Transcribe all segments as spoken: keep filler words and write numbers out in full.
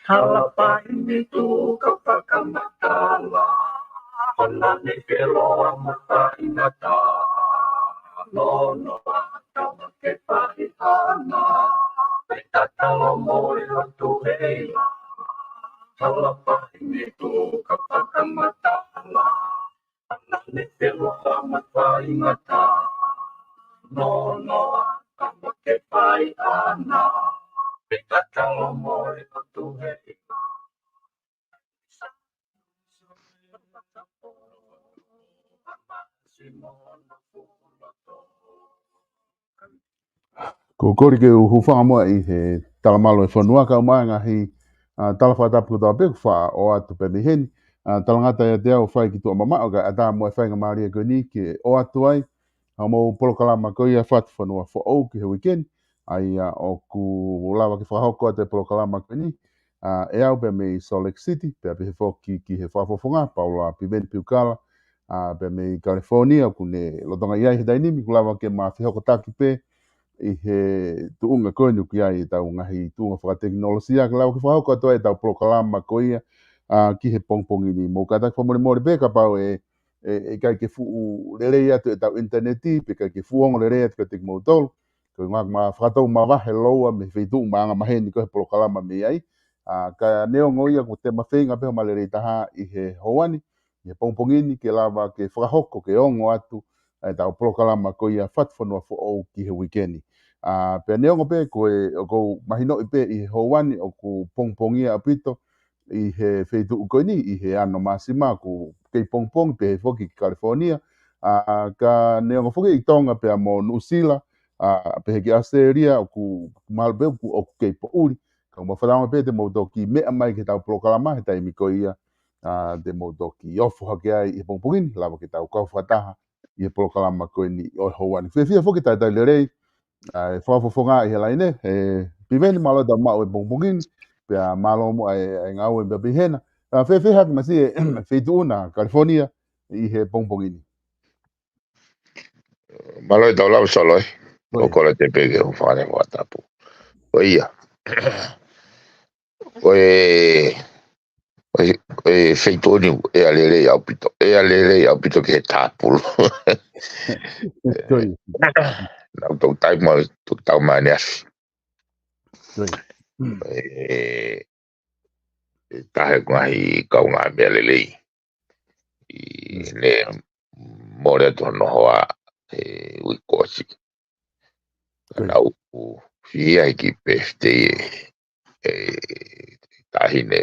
Halapai ni tuka fakamatala, hana ni ke loa matai mata, no no ata ma ke pai ana, pe tatalo mo e lotu heila. Halapai ni tuka fakamatala, hana ni ke loa matai mata, no no ata ma ke pai ana, pe tatalo mo e lotu heila. Ko e kole ke u hūfanga muʻa ʻi he talamalu ʻo e fonua kae ʻumaʻā e ngaahi, ʻa, tala fakatapu kotoa pē kuo faʻa ʻoatu pē mei heni. ʻA, talangata ʻiate au ʻoku fai ki tuʻa mamaʻo kae ʻatā muʻa e faingamālie ko eni ke ʻoatu ai ʻa hoʻomou polokalama ko ia Fatu Fonua Foʻou ki he uike ni. ʻA ia ʻoku lava ke fakahoko atu e polokalama ko eni, ʻa, ʻe au pē mei Salt Lake City, pea pehē foki ki he fakafofonga, Paula Piveni Piukala, ʻa, pē mei California, ʻoku ne lolotonga ʻi ai he taimi ni, ʻoku lava ke ma fehokotaki pē ʻi he tuʻunga ko eni ʻoku ʻi ai ʻetau ngaahi tuʻunga fakatekinolosia, ke lava ke fakahoko atu ai ʻetau polokalama ko ia, ʻa, ki he pongipongi ni. Mou kātaki fakamolemole pē kapau ʻe, ʻe, ʻe ʻikai ke fuʻu lelei atu ʻetau ʻinitaneti, pe ʻikai ke fuʻu ongo lelei atu kiate kimoutolu. Ko e ʻuhinga ʻoku ma fakatou mavahe loua mei he feituʻu ma anga maheni ko e polokalama mei ai. ʻA, ka neongo ia ʻoku te ma feinga pē ʻo ma lelei taha ʻi he houa ni, ʻi he pongipongi ni ke lava ke fakahoko ke ongo atu ʻa ʻetau polokalama ko ia Fatu Fonua Foʻou ki he uike ni. ʻA, pea neongo pē ko e, ʻoku ou mahinoʻi pē ʻi he houa ni ʻoku pongipongia ʻaupito ʻi he feituʻu ko eni, ʻi he ʻAno Māsima ʻoku kei pongipongi pehē foki ki California. ʻA, ka neongo foki ʻi Tonga pea mo Nuʻusila, ʻa, pehē ki ʻAositelēlia, ʻoku mahalo pē ʻoku, ʻoku kei poʻuli. Ka ʻoku ma fakaʻamu pē te mou toki meʻa mai ki heʻetau polokalama he taimi ko ia, ʻa, te mou toki ofo hake ai ʻi he pongipongi ni, lava ke tau kau fakataha ʻi he polokalama ko eni ʻo e houa ni. Fiefia foki talitali lelei ʻa e fakafofonga ʻi he laine, ʻe Piveni, mālō e tau maʻu e pongipongi ni, pea mālō muʻa e, e ngāue pea pehē na. ʻA, fēfē hake masi e feituʻu na California ʻi he pongipongi ni? Mālō e tau lau Solo, ē. ʻOi. ʻOku ou kole pē ke u fakafofonga tapu. Ko ia. Ko e, ko e, ko e feituʻu ni ʻoku ʻea lelei ʻaupito. ʻEa lelei ʻaupito ki he tāpulu. Ko ia. Naʻa ku toki tau mai, toki tau mai ʻaneafi. Ko ia. ʻE, ʻe taha e ngaahi kaungāmeʻa lelei ʻi Mm. ne mole atu hono hoa he uike kuo ʻosi. Ko ia. Naʻa ku fie ai ki he birthday ʻe, ʻe taʻahine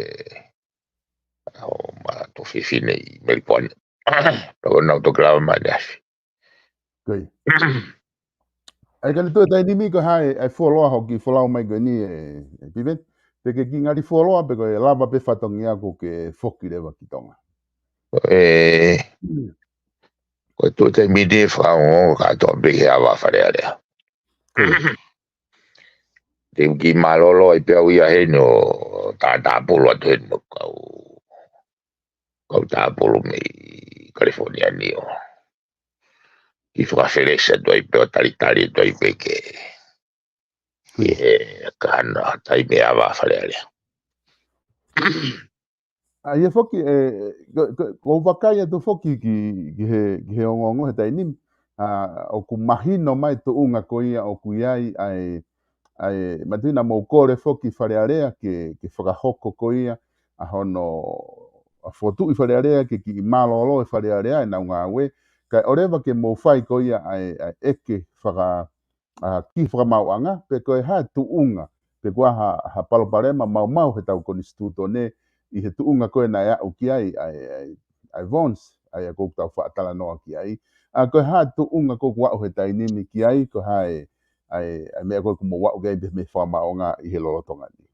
ʻo hoʻoma tuofefine ʻi Melipone. Pea ko ʻenau toki lava mai ʻaneafi. Ko ia. ʻAi, ka ne toe taimi ni ko hai, ʻai fuoloa hoʻo kiʻi folau mai ko eni ē, ē Piveni. Te ke kiʻi ngali fuoloa pe ko e lava pē fatongia kuo ke foki leva ki Tonga? ʻE, Mm. ko e toe taimi ni ʻe fakaongo kātoa pē ki he ava Fale Alea. Ko ia. Te u kiʻi mālōlō ai pē au ia heni ʻo tātāpulu atu heni mo e kau, kau tāpulu mei California ni ʻo kiʻi fakafelesi atu ai pē ʻo talitali atu ai pē ke Ko ia. ʻI he kahana taimi ava Fale Alea. ʻA ia foki, ē, ko, ko, ko u vakai atu foki ki, ki he, ki he ongoongo he taimi ni, ʻa, ʻoku mahino mai tuʻunga ko ia ʻoku ʻi ai, ʻa e, ʻa e, manatuʻi naʻa mou kole foki Fale Alea ke, ke fakahoko ko ia, ʻa hono, ʻa fokotuʻu ʻi Fale Alea ke kiʻi mālōlō e Fale Alea ʻenau ngāue, kae ʻoleva ke mou fai ko ia ʻa e, ʻa e ʻeke faka, ʻa, ki he fakamaauʻanga, pe ko e hā e tuʻunga, pe ko e hā ha, ha palopalema maumau he tau konisitūtone, ʻi he tuʻunga ko ē naʻe aʻu ki ai, ʻa e, ʻa e, ʻa e Vons, ʻa ia ʻoku tau faʻa talanoa ki ai. ʻA, ko e hā e tuʻunga ʻoku aʻu he taimi ni ki ai, ko e hā e, ʻa e, ʻa e meʻa ko ē ʻoku mou aʻu ki ai pē mei he fakamaauʻanga ʻi he lolotonga ni.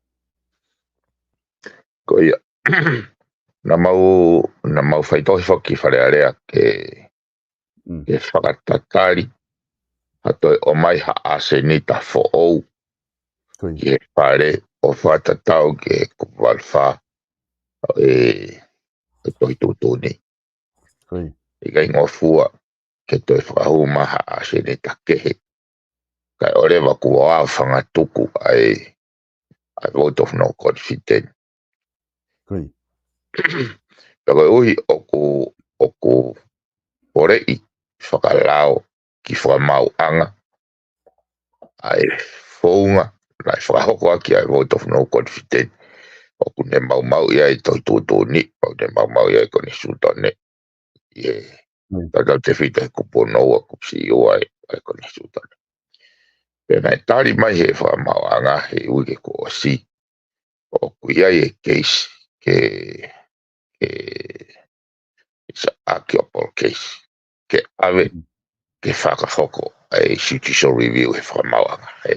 Ko ia, naʻa mau, naʻa mau faitohi foki Fale Alea ke, Mm. ke fakatatali, ha toe ʻomai ha ʻasenita foʻou Ko ia. ki he fale ʻo fakatatau ki he kupu valu fā ʻo e, e Tohi Tuʻutuʻuni. Ko ia. ʻIkai ngofua ke toe fakahū mai ha ʻasenita kehe. Kae ʻoua leva kuo aofangatuku ʻa e, ʻa e vote of no confidence. Ko ia. Pea koeʻuhi ʻoku, ʻoku poleʻi fakalao ki he fakamaauʻanga ʻa e founga naʻe fakahoko ʻaki ʻa e vote of no confidence. ʻOku ne maumauʻi ʻa e Tohi Tuʻutuʻuni, ʻoku ne maumauʻi ʻa e konisitūtone. ʻI he Mm. tautautefito he kupu hono ua, kupu siʻi ua ʻa e, ʻa e konisitūtone. Pea naʻe tali mai he fakamaauʻanga he uike kuo ʻosi, ʻoku ʻi ai e case ke, ke, it's a appealable case, ke ʻave, Mm. ke fakahoko ʻa e judicial review he fakamaauʻanga, ē.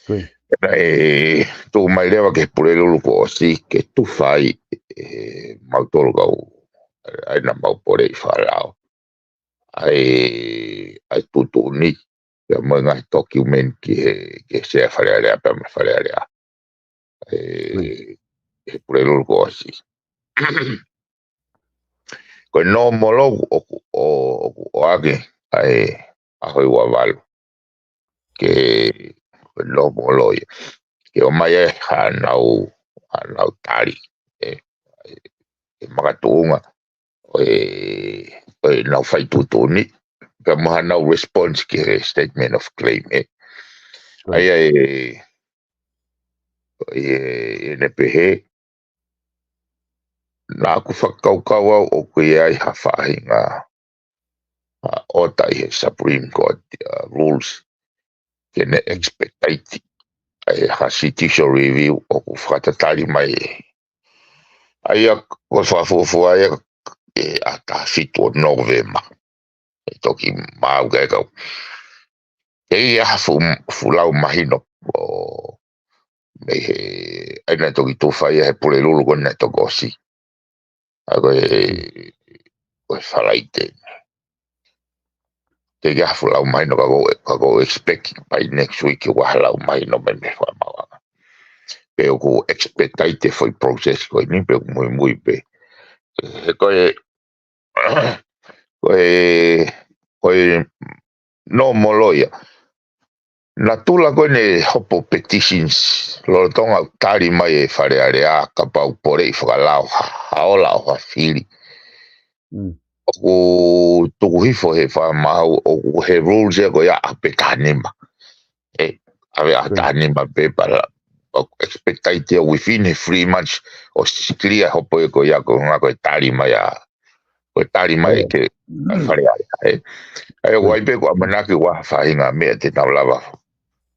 Ko ia. Naʻe tuʻu mai leva ki he Pulelulu kuo ʻosi ke tufa ai, ē, mautolu kau, ʻa ia naʻa mau poleʻi fakalao ʻa e, ʻa e tuʻutuʻuni, pea mo e ngaahi document ki he, ki he Sea Fale Alea, pea mo e Fale Alea. ʻE, Mm. he Pulelulu kuo ʻosi. Ko e nōmolo ʻoku, ʻo, ʻoku ʻoange ʻa e ʻaho ʻe ua valu. Ke, ko e nōmolo ia. Ke ʻomai ai hanau, hanau tali. ʻE, ʻe makatuʻunga ʻo e, ʻo e nau fai tuʻutuʻuni. Pea mo hanau response ki he statement of claim, ē. Right. ʻA ia ʻe, ʻe, ʻe ne pehē, naʻa ku fakakaukau au ʻoku ʻi ai ha faʻahinga, ha ʻota ʻi he Supreme Court, uh, rules, ke ne expedite ʻa e ha judicial review ʻoku fakatatali mai. ʻA ia ko e fakafuofua ia ʻe ʻa taha fitu ʻo Nōvema. ʻE toki maau ke kau. Teʻeki ai ha fuʻu, fuʻu lau mahino ʻo mei he, ʻa ia naʻe toki tufa ia he Pulelulu ko ē naʻe toki ʻosi. ʻA ia ko e, ko e Falaite. Teʻeki ai ha fuʻu lau mahino ka ʻoku, ka ʻoku expect by next week ʻoku ʻi ai ha lau mahino mei, mei he fakamaauʻanga. Pe ʻoku expedite e foʻi process ko eni pe ʻoku muimui pē. He ko e, ko e, ko e nōmolo ia. Natula ko ē ʻene hopo petitions lolotonga ʻoku tali mai ʻe Fale Alea kapau poleʻi fakalao ha, ha ola ʻo ha fili. Mm. ʻOku tuku hifo he fakamaau ʻoku he rules ia ko ia ʻa e taha nima. ʻE, ʻave ʻa e Right. taha nima pē pea ʻoku expedite ia within he three months ʻo sikili ʻa e hopo ia ko ia ko e ʻuhinga ko e tali mai ʻa, ko e tali mai Right. ke, ʻa Mm. Fale Alea, ē. ʻA ia ʻoku ʻi ai pē ʻoku ʻamanaki ʻoku ʻi ai ha faʻahinga meʻa te nau lava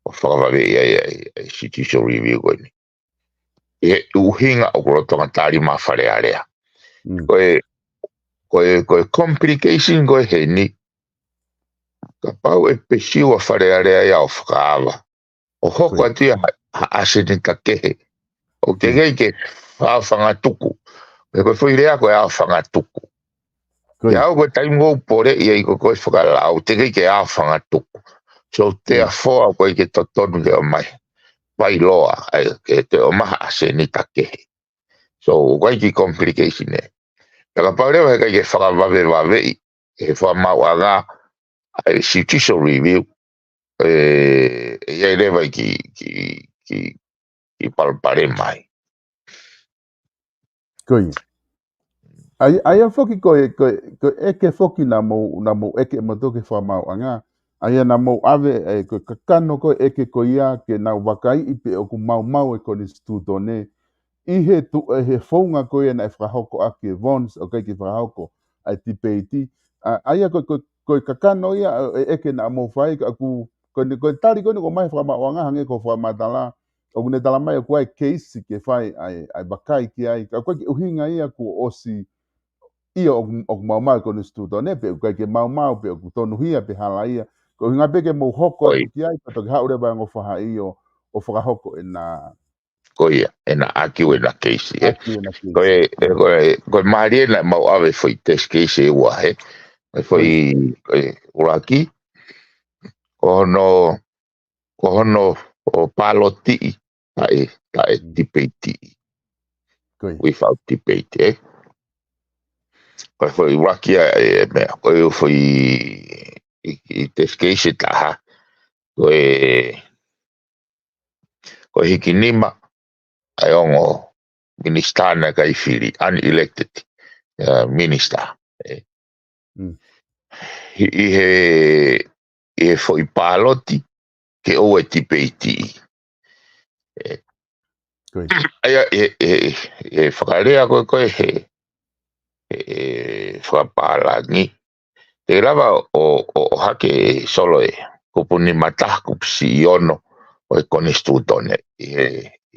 ʻo fakavaveʻi ai ʻa e, ʻa e judicial review ko eni. ʻI he ʻuhinga ʻoku lolotonga tali mai ʻa Fale Alea. Mm. Ko e, ko e, ko e complication ko ē heni, kapau ʻe pursue ʻa Fale Alea ia ʻo fakaava. ʻO hoko Ko ia. atu ia ha, ha ʻasenita kehe. ʻOku Mm. teʻeki ke aofangatuku. He ko e foʻi lea ko e aofangatuku. Ko ia. ʻIa au ko e taimi ʻoku poleʻi ai ko ē ko e fakalao, teʻeki ke aofangatuku. So, Mm. therefore, ʻoku ʻikai ke totonu ke ʻomai. By law, ʻa ia ke toe ʻomai ha ʻasenita kehe. So, ʻoku ʻi ai e kiʻi complication ē. Pea kapau leva he ʻikai ke fakavavevaveʻi, he fakamaauʻanga, ʻa e judicial review, ʻe, ʻe ʻi ai leva e kiʻi, kiʻi, kiʻi, kiʻi palopalema ai. Ko ia. ʻA ia, ʻa ia foki ko e, ko e, ko e ʻeke foki naʻa mou, naʻa mou ʻeke ʻe moutolu ki he fakamaauʻanga. ʻA ia naʻa mou ʻave, ʻe, ko e kakano ko e ʻeke ko ia ke nau vakaiʻi pe ʻoku maumau e konisitūtone. ʻI he tu-, ʻi he founga ko ia naʻe fakahoko ʻaki ʻe Vons, ʻoku ʻikai ke fakahoko ʻa e tipeiti. ʻA, ʻa ia ko e, ko e, ko e kakano ia, ʻe, ʻeke naʻa mou fai ka ʻoku ko e, ko e tali ko eni ko e mai fakamaʻuʻanga hangē ko e fakamatala, ʻoku ne tala mai ʻoku ʻi ai e keisi ke fai ʻa e, ʻa e vakai ki ai, ka ʻoku ʻikai ke ʻuhinga ia kuo ʻosi ia ʻoku, ʻoku maumau e konisitūtone, pe ʻoku ʻikai ke maumau, pe ʻoku tonuhia, pe halaia. Ko e ʻuhinga pē ke mou hoko atu ki ai, ka toki haʻu leva e ongo faʻahi ʻo, ʻo fakahoko ʻena. Ko ia, ʻena ʻaki ʻena keisi, ē. ʻAki ʻena keisi. Ko e, e, ko e, ko e mālie naʻa mau ʻave foʻi test case ʻe ua, ē. Ko e foʻi, ko e ʻuluaki, ko hono, ko hono ʻo pālotiʻi, taʻe, taʻe Mm. tipeitiʻi. Ko ia. Without debate, ē. Ko e foʻi ʻuluaki ʻa e meʻa, ko e foʻi ʻi, ʻi test case ʻe taha. Ko e, ko e hiki nima ʻa e ongo minisitā naʻe ʻikai fili, unelected, uh, minister. Ē. Mm. ʻI, ʻi he, ʻi he foʻi pāloti, ke ʻoua ʻe tipeitiʻi. Ē. Ko ia. ʻA ia, ʻe, ʻe, ʻe fakalea ko ē, ko ē he, ʻe, ʻe fakapālangi. Te lava ʻo, ʻo, ʻo hake Solo ē, kupu nima taha, kupu siʻi ono ʻo e konisitūtone ʻi he,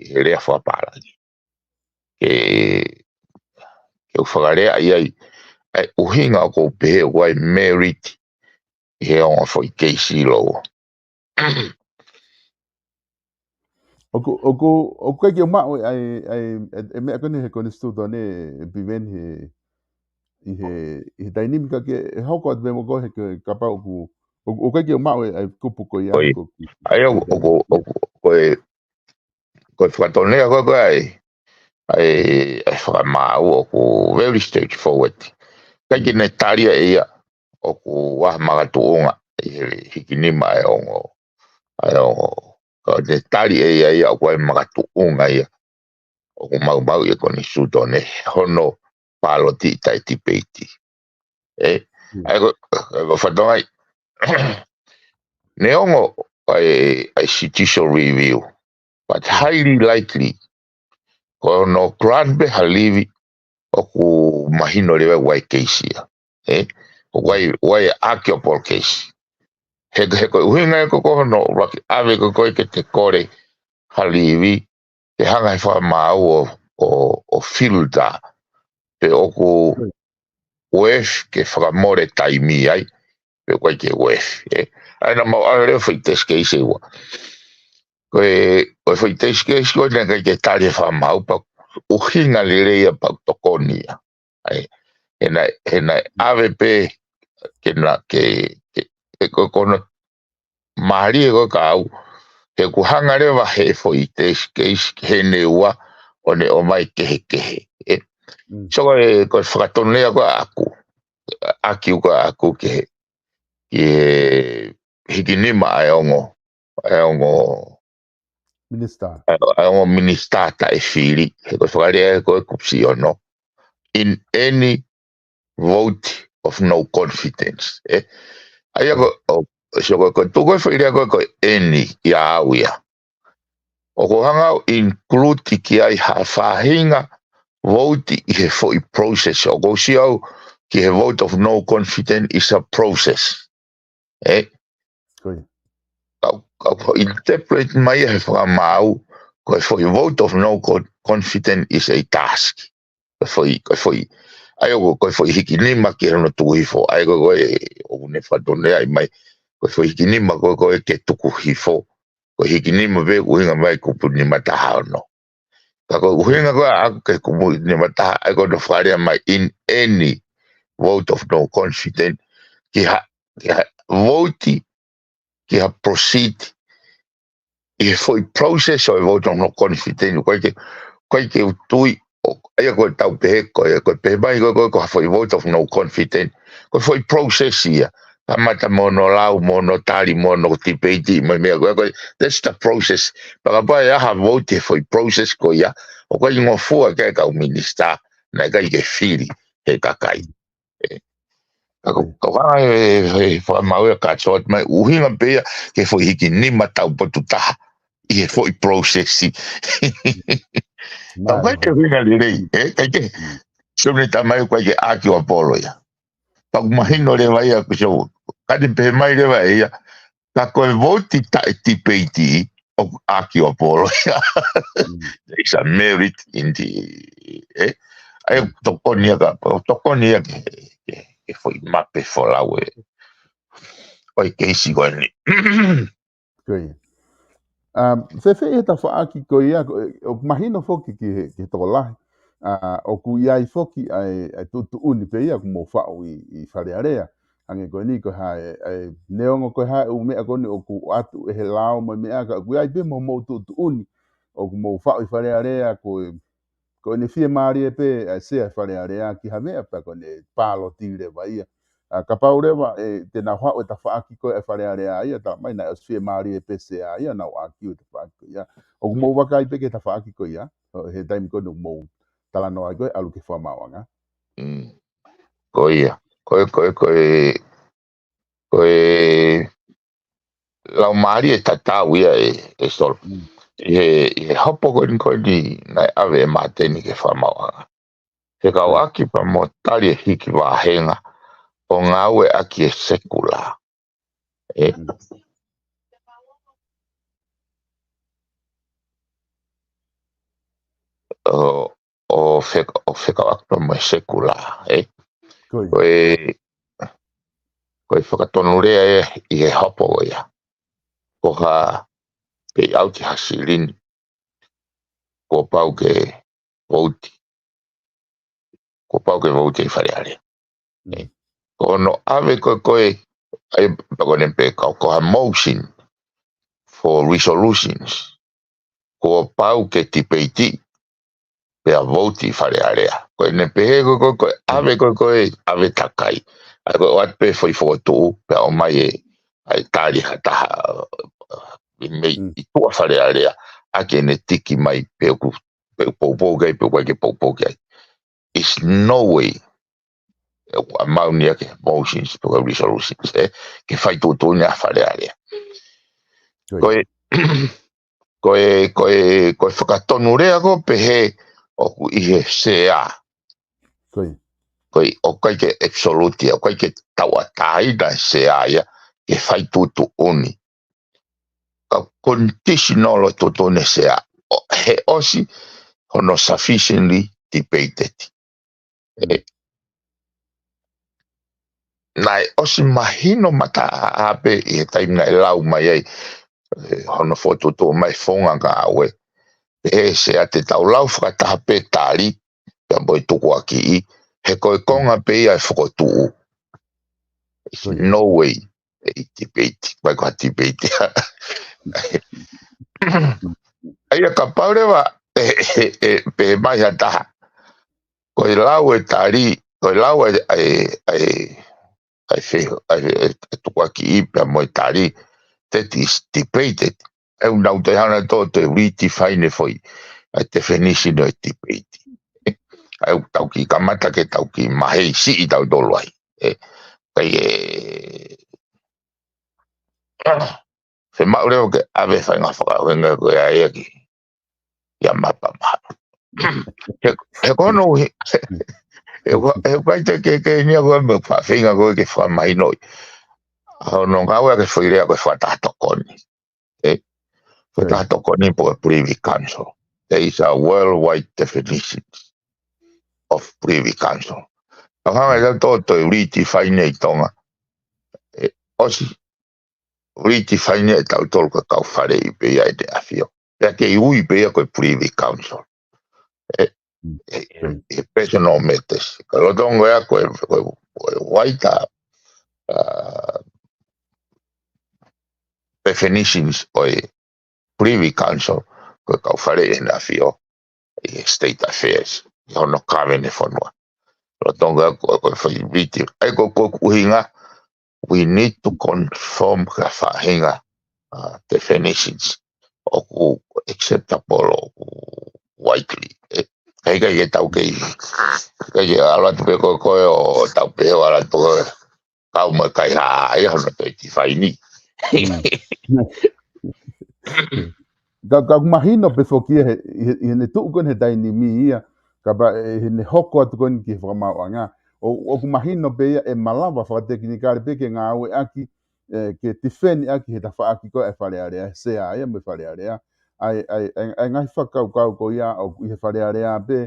ʻi he lea fakapālangi. Ke, ke u fakalea ai ai, ʻa e ʻuhinga ʻoku ou pehē ʻoku ʻi ai e merit ʻi he ongo foʻi keisi lou. ʻOku, ʻoku, ʻoku ʻikai ke u maʻu ʻa e, ʻa e, ʻa e, ʻa e meʻa ko eni he konisitūtone ʻe Piveni he, ʻi he, ʻi he taimi ni ka ke, ʻe hoko atu pē mo koe he ke kapau ʻoku, ʻoku, ʻoku ʻikai ke u maʻu ʻa e, ʻa e kupu ko ia Ko ia. ko, ʻA ia ʻoku, ʻoku, ʻoku, ko e, ko e fakatonulea ko ē ko ē ʻa e, ʻa e, ʻa e fakamaau ʻoku very straightforward. ʻIkai ke ne tali ʻe ia ʻoku ʻi ai ha makatuʻunga ʻi he hiki nima ʻa e ongo, ʻa e ongo. Ka ne tali ʻe ia ia ʻoku ʻi ai e makatuʻunga ia ʻoku maumauʻi ʻe he konisitūtone hono pāloti taʻe tipeiti. Ē? Mm. ʻA ia ko, ko e fatongia ia. Neongo ʻa e, ʻa e judicial review, but highly likely, ko hono grant pē ha leave ʻoku mahino leva ʻoku ʻi ai e keisi ia. Ē? ʻOku ʻi ai, ʻoku ʻi ai e ʻaki ʻo polo keisi. He, he ko e ʻuhinga ē ko, ko hono ʻuluaki ʻave ko ē ko ē ke te kole ha leave, ke hanga ʻe he fakamaau ʻo, ʻo, ʻo filter pe ʻoku worth ke fakamole taimi ai, pe ʻoku ʻikai ke worth, ē. ʻA ia naʻa mau ʻave leva foʻi test case ʻe ua. Ko e, ko e foʻi test case ko ē naʻe ʻikai ke tali ʻe he fakamaau pe ʻoku ʻuhinga lelei ia pe ʻoku tokoni ia. ʻA ia, he naʻe, he naʻe ʻave pē ke na, ke, ke, ke ko, ko hono mālie ko ē ka au, he ʻoku hanga leva ʻe he foʻi test case he ne ua ʻo ne ʻomai kehekehe. Ē. Mm. So ko e, ko e fakatonulea ko ē ʻaʻaku, ʻaki ko ē ʻaʻaku ki he, ki he hiki nima ʻa e ongo, ʻa e ongo Minisitā. ʻa e, ʻa e ongo minisitā taʻe fili, he ko e fakalea ē ko ē kupu siʻi ono. In any vote of no confidence. Ē? ʻA ia ko, ʻo, so ko, ko e tuku e foʻi lea ko ē ko e any ia au ia. ʻOku ou hanga au ʻo include ki ai ha faʻahinga vote ʻi he foʻi process. ʻOku ou sio au ki he vote of no confidence is a process. Ē? Ko ia. Kau, kau ko interpret mai ʻe he fakamaau, ko e foʻi vote of no con-, confidence is a task. Ko e foʻi, ko e foʻi, ʻa ia ko, ko e foʻi hiki nima ki hono tuku hifo, ʻa ia ko, ko e, ʻoku ne fakatonulea mai, ko e foʻi hiki nima ko, ko e ke tuku hifo, ko e hiki nima pē ʻoku ʻuhinga mai kupu nima taha ono. Ka ko e ʻuhinga ko ē ʻaʻaku ki he kupu nima taha, ʻa ia ko hono fakalea mai in any vote of no confidence, ki ha, ki ha vote, ki ha proceed, ʻi he foʻi process ʻo e vote of no confidence, ʻoku ʻikai ke, ʻoku ʻikai ke u tui, ʻo, ʻa ia ko e tau pehē, ko e, ko e pehē mai ko, ko, ko ha foʻi vote of no confidence, ko e foʻi process ia, kamata mo hono lau, mo hono tali, mo hono debate, mo e meʻa ko ē, ko e, that's the process. Pea kapau ʻe ʻi ai ha vote he foʻi process ko ia, ʻoku ʻikai ngofua ki ai e kau minisitā, naʻe ʻikai ke fili ʻe he kakai. Ē. Ka ko, Mm. ka ko e, e, e fakamaau ia ka sort mai, ʻuhinga pē ia ki he foʻi hiki nima taupotu taha ʻi he foʻi process. Ka ʻoku ʻikai ke ʻuhinga lelei, ē, ʻikai ke. Mm. So ne tala mai ʻoku ʻikai ke ʻaki ʻo polo ia. Pea ʻoku mahino leva ia, ko so, ka ne pehē mai leva ʻe ia, Ka ko e vouti taʻe tipeiti, ʻoku ʻaki ʻo polo ia. There is a merit in the, eh? ʻA ia tokoni ia ka, tokoni ia ke, ke, ke foʻi mape folau ē. ʻOi keisi ko eni. Ko ia. Um, fēfē he tafaʻaki ko ia, ko, ʻoku mahino foki ki he, ki he tokolahi. Uh, ʻoku ʻi ai foki ʻa e, ʻa e tuʻutuʻuni pē ia ʻoku mou faʻu ʻi, ʻi Fale Alea. Hangē ko eni ko e hā e, e neongo ko e hā e ʻū meʻa ko eni ʻoku ʻoatu ʻe he lao mo e meʻa ka ʻoku ʻi ai pē mo hoʻomou tuʻutuʻuni ʻoku mou faʻu ʻi Fale Alea ko e, ko ʻene fiemālie pē ʻa e sea Fale Alea ki ha meʻa pea ko ʻene pāloti leva ia. ʻA, kapau leva ʻe, te nau haʻu e tafaʻaki ko ē ʻa e Fale Alea ia, talamai naʻe ʻosi fiemālie pē sea ia, nau ʻākiu e tafaʻaki ko ia. ʻOku mou vakai pē ki he tafaʻaki ko ia, ʻo, he taimi ko eni ʻoku mou talanoa ai ko ē ʻalu ki he fakamaauʻanga. Mm. Ko ia. Ko e, ko e, ko e, ko e laumālie tatau ia ē, ē Solo. Mm. ʻI he, ʻi he hopo ko eni ko eni naʻe ʻave ʻe Māteni ki he fakamaauʻanga. Fekauʻaki pea mo tali e hiki vāhenga ʻo ngāueʻaki e sekula. ʻE. Mm. ʻO, ʻo fek-, ʻo fekauʻaki pea mo e sekula, ē? Ko ia. Ko e, ko e fakatonulea ē ʻi he hopo ko ia. Ko ha pay out ha silini. Kuo pau ke vouti. Kuo pau ke vouti ʻi Fale Alea. Mm. Ko hono ʻave ko ē ko ē, ʻa ia pea ko ʻene pē kau ko ha motion for resolutions. Kuo pau ke tipeiti, pea vouti ʻi Fale Alea. Ko ʻene pehē ko ē ko ē, ko e ʻave ko ē ko ē, ʻave takai. ʻA ia ko e ʻoatu pē foʻi fokotuʻu, pea ʻomai e, ʻa e tali ha taha, ʻi mei, mm, ʻi tuʻa Fale Alea, ʻaki ʻene tiki mai pe ʻoku, pe ʻoku poupou ki ai, pe ʻoku ʻikai ke poupou ki ai. Is no way. ʻOku ʻamau ni ʻa e motions pe ko e resolutions, ē, ke fai tuʻutuʻuni ʻa Fale Alea. Ko ia. Ko e, ko e, ko e, ko e fakatonulea ko ē pehē ʻoku ʻi he sea. Ko ia. Ko ia, ʻoku ʻikai ke absolute ia, ʻoku ʻikai ke tauʻatāina e sea ia, ke fai tuʻutuʻuni. Ka conditional ʻo tuʻutuʻuni e sea. ʻO, he ʻosi hono sufficiently debated. ʻE, naʻe ʻosi mahino mataʻaʻa pē ʻi he taimi naʻe lau mai ai, ʻe, hono fokotuʻutuʻu mai e founga ngāue. Pehē ʻe he sea te tau lau fakataha pē tali, pea mo e tukuakiʻi, he ko e konga pē ia e fokotuʻu. It's no way. ʻE, ʻi tipeiti, mai ko ha tipeiti. ʻA ia kapau leva, ʻe, ʻe, ʻe, pehē mai ha taha. Ko e lau e tali, ko e lau e, ʻa e, ʻa e, ʻa e fe-, ʻa e, ʻa e tukuakiʻi pea mo e tali, that is debated. ʻE, ʻoku nau toe hanga ʻo toe redefine e foʻi, ʻa e definition ʻo e debate. ʻE, ʻoku tau kiʻi kamata ke tau kiʻi mahei siʻi tautolu ai. ʻE, kai e, fiemaʻu leva ke ʻave e faʻahinga fakaʻuhinga ko ia ia ki, ia mapa maha. He, he ko hono, he, he ko, he ko ʻikai te ke, ke nia ko e meʻa faʻahinga ko ē ke fakamahinoʻi. Hono ngāue ʻa e foʻi lea ko e fakataha tokoni. ʻE, fakataha tokoni pe ko e Privy Council. There is a worldwide definition of Privy Council. Ka hanga ʻe tautolu ʻo redefine ʻi Tonga. ʻE, ʻosi redefine ʻe tautolu ko e kau faleʻi pē ia ʻEne ʻAfio. Pea kei ui pē ia ko e Privy Council. ʻE, ʻe, ʻe, ʻe personal matters. Ka lolotonga ia ko e, ko e, ko e wider, uh, definitions ʻo e Privy Council, ko e kau faleʻi ʻEne ʻAfio, ʻi he state affairs, ʻi hono kāvene fonua. Lolotonga ko, ko e foʻi viti. ʻA ia ko, ko e ʻuhinga, we need to conform ki ha faʻahinga, uh, definitions ʻoku acceptable, ʻoku widely. ʻE, ʻikai ke tau kei, ʻikai ke ʻalu atu pē ko, ko ē ʻo tau pehē ʻo ʻalu atu ko e kau mai kai ha, ia hono toe tifaini. Mm. Ka, ka ʻoku mahino pē foki he, he, heʻene tuʻu ko eni he taimi ni ia, kapau ʻe, heʻene hoko atu ko eni ki he fakamaauʻanga. ʻO, ʻoku mahino pē ia ʻe malava fakatekinikale pē ke ngāueʻaki ē, ke tifeni ʻaki he tafaʻaki ko ē ʻa e Fale Alea, Sea ia mo e Fale Alea. ʻA e, ʻa e, ʻa e, ʻa e ngaahi fakakaukau ko ia ʻoku ʻi he Fale Alea pē,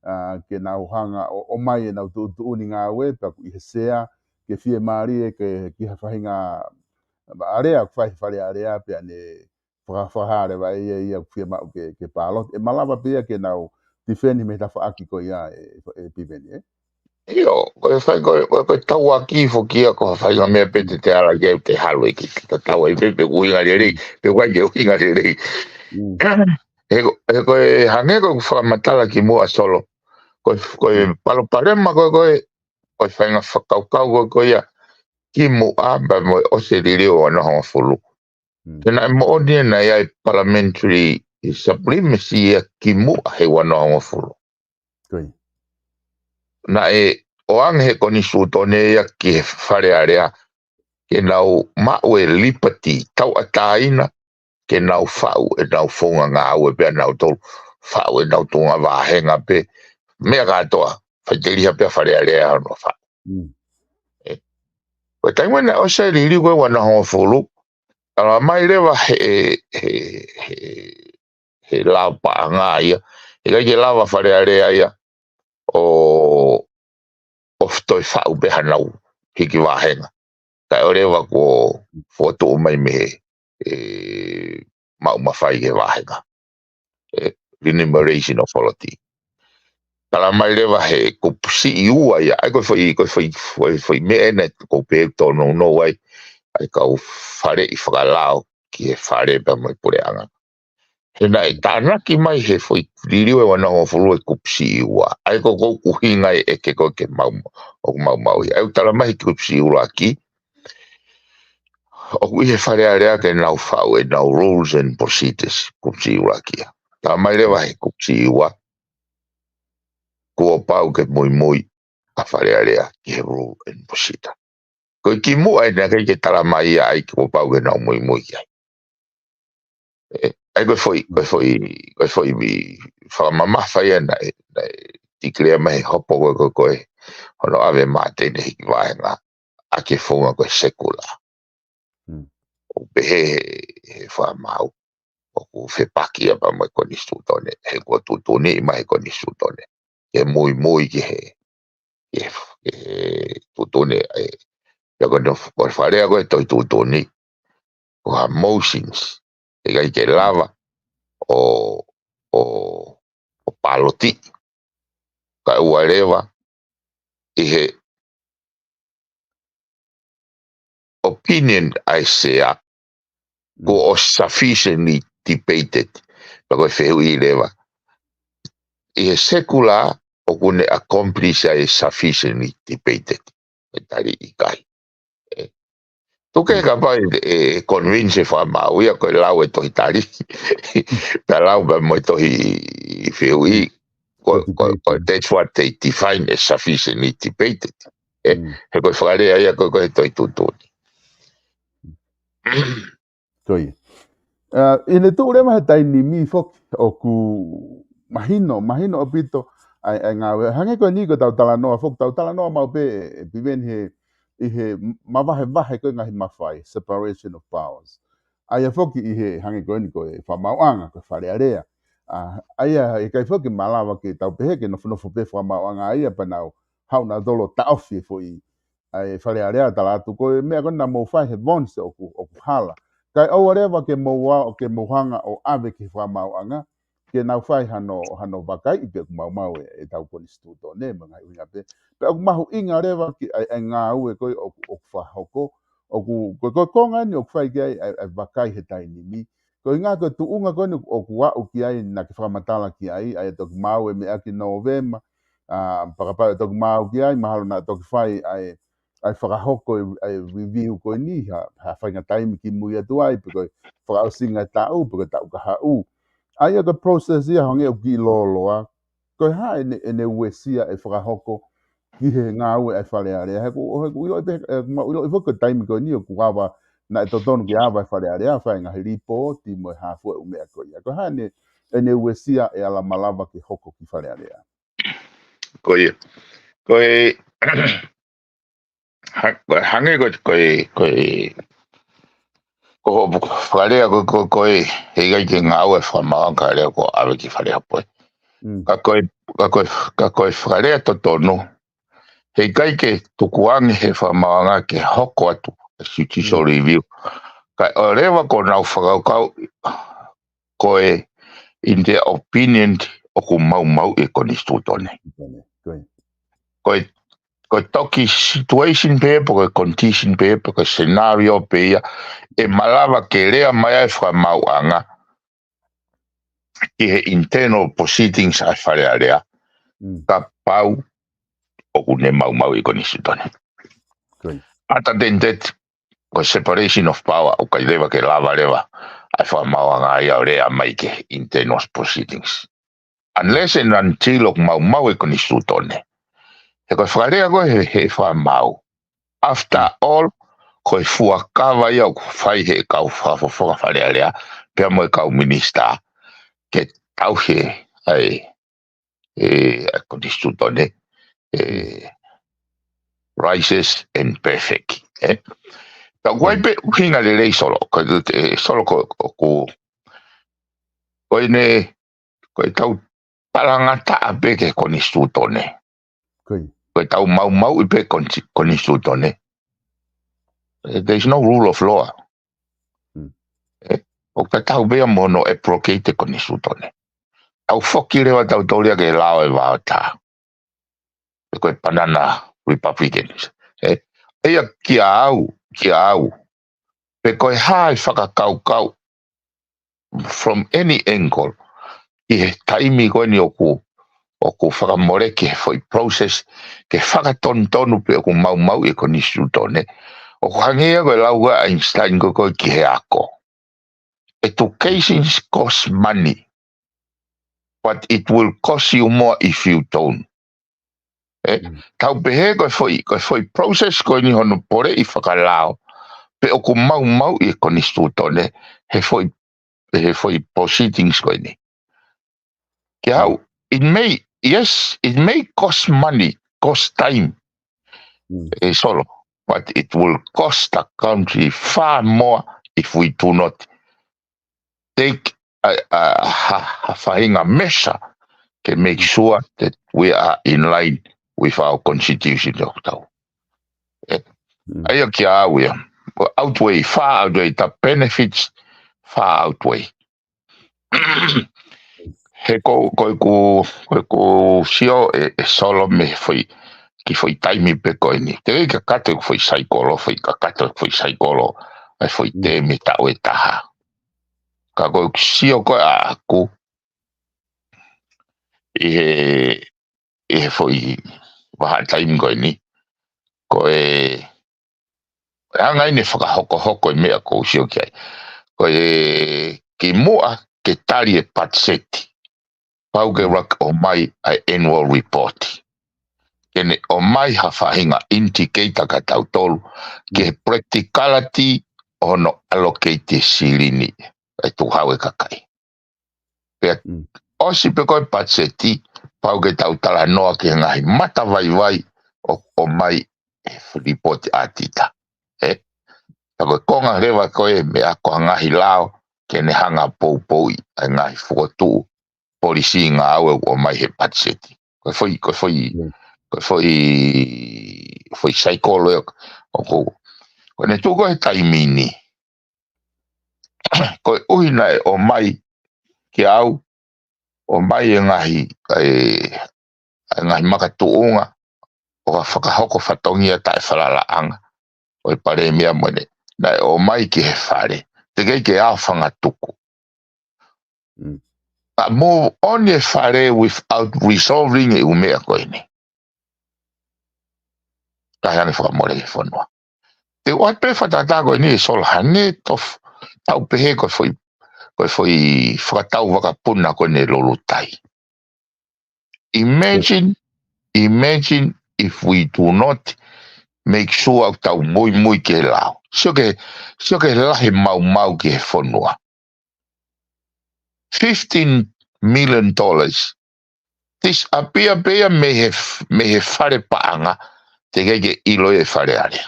ā, ke nau hanga ʻo, ʻomai ʻenau tuʻutuʻuni ngāue, pea ʻoku ʻi he Sea, ke fiemālie ke, ki ha faʻahinga alea ʻoku fai he Fale Alea, pea ne faka-, fakahā leva ʻe ia ia ʻoku fiemaʻu ke, ke pāloti. ʻE malava pē ia ke nau tifeni mei he tafaʻaki ko ia ē, ē Piveni, ē? ʻIo, ko e fai, ko e, ko e, ko e tauʻaki foki ia ko ha faʻahinga meʻa pē te te ala ke te halu ʻe ki, ki te tau ai pē, pe ʻuhinga lelei, pe ʻoku ʻikai ke ʻuhinga lelei. Mm. He ko, he ko e hangē ko ʻeku fakamatala kimuʻa Solo. Ko e, ko e palopalema ko e, ko e, ko e faʻahinga fakakaukau ko e, ko ia kimuʻa pea mo e ʻosi e liliu ʻo e ua noa hongofulu. Mm. He naʻe moʻoni ē naʻe ʻi ai e parliamentary supremacy ia kimuʻa he ua noa hongofulu. Ko ia. Naʻe ʻoange he konisitūtone ia ki he Fale Alea, ke nau maʻu e liberty tauʻatāina, ke nau faʻu ʻenau founga ngāue pē ʻanautolu, faʻu ʻenau tuʻunga vāhenga pē, meʻa kātoa, faʻiteliha pē ʻa e Fale Alea hono faʻu. Mm. Ē. Ko e taimi naʻe ʻosi e liliu ko e ua noa hongofulu, talamai leva he, he, he, he lao paʻanga ia, ʻikai ke lava Fale Alea ia ʻo, ʻo toe faʻu pē hanau hiki vāhenga. Kae ʻoua leva kuo fokotuʻu mai mei he, ē, maʻu mafai ki he vāhenga. Ē, remuneration authority. Talamai leva he kupu siʻi ua ia, ʻa ia ko e foʻi, ko e foʻi, foʻi, foʻi meʻa ena ʻoku ou pehē ʻoku tōnounou ai ʻa e kau faleʻi fakalao ki he Fale pea mo e Puleʻanga. He naʻe tānaki mai he foʻi liliu ʻe ua noa hongofulu e kupu siʻi ua. ʻA ia ko e ʻuhinga ē ʻeke ko ē ke mau, ʻoku mau maʻu ia. ʻA ia ʻoku talamai he kupu siʻi ʻuluaki, ʻoku ʻi he Fale Alea ke nau faʻu ʻenau rules and procedures, kupu siʻi ʻuluaki ia. Talamai leva he kupu siʻi ua, kuo pau ke muimui ʻa Fale Alea ki he rule and procedure. Ko e kimuʻa ē naʻe ʻikai ke talamai ia ʻa ia kuo pau ke nau muimui ki ai. Ē, ʻa ia ko e foʻi, ko e foʻi, ko e foʻi fakamamafa ia naʻe, naʻe declare mai he hopo ko e, ko e, ko e hono ʻave ʻa Māteni hiki vāhenga ʻaki e founga ko e sekula. Mm. ʻOku pehē he, he fakamaau, ʻoku fepaki ia pea mo e konisitūtone, he kuo tuʻutuʻuni mai he konisitūtone ke muimui ki he, ki he, ki he tuʻutuʻuni, ē, ia ko e, ko e Fale Alea ko e tohi tuʻutuʻuni, ko ha motions, ʻikai ke lava ʻo, ʻo, ʻo pāloti. Kae ʻoua leva ʻi he opinion ʻa e Sea, kuo ʻosi sufficiently debated, pea ko e fehuʻi leva, ʻi he sekula ʻoku ne accomplish ʻa e sufficiently debated? ʻE tali ʻikai. Ē. Tuku kehe kapau ʻe, ʻe convince e fakamaau ia ko e lau e tohi tali. Pea lau pea mo e tohi fehuʻi. Ko, ko, ko, that's what they define as sufficiently debated. Ē, he ko e fakalea ia ko, ko e tohi tuʻutuʻuni. Ko ia. Ā, ʻi he tuʻu leva he taimi ni foki ʻoku mahino, mahino ʻaupito ʻa e, ʻa e ngāue. Hangē ko eni ko ʻetau talanoa foki, tau talanoa maʻu pē ē, ē Piveni he, ʻi he mavahevahe ko e ngaahi mafai, separation of powers. ʻA ia foki ʻi he hangē ko eni ko e fakamaauʻanga, ko e Fale Alea. Ā, ʻa ia ʻikai foki malava ke tau pehē ke nofonofo pē fakamaauʻanga ʻa ia pea nau haʻu nautolu ʻo taʻofi e foʻi ʻa e Fale Alea tala atu ko e meʻa ko ē naʻa mou fai he Vons ʻoku, ʻoku hala. Kae ʻoua leva ke mou ō, ke mou hanga ʻo ʻave ki he fakamaauʻanga, ke nau fai hano, hano vakaiʻi pē ʻoku maumau e, ʻetau konisitūtone mo e ngaahi ʻuhinga pē. Pea ʻoku mahuʻinga leva ki ai, ʻa e ngāue ko ē ʻoku, ʻoku fakahoko, ʻoku, ko e, ko e konga eni ʻoku fai ki ai ʻa e, ʻa e vakai he taimi ni. Ko e ʻuhinga ko e tuʻunga ko eni ʻoku aʻu ki ai naʻa ke fakamatala ki ai, ʻa ia toki maau e meʻa ki Nōvema, ā, pea kapau ʻe toki maau ki ai, mahalo naʻa toki fai ʻa e, ʻa e fakahoko e, ʻa e review ko eni, ha, ha faʻahinga taimi kimui atu ai, pe ko e fakaʻosinga e taʻu, pe ko e taʻu kahaʻu. ʻA ia ko e process ia hangē ʻoku kiʻi lōloa, ko e hā ʻene, ʻene uesia ʻe fakahoko ki he ngāue ʻa e Fale Alea. He ʻoku, he ʻoku ʻiloʻi pē, ē, mau ʻiloʻi foki ko e taimi ko eni ʻoku ava, naʻe totonu ke ava e Fale Alea, fai ngaahi lipooti mo e hā fua e ʻū meʻa ko ia. Ko e hā ʻene, ʻene uesia ʻe ala malava ke hoko ki Fale Alea. Ko ia. Ko e, ha-, ko e hangē ko e, ko e, ko e, Ko hoʻo fakalea ko, ko, ko e, heʻikai ke ngāue fakamaau ka lea ko ʻave ki fale hapo. Ka ko e, ka ko e, ka ko e fakalea totonu. Heʻikai ke tukuange he fakamaauʻanga ke hoko atu e judicial review. Ka ʻo leva ko nau fakakaukau ko e, in their opinion, ʻoku maumauʻi e konisitūtone. Ko e, ko e toki situation pē, pe ko e condition pē, pe ko e scenario pē ia, ʻe malava ke lea mai ai e fakamaauʻanga ki he internal proceedings ʻa e Fale Alea, kapau ʻoku ne maumauʻi e konisitūtone. Other than that, ko e separation of power, ʻoku ʻikai leva ke lava leva ʻa e fakamaauʻanga ia ʻo lea mai ki he internal proceedings. Unless and until ʻoku maumauʻi e konisitūtone. He ko e fakalea ko ē he, he fakamaau. After all, ko e fuakava ia ʻoku fai he kau fakafofonga Fale Alea, pea mo e kau minisitā, ke tauhi ʻa e, ʻa e konisitūtone, ʻe, righteous and perfect, ē? Ka ʻoku ʻi ai pē ʻuhinga lelei Solo, ko e, ē, Solo ko, ko, ko, ko ʻene, ko e tau talangataʻa pē ki he konisitūtone. Ko e tau maumauʻi pē konisi-, konisitūtone. Eh, there is no rule of law. ʻOku tatau pē ia mo hono abrogate e konisitūtone. Tau foki leva tau tōlia ke lao e vaotā. Pe ko e Banana Republicans. Eh, ia kia au, kia au. Pe ko e hā e fakakaukau from any angle, ʻi he taimi ko eni ʻoku, ʻoku fakamoleki he foʻi process, ke fakatonutonu pe ʻoku maumauʻi e konisitūtone. ʻOku hangē ia ko e lau ʻa Einstein ko ē ki he ako. Education costs money, but it will cost you more if you don't. Eh, tau pehē ko e foʻi, ko e foʻi process ko eni hono poleʻi fakalao, pe ʻoku maumauʻi e konisitūtone, he foʻi, he foʻi proceedings ko eni. Kia au, it may, yes, it may cost money, cost time, eh, Solo, but it will cost the country far more if we do not take a, a, ha, ha faʻahinga measure ke make sure that we are in line with our constitution ʻoku tau. Eh, ʻa ia kia au ia. Ko e outweigh, far outweigh, the benefits far outweigh. He ko, ko ʻeku, ko ʻeku sio ē, ē Solo mei he foʻi, ki he foʻi taimi pē ko eni. Teʻeki ke kakato ʻeku foʻi saikolo, foʻi kakato ʻeku foʻi saikolo, ʻa e foʻi tēmi taʻu ʻe taha. Ka ko ʻeku sio ko ē ʻaʻaku, ʻi he, ʻi he foʻi vahaʻa taimi ko eni, ko e, ko e anga ʻene fakahokohoko e meʻa ʻoku ou sio ki ai. Ko e kimuʻa ke tali e patiseti, pau ke ʻuluaki ʻomai ʻa e annual report. Ke ne ʻomai ha faʻahinga indicator kia tautolu, ki he practicality ʻo hono allocate e silini, ʻa e tuʻu hau e kakai. Pea ʻosi pē ko e patiseti, pau ke tau talanoa ki he ngaahi matavaivai ʻoku ʻomai he lipooti ʻaʻatita. Ē? Ka ko e konga leva ko e meʻa ko e ngaahi lao, ke ne hanga poupouʻi ʻa e ngaahi fokotuʻu polisī ngāue ʻoku ʻomai he patiseti. Ko e foʻi, ko e foʻi, ko e foʻi, foʻi saikolo ē ʻoku, ko ʻene tuʻu ko ē he taimi ni. Ko e ʻuhi naʻe ʻomai kia au, ʻomai e ngaahi, e, e ngaahi makatuʻunga, ʻo ka fakahoko fatongia taʻefalalaʻanga ʻo e palēmia mo ʻene, naʻe ʻomai ki he fale, teʻeki ke ʻi ai ha fanga tuku. Ka move on e fale without resolving e ʻū meʻa ko eni. Ka hangē fakamole e fonua. Te u ʻoatu pē fakatātā ko eni ē Solo, hangē tofu, tau pehē ko e foʻi, ko e foʻi fakatau vakapuna ko eni ʻe Lulutai. Imagine, imagine if we do not make sure ʻoku tau muimui ki he lao. Sio ki he, sio ki he lahi e maumau ki he fonua. Fifteen million dollars. This appear pē ia mei he, mei he fale paʻanga, teʻeki ke ʻilo e Fale Alea.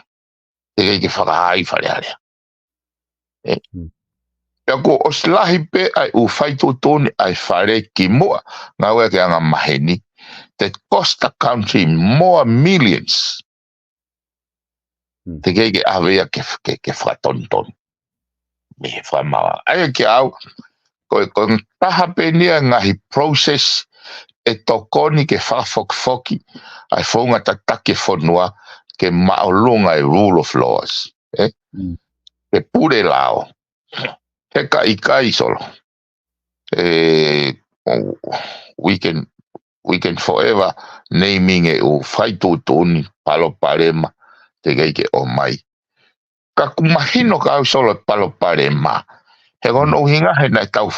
Teʻeki ke fakahā ʻe he Fale Alea. ʻE. Pea kuo ʻosi lahi pē ʻa e ʻū fai tuʻutuʻuni ʻa e fale kimuʻa, ngāue ʻaki e anga maheni, that cost the country more millions. Teʻeki ke ʻave ia ke, ke, ke fakatonutonu mei he fakamaau. ʻA ia kiate au, ko e, ko e taha pē eni ia e ngaahi process ʻe tokoni ke fakafokifoki ʻa e founga tataki e fonua ke māʻolunga e rule of laws. ʻE? Ke pule lao. He ka ʻikai Solo. ʻE, oh, we can, we can forever naming e ʻū fai tuʻutuʻuni palopalema teʻeki ke ʻomai. Ka ʻoku mahino kiate au Solo e palopalema. He ko hono ʻuhinga he naʻe tau,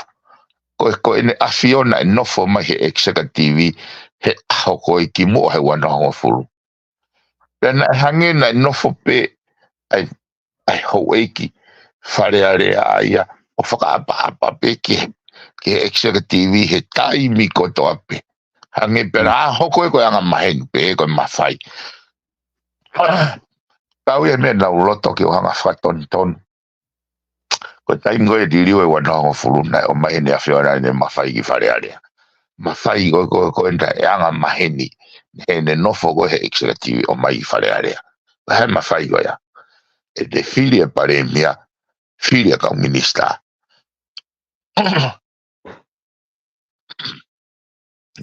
ko e, ko ʻEne ʻAfio naʻe nofo mai he executive he ʻaho ko ē kimuʻa he ua noa hongofulu. Pea naʻe hangē naʻe nofo pē ʻa e, ʻa e houʻeiki Fale Alea ʻa ia ʻo fakaʻapaʻapa pē ki he, ki he executive he taimi kotoa pē. Hangē pē naʻa hoko ē ko e anga maheni pē ko e mafai. Tau ia meʻa naʻa ku loto ke u hanga fakatonutonu. Ko e taimi ko ē liliu e ua noa hongofulu naʻe ʻomai ʻEne ʻAfio ʻa ʻEne mafai ki Fale Alea. Mafai ko ē, ko ē, ko ē naʻe anga maheni. Heʻene nofo ko ē he executive ʻomai ki Fale Alea. Ko e hā e mafai ko ia? ʻEne fili e palēmia, fili e kau minisitā.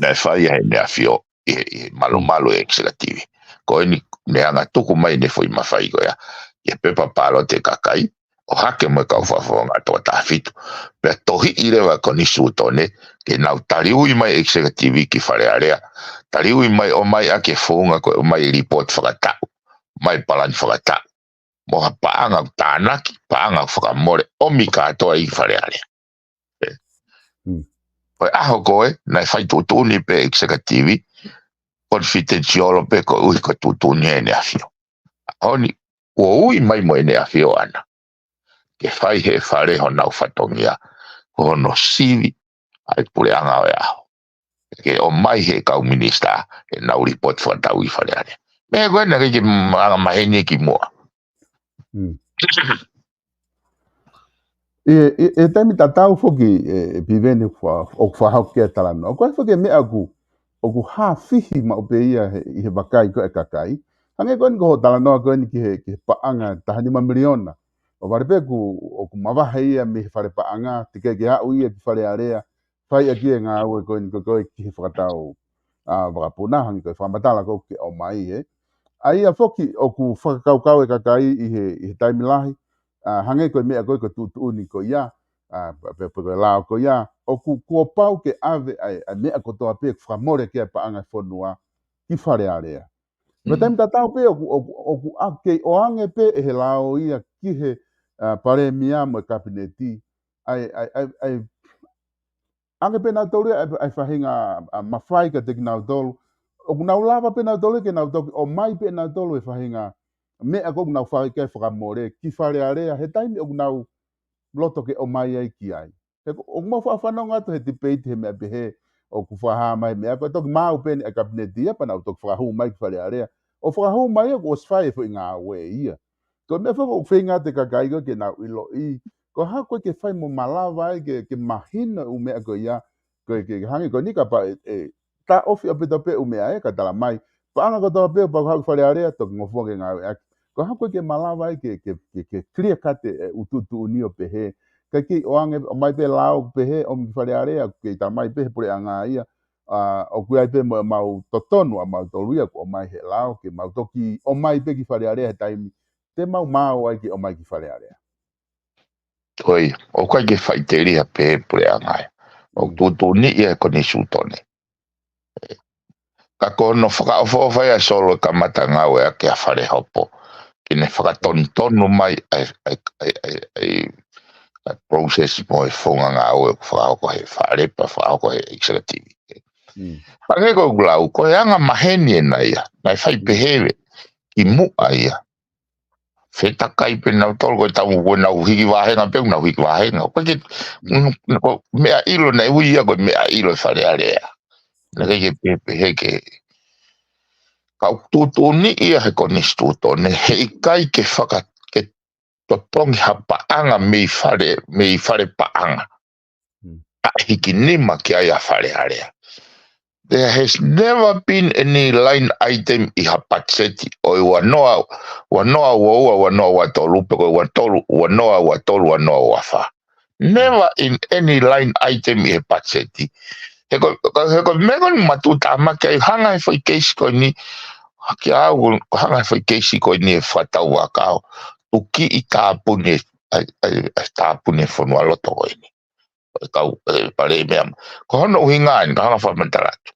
Naʻe fai ʻe heʻene ʻAfio ʻi he, ʻi he malumalu e executive. Ko eni ne hanga tuku mai ʻene foʻi mafai ko ia ʻi he pepa pālote kakai, ʻo hake mo e kau fakafofonga toko taha fitu. Pea tohiʻi leva e konisitūtone ke nau taliui mai e executive ki Fale Alea. Taliui mai ʻomai ʻaki e founga ko e ʻomai e lipooti fakataʻu, mai palani fakataʻu. Mo ha paʻanga ʻoku tānaki, paʻanga ʻoku fakamole, ʻomi kātoa ʻi Fale Alea. Ko e ʻaho ko ē, naʻe fai tuʻutuʻuni pē executive, confidential pē koeʻuhi ko e tuʻutuʻuni ʻa ʻEne ʻAfio. ʻAho ni, ʻoku ui mai mo ʻEne ʻAfio ʻana ke fai he fale honau fatongia, ko hono sivi ʻa e puleʻanga ʻo e ʻaho. Ke ʻomai he kau minisitā ʻenau lipooti fakataʻu ʻi Fale Alea. Meʻa ko ē naʻe ʻikai ke anga maheni kimuʻa. ʻI he, ʻi he taimi tatau foki ʻe, ʻe Piveni ʻoku fakahoko ki ai e talanoa. ʻOku ʻi ai foki e meʻa ʻoku, ʻoku hā fihi maʻu pē ia he, ʻi he vakai ko ē ʻa e kakai. Hangē ko eni ko hoʻo talanoa ko eni ki he, ki he paʻanga taha nima miliona. ʻOku vale pē ʻoku, ʻoku mavahe ia mei he fale paʻanga, teʻeki ke aʻu ia ki Fale Alea, fai ʻaki e ngāue ko eni ko ē ki he fakatau, ʻa, vakapuna, hangē ko e fakamatala ko ē ke ʻomai ē. ʻA ia foki ʻoku fakakaukau e kakai ʻi he, ʻi he taimi lahi, ʻa, hangē ko e meʻa ko ē ko e tuʻutuʻuni ko ia, ʻa, pe, pe ko e lao ko ia, ʻoku kuo pau ke ʻave ʻa e, ʻa e meʻa kotoa pē ʻoku fakamole ki ai e paʻanga e fonua ki Fale Alea. Ko e taimi tatau pē ʻoku, ʻoku, ʻoku ʻa kei ʻoange pē ʻe he lao ia ki he, ʻa, palēmia mo e kapineti, ʻa e, ʻa e, ʻa e, ʻa e, ʻoange pē nautolu ia ʻa e, ʻa e faʻahinga, ʻa, mafai kiate kinautolu. ʻOku nau lava pē nautolu ke nau toki ʻomai pē nautolu e faʻahinga meʻa ko ē ʻoku nau fai ki ai e fakamole ki Fale Alea he taimi ʻoku nau loto ke ʻomai ai ki ai. He ko, ʻoku mau faʻa fanongo atu he tipeiti he meʻa pehē, ʻoku fakahā mai e meʻa ko e toki maau pē eni ʻa e kapineti ia pea nau toki fakahū mai ki Fale Alea. ʻO fakahū mai ia kuo ʻosi fai e foʻi ngāue ia. Ko e meʻa foki ʻoku feinga atu e kakai ko ē ke nau ʻiloʻi, ko e hā ko ē ke fai mo malava ai ke, ke mahino e ʻū meʻa ko ia, ko e ke, ke hangē ko eni kapau ʻe, ʻe taʻofi ʻaupito pē e ʻū meʻa ē ka tala mai. Paʻanga kotoa pē ʻoku pau ke haʻu ki Fale Alea, toki ngofua ke ngāueʻaki. Ko e hā ko ē ke malava ai ke, ke, ke, ke clear cut e ʻū tuʻutuʻuni ʻo pehē. Kae kei ʻoange, ʻomai pē lao pehē, ʻomi ki Fale Alea, kei tala mai pē he puleʻanga ia. ʻA, ʻoku ʻi ai pē mo ʻemau totonu ʻamautolu ia kuo ʻomai he lao, ke mau toki ʻomai pē ki Fale Alea he taimi te mau maau ai ke ʻomai ki Fale Alea. ʻOi, ʻoku ʻikai ke faʻiteliha pē he puleʻanga ia. ʻOku tuʻutuʻuni ia he konisitūtone. Ka ko hono fakaʻofoʻofa ia Solo e kamata ngāueʻaki ʻa Falehopo ke ne fakatonutonu mai ʻa e, ʻa e, ʻa e, ʻa e, ʻa e, ʻa e process mo e founga ngāue ʻoku fakahoko he fale pea fakahoko he executive. Hangē ko ʻeku lau, ko e anga maheni ena ia, naʻe fai pehē kimuʻa ia. Fetakai pē nautolu ko e tau ko e nau hiki vāhenga pē, nau hiki vāhenga. Ko e ke, ko e meʻa ʻilo naʻe ui ia ko e meʻa ʻilo e Fale Alea. Naʻe ʻikai ke pehē, pehē ke. Ka ʻoku tuʻutuʻuni ia he konisitūtone, heʻikai ke faka, ke totongi ha paʻanga mei fale, mei fale paʻanga. Ka hiki nima ki ai ʻa Fale Alea. There has never been any line item ʻi ha patiseti ʻo e ua noa, ua noa ua ua, ua noa ua tolu, pe ko e ua tolu, ua noa ua tolu, ua noa ua fā. Never in any line item ʻi he patiseti. He ko, ko, he ko e meʻa ko eni matuʻutāmaki ai, hanga he foʻi keisi ko eni, ki au, hanga he foʻi keisi ko eni ʻe fakatau ʻa e kau tuki ʻi tāpuni, ʻa e, ʻa e, ʻa e tāpuni fonualoto ko eni. Ko e kau, ʻe pale meʻa. Ko hono ʻuhinga eni, ka hanga fakamatala atu.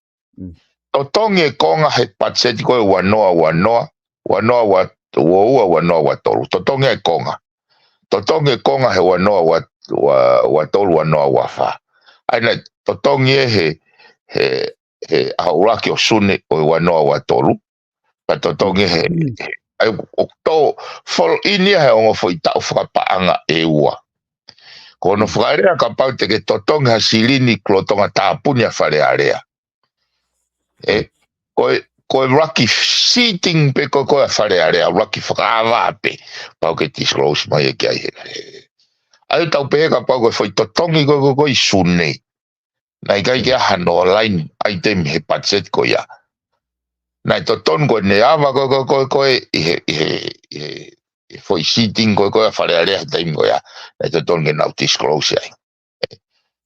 Totongi e konga he patiseti ko e ua noa ua noa, ua noa ua, ua ua, ua noa ua tolu. Totongi e konga. Totongi e konga he ua noa ua, ua, ua tolu, ua noa ua fā. ʻA ia naʻe totongi ʻe he, he, he ʻaho ʻuluaki ʻo Sune ʻo e ua noa ua tolu. Ka totongi he, he, ʻa ia ʻoku tō, fall in ia he ongo foʻi taʻu fakapaʻanga ʻe ua. Ko hono fakalea kapau te ke totongi ha silini ki lolotonga tāpuni ʻa Fale Alea. ʻE, ko e, ko e ʻuluaki seating pē ko, ko ē ʻa Fale Alea, ʻuluaki fakaava pē, pau ke disclose mai ʻe ki ai he. ʻA ia tau pehē kapau ko e foʻi totongi ko, ko, ko ʻi Sune. Naʻe ʻikai ke ʻi ai hano line item he patiseti ko ia. Naʻe totonu ko ʻene ava ko, ko, ko, ko ē ʻi he, ʻi he, ʻi he, ʻi he foʻi seating ko, ko ē ʻa Fale Alea he taimi ko ia. Naʻe totonu ke nau disclose ai.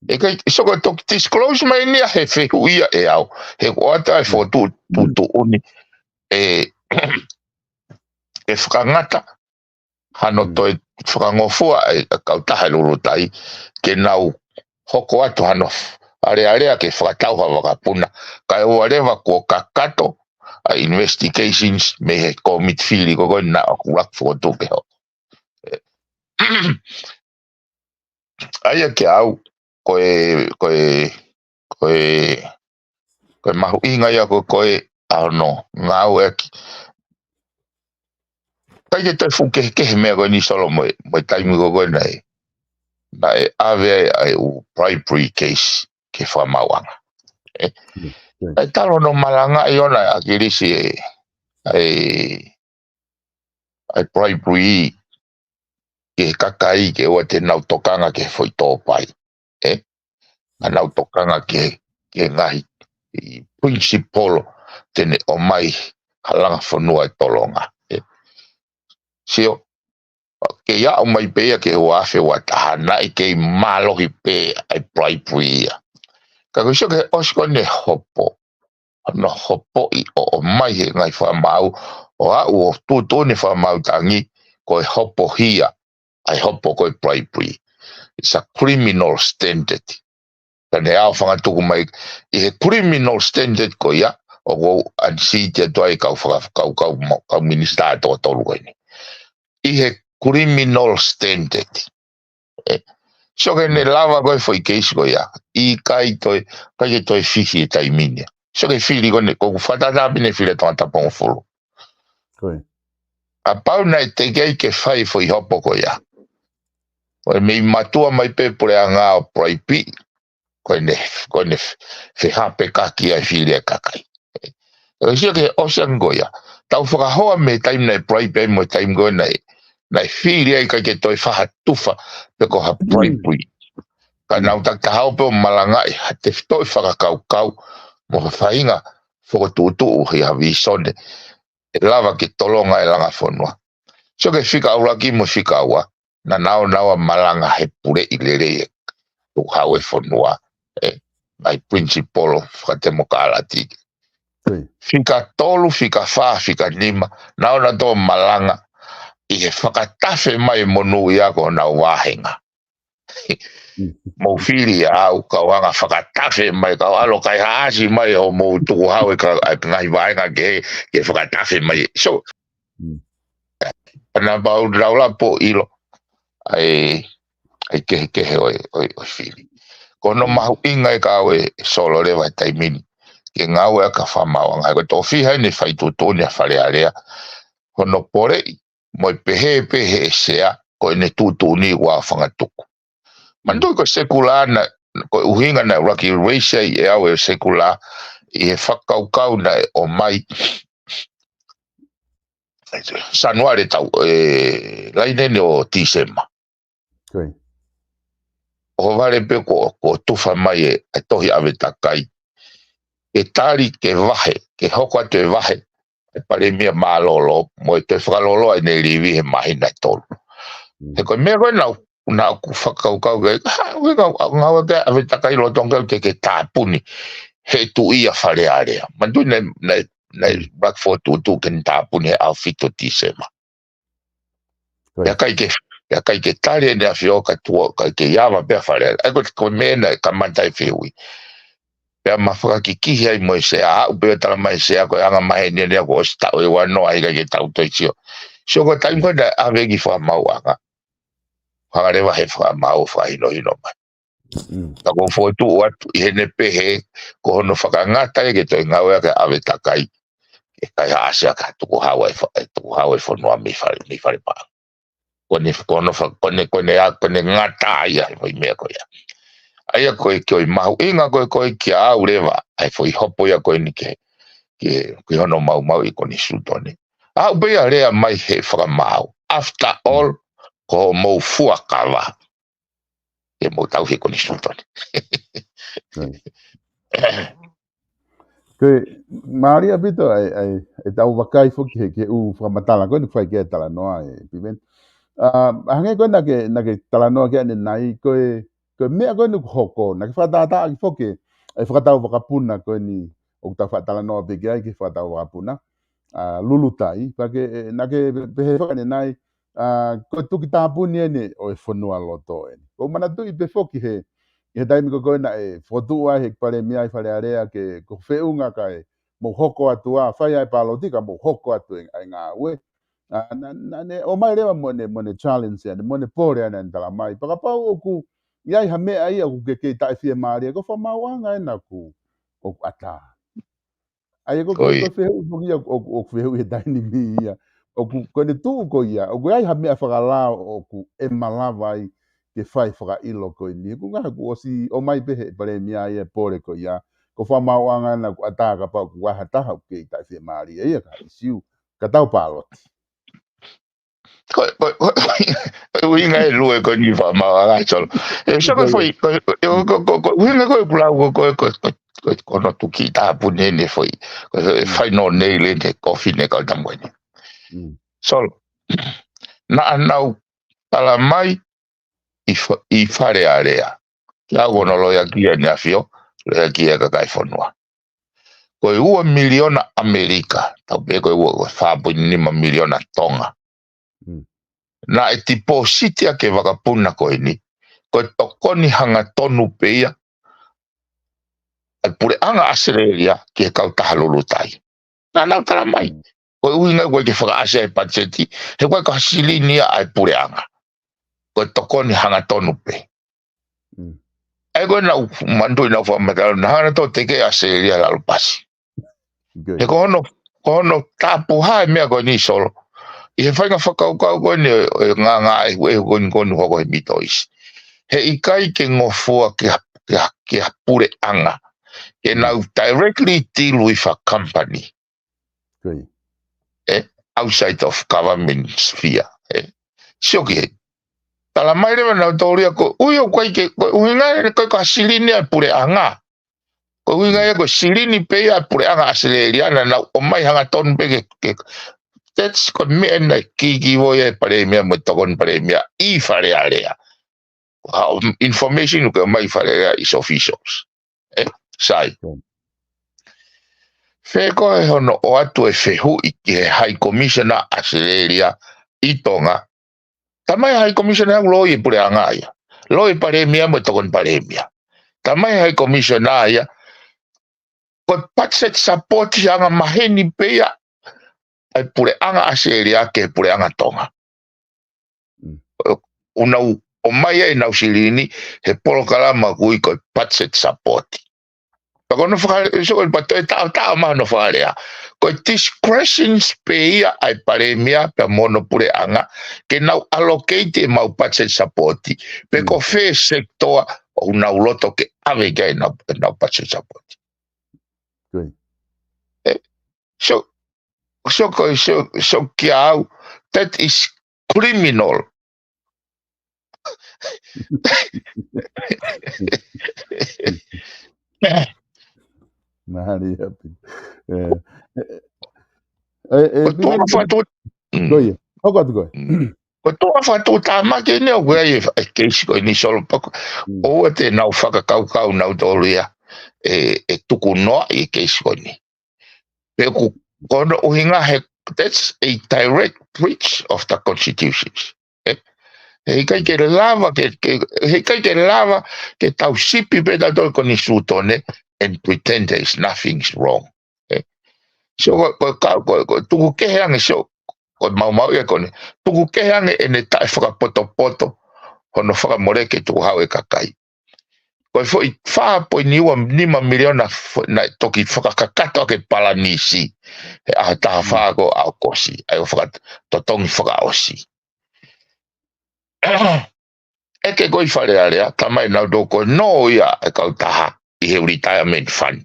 ʻE kai, so ko e toki disclose mai eni ia he fehuʻi ia ʻe au. He ko ata e fotu, tu, tu, uni. ʻE, ʻe fakangata, hano toe fakangofua ʻa e kautaha ʻi Lulutai, ke nau hoko atu hano alealea ke fakatau ha vakapuna, kae ʻoua leva kuo kakato ʻa e investigations mei he kōmiti fili ko, ko ē naʻa ku laku fokotuʻu ke hoko. ʻA ia ke au, ko e, ko e, ko e, ko e mahuʻinga ia ko, ko e ʻa hono ngāueʻaki. ʻIkai ke toe fuʻu kehekehe meʻa ko eni Solo mo e, mo e taimi ko, ko ē naʻe, naʻe ʻave ai ʻa e ʻū bribery case ki he fakamaauʻanga. ʻE, ʻa e talo no malanga ʻi ʻona ʻa ʻAkilisi ʻe, ʻa e, ʻa e bribery ki he kakai ke ʻoua te nau tokanga ki he foʻi tōpai. ʻE, ka nau tokanga ki he, ki he ngaahi principle te ne ʻomai ha langa fonua ʻe tolonga. ʻE, sio, ke aʻu mai pē ia ki he ua afe ua taha, naʻe kei mālohi pē ʻa e bribery ia. Ka ko e sio ki he ʻosi ko eni hopo, hono hopoʻi ʻo ʻomai he ngaahi fakamaau, ʻo aʻu ʻo tuʻutuʻuni fakamaau tangi, ko e hopohia ʻa e hopo ko e bribery. It's a criminal standard. Ka ne ʻaofangatuku mai ʻi he criminal standard ko ia, ʻoku ou ʻanisiti atu ai kau faka-, kau, kau, kau minisitā toko tolu ko eni. ʻI he criminal standard. ʻE, sio ke ne lava ko e foʻi keisi ko ia. ʻIkai toe, ʻikai ke toe fihi e taimi ni. Sio ke fili ko eni, ko ʻeku fakatātā pē eni fili ʻa Tongatapu hongofulu. Ko e. Kapau naʻe teʻeki ai ke fai foʻi hopo ko ia. Ko e mei matua mai pē puleʻanga ʻo bribe, ko ʻene, ko ʻene fehāpekaki ʻa e fili ʻa e kakai. ʻE sio ki he ʻosi ange ko ia. Tau fakahoa mei he taimi naʻe bribe ai mo e taimi ko ē naʻe, naʻe fili ai ʻikai ke toe fai ha tufa pe ko ha bribery. Ka nau takitaha ō pē ʻo malangaʻi ha tefitoʻi fakakaukau mo ha faʻahinga fokotuʻutuʻu ʻi ha vīsone ʻe lava ke tolonga e langa fonua. Sio ki he fika ʻuluaki mo e fika ua, naʻa nau, nau ʻa malanga he puleʻi lelei ʻe tukuhau e fonua, ʻe, ngaahi principle fakatemokālati. Fika tolu, fika fā, fika nima, nau, nau tō malanga ʻi he fakatafe mai e monūʻia ko honau vāhenga. Mou fili au, kau hanga fakatafe mai, kau ʻalu ʻo kaihaʻasi mai hoʻomou tukuhau e ka-, ʻa e ngaahi vāhenga ke, ke fakatafe mai. So, ana pau lau la po ʻilo ʻa e, ʻa e kehekehe ʻo e, ʻo e, ʻo e fili. Ko hono mahuʻinga ʻe kau ʻe Solo leva he taimi ni ke ngāueʻaki ha fakamaauʻanga, he ko e toko fiha eni e fai tuʻutuʻuni ʻa Fale Alea, hono poleʻi mo e pehē pē ʻe he sea ko ʻene tuʻutuʻuni ʻoku ʻaofangatuku. Manatuʻi ko e sekula na, ko e ʻuhinga naʻe ʻuluaki raise ai ʻe au e sekula ʻi he fakakaukau naʻe ʻomai Sanuale tau, e, laine ni ʻo Tīsema. Ko ia. ʻOhovale pē ko, ko tufa mai e, e tohi ʻave takai. Ke tali, ke vahe, ke hoko atu e vahe, e palēmia mālōlō, mo e toe fakalōloa ʻene livi he māhina ʻe tolu. Mm. He ko e meʻa ko ē naʻa, naʻa ku fakakaukau ke, ha, ui ngau, ngau ke ʻave takai lolotonga ke, ke tāpuni, he tuʻi ʻa Fale Alea. Manatuʻi naʻe, naʻe, naʻe Mm. Black Four tuʻutuʻu ke ne tāpuni he ʻaho fitu Tīsema. Ko ia. Pea ʻikai ke, pea ʻikai ke tali ʻEne ʻAfio ka tuʻo, ʻikai ke ava pē ʻa Fale Alea. ʻA ia ko, ko e meʻa naʻe kamata e fehuʻi. Pea ma fakakikihi ai mo e sea, aʻu pē ʻo talamai e sea ko e anga maheni ʻeni ʻa ia kuo ʻosi taʻu ʻe uanoa ʻikai ke tau toe sio. Sio ko e taimi ko ē naʻe ʻave ki Fakamaauʻanga. Hanga leva he Fakamaau ʻo fakahinohino mai. Mm. Ka ʻoku ou fokotuʻu atu ʻi heʻene pehē, ko hono fakangata ia ke toe ngāueʻaki e ʻave takai. Ke kaihaʻasi ʻaki ha tukuhau ʻa e fa-, e tukuhau ʻa e fonua mei Fale, mei Fale Paʻanga. Ko ʻene, ko hono fa-, ko ʻene, ko ʻene a-, ko ʻene ngata ia he foʻi meʻa ko ia. ʻA ia ko e, ko e mahuʻinga ko ē ko ē kiate au leva, ʻa e foʻi hopo ia ko eni ke, ke, ke hono maumauʻi e Konisitūtone. Aʻu pē ia ʻo lea mai he Fakamaau. After all, ko hoʻomou fuakava. Ke mou tauhi e Konisitūtone. Ko ia. Ko e mālie ʻaupito ʻa e, ʻa e, ʻetau vakai foki he, ki he ʻū fakamatala ko ē naʻe fai ki ai e talanoa ē, Piveni. ʻA, hangē ko ē naʻa ke, naʻa ke talanoa ki ai ʻanenai, ko e, ko e meʻa ko ē naʻe hoko, naʻa ke fakatātā ʻaki foki e fakatau vakapuna ko eni ʻoku tau faʻa talanoa pē ki ai, ki he fakatau vakapuna, ʻa, Lulutai, pea ke, ʻe, naʻa ke pehē foki ʻanenai, ʻa, ko e tuki tāpuni ʻeni ʻo e fonualoto eni. ʻOku ou manatuʻi pē foki he, ʻi he taimi ko ē naʻe fokotuʻu ai he palēmia ʻi Fale Alea ke, ko e feʻunga kae mou hoko atu ā, fai ʻa e pāloti ka mou hoko atu e, ʻa e ngāue. ʻA, naʻa, naʻa ne ʻomai leva mo ʻene, mo ʻene challenge ʻeni, mo ʻene pole ʻeni ʻene talamai. Pea kapau ʻoku ʻi ai ha meʻa ia ʻoku ke kei taʻefiemālie, ko Fakamaauʻanga ʻena ʻoku, ʻoku ʻatā. ʻA ia ko, ko, Ko ia. ko e fehuʻi foki ia, ʻoku, ʻoku fehuʻi he taimi ni ia. ʻOku, ko ʻene tuʻu ko ia, ʻoku ʻi ai ha meʻa fakalao ʻoku ʻe malava ai ke fai fakaʻilo ko eni. Ko e ngaahi kuo ʻosi ʻomai pē he palēmia ia e pole ko ia. Ko Fakamaauʻanga ʻena ʻoku ʻatā kapau ʻoku ʻi ai ha taha ʻoku kei taʻefiemālie ia ka ʻisiu. Ka tau pāloti. Ko, ko, ko, ko e ʻuhinga e lue ko eni Fakamaauʻanga Solo. E, so ko e Ko ia. foʻi, ko, ko, ko, ko, ko, ʻuhinga ko e kulau ko, ko, ko, ko, ko, ko hono tuki tāpuni ʻeni foʻi. Ko e, ko e Mm. fai no nei le ne kofi ne kau tamu eni. Mm. Solo. Naʻa nau talamai ʻi Fa-, ʻi Fale Alea. Ke ʻalu hono loiaʻaki ʻEne ʻAfio, loiaʻaki e kakai fonua. Ko e ua miliona ʻAmelika, tau pehē ko e ua, ko e fā poini nima miliona Tonga. Mm. Naʻe tipōsiti ʻaki e vakapuna ko eni, ko e tokoni hangatonu pē ia ʻa e puleʻanga ʻAositelēlia ki he kautaha Lulutai. Naʻa nau talamai. Mm. Ko e ʻuhinga ko e ke fakaʻasi ʻa e patiseti, he ko e ka silini ia ʻa e puleʻanga. Ko e tokoni hangatonu pē. Mm. ʻA ia ko ē naʻa ku manatuʻi naʻa ku fakamatala, naʻa hanga ʻo teke ʻa ʻAositelēlia lalo pasi. Good. He ko hono, ko hono tapuhā e meʻa ko eni Solo. ʻI he faʻahinga fakakaukau ko eni ʻo e ngaahi ʻehuʻehu ko eni ko eni hoko he Middle East. He ʻikai ke ngofua ki ha, ki ha, ki ha puleʻanga. Ke Mm. nau directly deal with a company. Good. ʻE, outside of government sphere. ʻE, sio ki he. Talamai leva naʻa tōlia ko, ui ʻoku ʻikai ke, ko e ʻuhinga ʻe ko e ka silini ʻa e puleʻanga. Ko e ʻuhinga ia ko e silini pē ia ʻa e puleʻanga ʻAositelēlia naʻa nau ʻomai hangatonu pē ke, ke, that's ko e meʻa naʻe kiki vo ia e palēmia mo e tokoni palēmia ʻi Fale Alea. Ko ha information ʻoku ʻomai Fale Alea ʻi he officials. ʻE, sai. Mm. Fē ko e hono ʻoatu e fehuʻi ki he High Commissioner ʻAositelēlia ʻi Tonga. Talamai High Commissioner ʻoku loi e puleʻanga ia. Loi e palēmia mo e tokoni palēmia. Talamai High Commissioner ia. Ko e budget support anga maheni pē ia ʻa e puleʻanga ʻAositelēlia ki he puleʻanga Tonga. Mm. ʻO nau ʻomai ai ʻenau silini he polokalama ʻoku ui ko e budget support. Pea ko hono fakalea, so ko e pato e taʻotaʻo mai hono fakalea. Ko e discretions pē ia ʻa e palēmia pea mo hono puleʻanga, ke nau allocate ʻemau budget support. Pe Mm. ko fē sector ʻoku nau loto ke ʻave ki ai ʻenau, ʻenau budget support. Good. ʻE, so, so ko, so, so kia au, that is criminal. Mālie ʻaupito. Eh, eh, eh, eh, Ko e tuʻunga Piveni, fatu. ko ia. Hoko atu koe. Ko e tuʻunga fatuʻutāmaki eni ʻoku ʻi ai e, e keisi ko eni Solopako. Mm. ʻOua te nau fakakaukau nautolu ia ʻe, ʻe tuku noa ʻi he keisi ko eni. Pe ʻoku, ko hono ʻuhinga he, that's a direct breach of the constitutions. Eh? He ʻikai ke lava ke, ke, he ʻikai ke lava ke tau sipi pē tautolu ko eni sūtone and pretend there is nothing's wrong. Eh? So ko, ko, ka, ko, ko tuku kehe ange, so ko maumau ia ko eni. Tuku kehe ange ʻene taʻe fakapotopoto hono fakamole ke tukuhau e kakai. Ko e foʻi fā poini ua nima miliona fo-, naʻe toki fakakakato ʻaki e palanisi he ʻaho taha fā ko ʻAokosi, ʻa ia ʻoku fakatotongi fakaʻosi. ʻEke ko ē ʻi Fale Alea, talamai nautolu ko e nō ia e kautaha ʻi he retirement fund.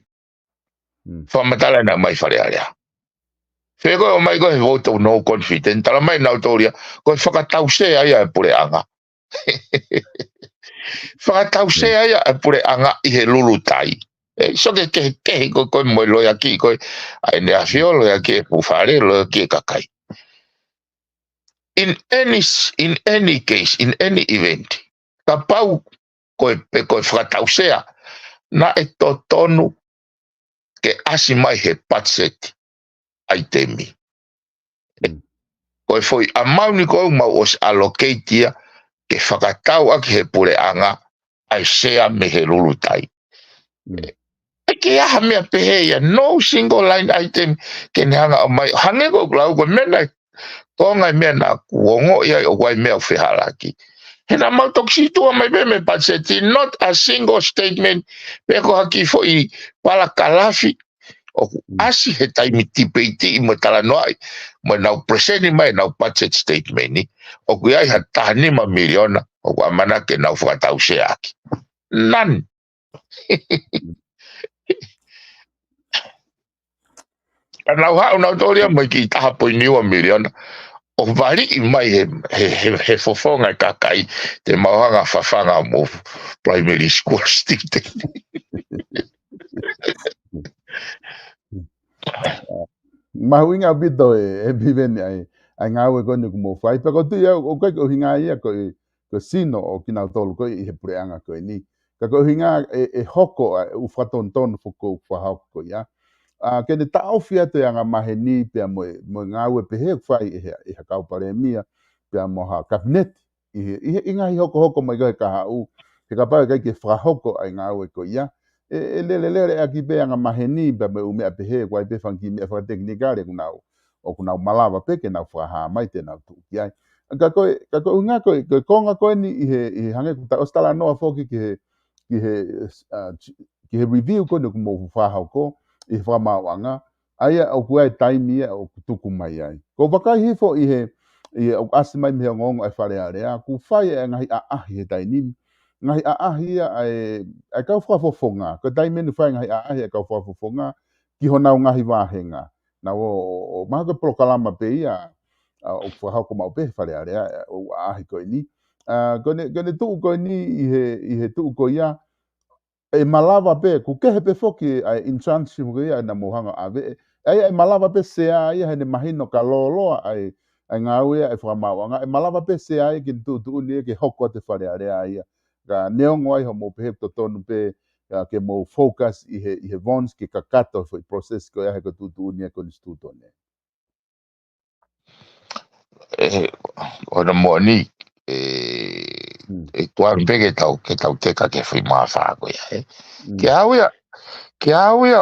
Mm. Fakamatala naʻe ʻomai Fale Alea. Fē ko ē ʻomai ko ē he vote of no confidence, talamai nautolu ia, ko e fakatausea ia e puleʻanga. Fakatausea ia e puleʻanga ʻi he lulutai. Eh, so ke, ke, ke, ko, ko e mo e loea ki, ko e, ʻa ʻEne ʻAfio loea ki e Fuʻu Fale, loea ki e kakai. In any s-, in any case, in any event, kapau ko e pe ko e fakatausea, naʻe totonu ke ʻasi mai he budget ʻaitemi. Mm. Ko e foʻi amount ko ē ʻoku mau ʻosi allocate ia ke fakatau ʻaki he puleʻanga ʻa e sea mei he lulutai. Mm. ʻIkai ke ʻi ai ha meʻa pehē ia, no single line item ke ne hanga ʻo ʻomai. Hangē ko ʻeku lau ko e meʻa naʻe, ko e ngaahi meʻa naʻa ku ongoʻi ai ʻoku ʻi ai meʻa ʻoku fehālaaki. He naʻa mau toki sītuʻa mai pē mei he budget, not a single statement, pe ko ha kiʻi foʻi palakalafi ʻoku Mm. ʻasi he taimi tipeitiʻi mo talanoaʻi, mo ʻenau present mai ʻenau budget statement ni, ʻoku ʻi ai ha taha nima miliona ʻoku ʻamanaki ke nau fakatauseaʻaki. None. Ka nau haʻu nautolu ia mo e kiʻi taha poini ua miliona ʻo valiʻi mai he, he, he, he fofonga e kakai, te mau hanga fafanga mo primary school student. Mahuʻinga ʻaupito e, e Piveni ʻa e, ʻa e ngāue ko eni ʻoku mou fai. Pea ko e tuʻu ia, ʻoku ʻikai ko e ʻuhinga ia ko e, ko e sino ʻo kinautolu ko ē ʻi he puleʻanga ko eni. Ka ko e ʻuhinga e, e hoko ʻa e ʻū fakatonutonu foʻou fakahoko ko ia. ʻA, ke ne taʻofi atu e angamaheni pea mo e, mo e ngāue pehē ʻoku fai ʻe he, ʻe ha kau palēmia, pea mo ha kapineti, ʻi he, ʻi he, ʻi he ngaahi hokohoko mai ko ē he kahaʻu, he kapau ʻe ʻikai ke fakahoko ʻa e ngāue ko ia. ʻE, ʻe lelelele ʻaki pē angamaheni, pea mo e ʻū meʻa pehē, ʻoku ʻi ai pē fanga kiʻi meʻa fakatekinikale ʻoku nau, ʻoku nau malava pē ke nau fakahā mai te nau tuʻu ki ai. Ka ko e, ka ko e ʻuhinga ko e, ko e konga ko eni ʻi he, ʻi he hangē ʻoku ta ʻosi talanoa foki ki he, ki he, ʻa, ki he review ko eni ʻoku mou fakahoko ʻi he fakamaauʻanga, ʻa ia ʻoku ʻi ai e taimi ia ʻoku tuku mai ai. Ko e vakai hifo ʻi he, ʻi he ʻoku ʻasi mai mei he ongoongo ʻa e Fale Alea, ʻoku fai e ngaahi ʻaʻahi he taimi ni. Ngaahi ʻaʻahi ia ʻa e, ʻa e kau fakafofonga. Ko e taimi ni ʻoku fai e ngaahi ʻaʻahi ʻa e kau fakafofonga ki honau ngaahi vāhenga. Naʻa ʻo, ʻo, ʻo mahalo ko e polokalama pē ia, ʻa, ʻoku fakahoko maʻu pē he Fale Alea, ʻa, ʻo ʻaʻahi ko eni. ʻA, ko ʻene, ko ʻene tuʻu ko eni ʻi he, ʻi he tuʻu ko ia, ʻe malava pē, ʻoku kehe pē foki ʻa e injunction ko ia naʻa mou hanga ʻo ʻave. ʻA ia ʻe malava pē sea ia heʻene mahino ka lōloa ʻa e, ʻa e ngāue ʻa e fakamaauʻanga. ʻE malava pē sea ia ke ne tuʻutuʻuni ia ke hoko atu e Fale Alea ia. Ka neongo ai hoʻomou pehē ʻoku totonu pē, ʻa, ke mou focus ʻi he, ʻi he vons ke kakato foʻi process ko ia he ko e tuʻutuʻuni ʻa e konisitūtone. ʻE, ʻo na moʻoni, ʻe, Mm. ʻe tuan pē ke tau, ke tau teka ke fai mafā ko ia, ē. Mm. Ke au ia, ke au ia,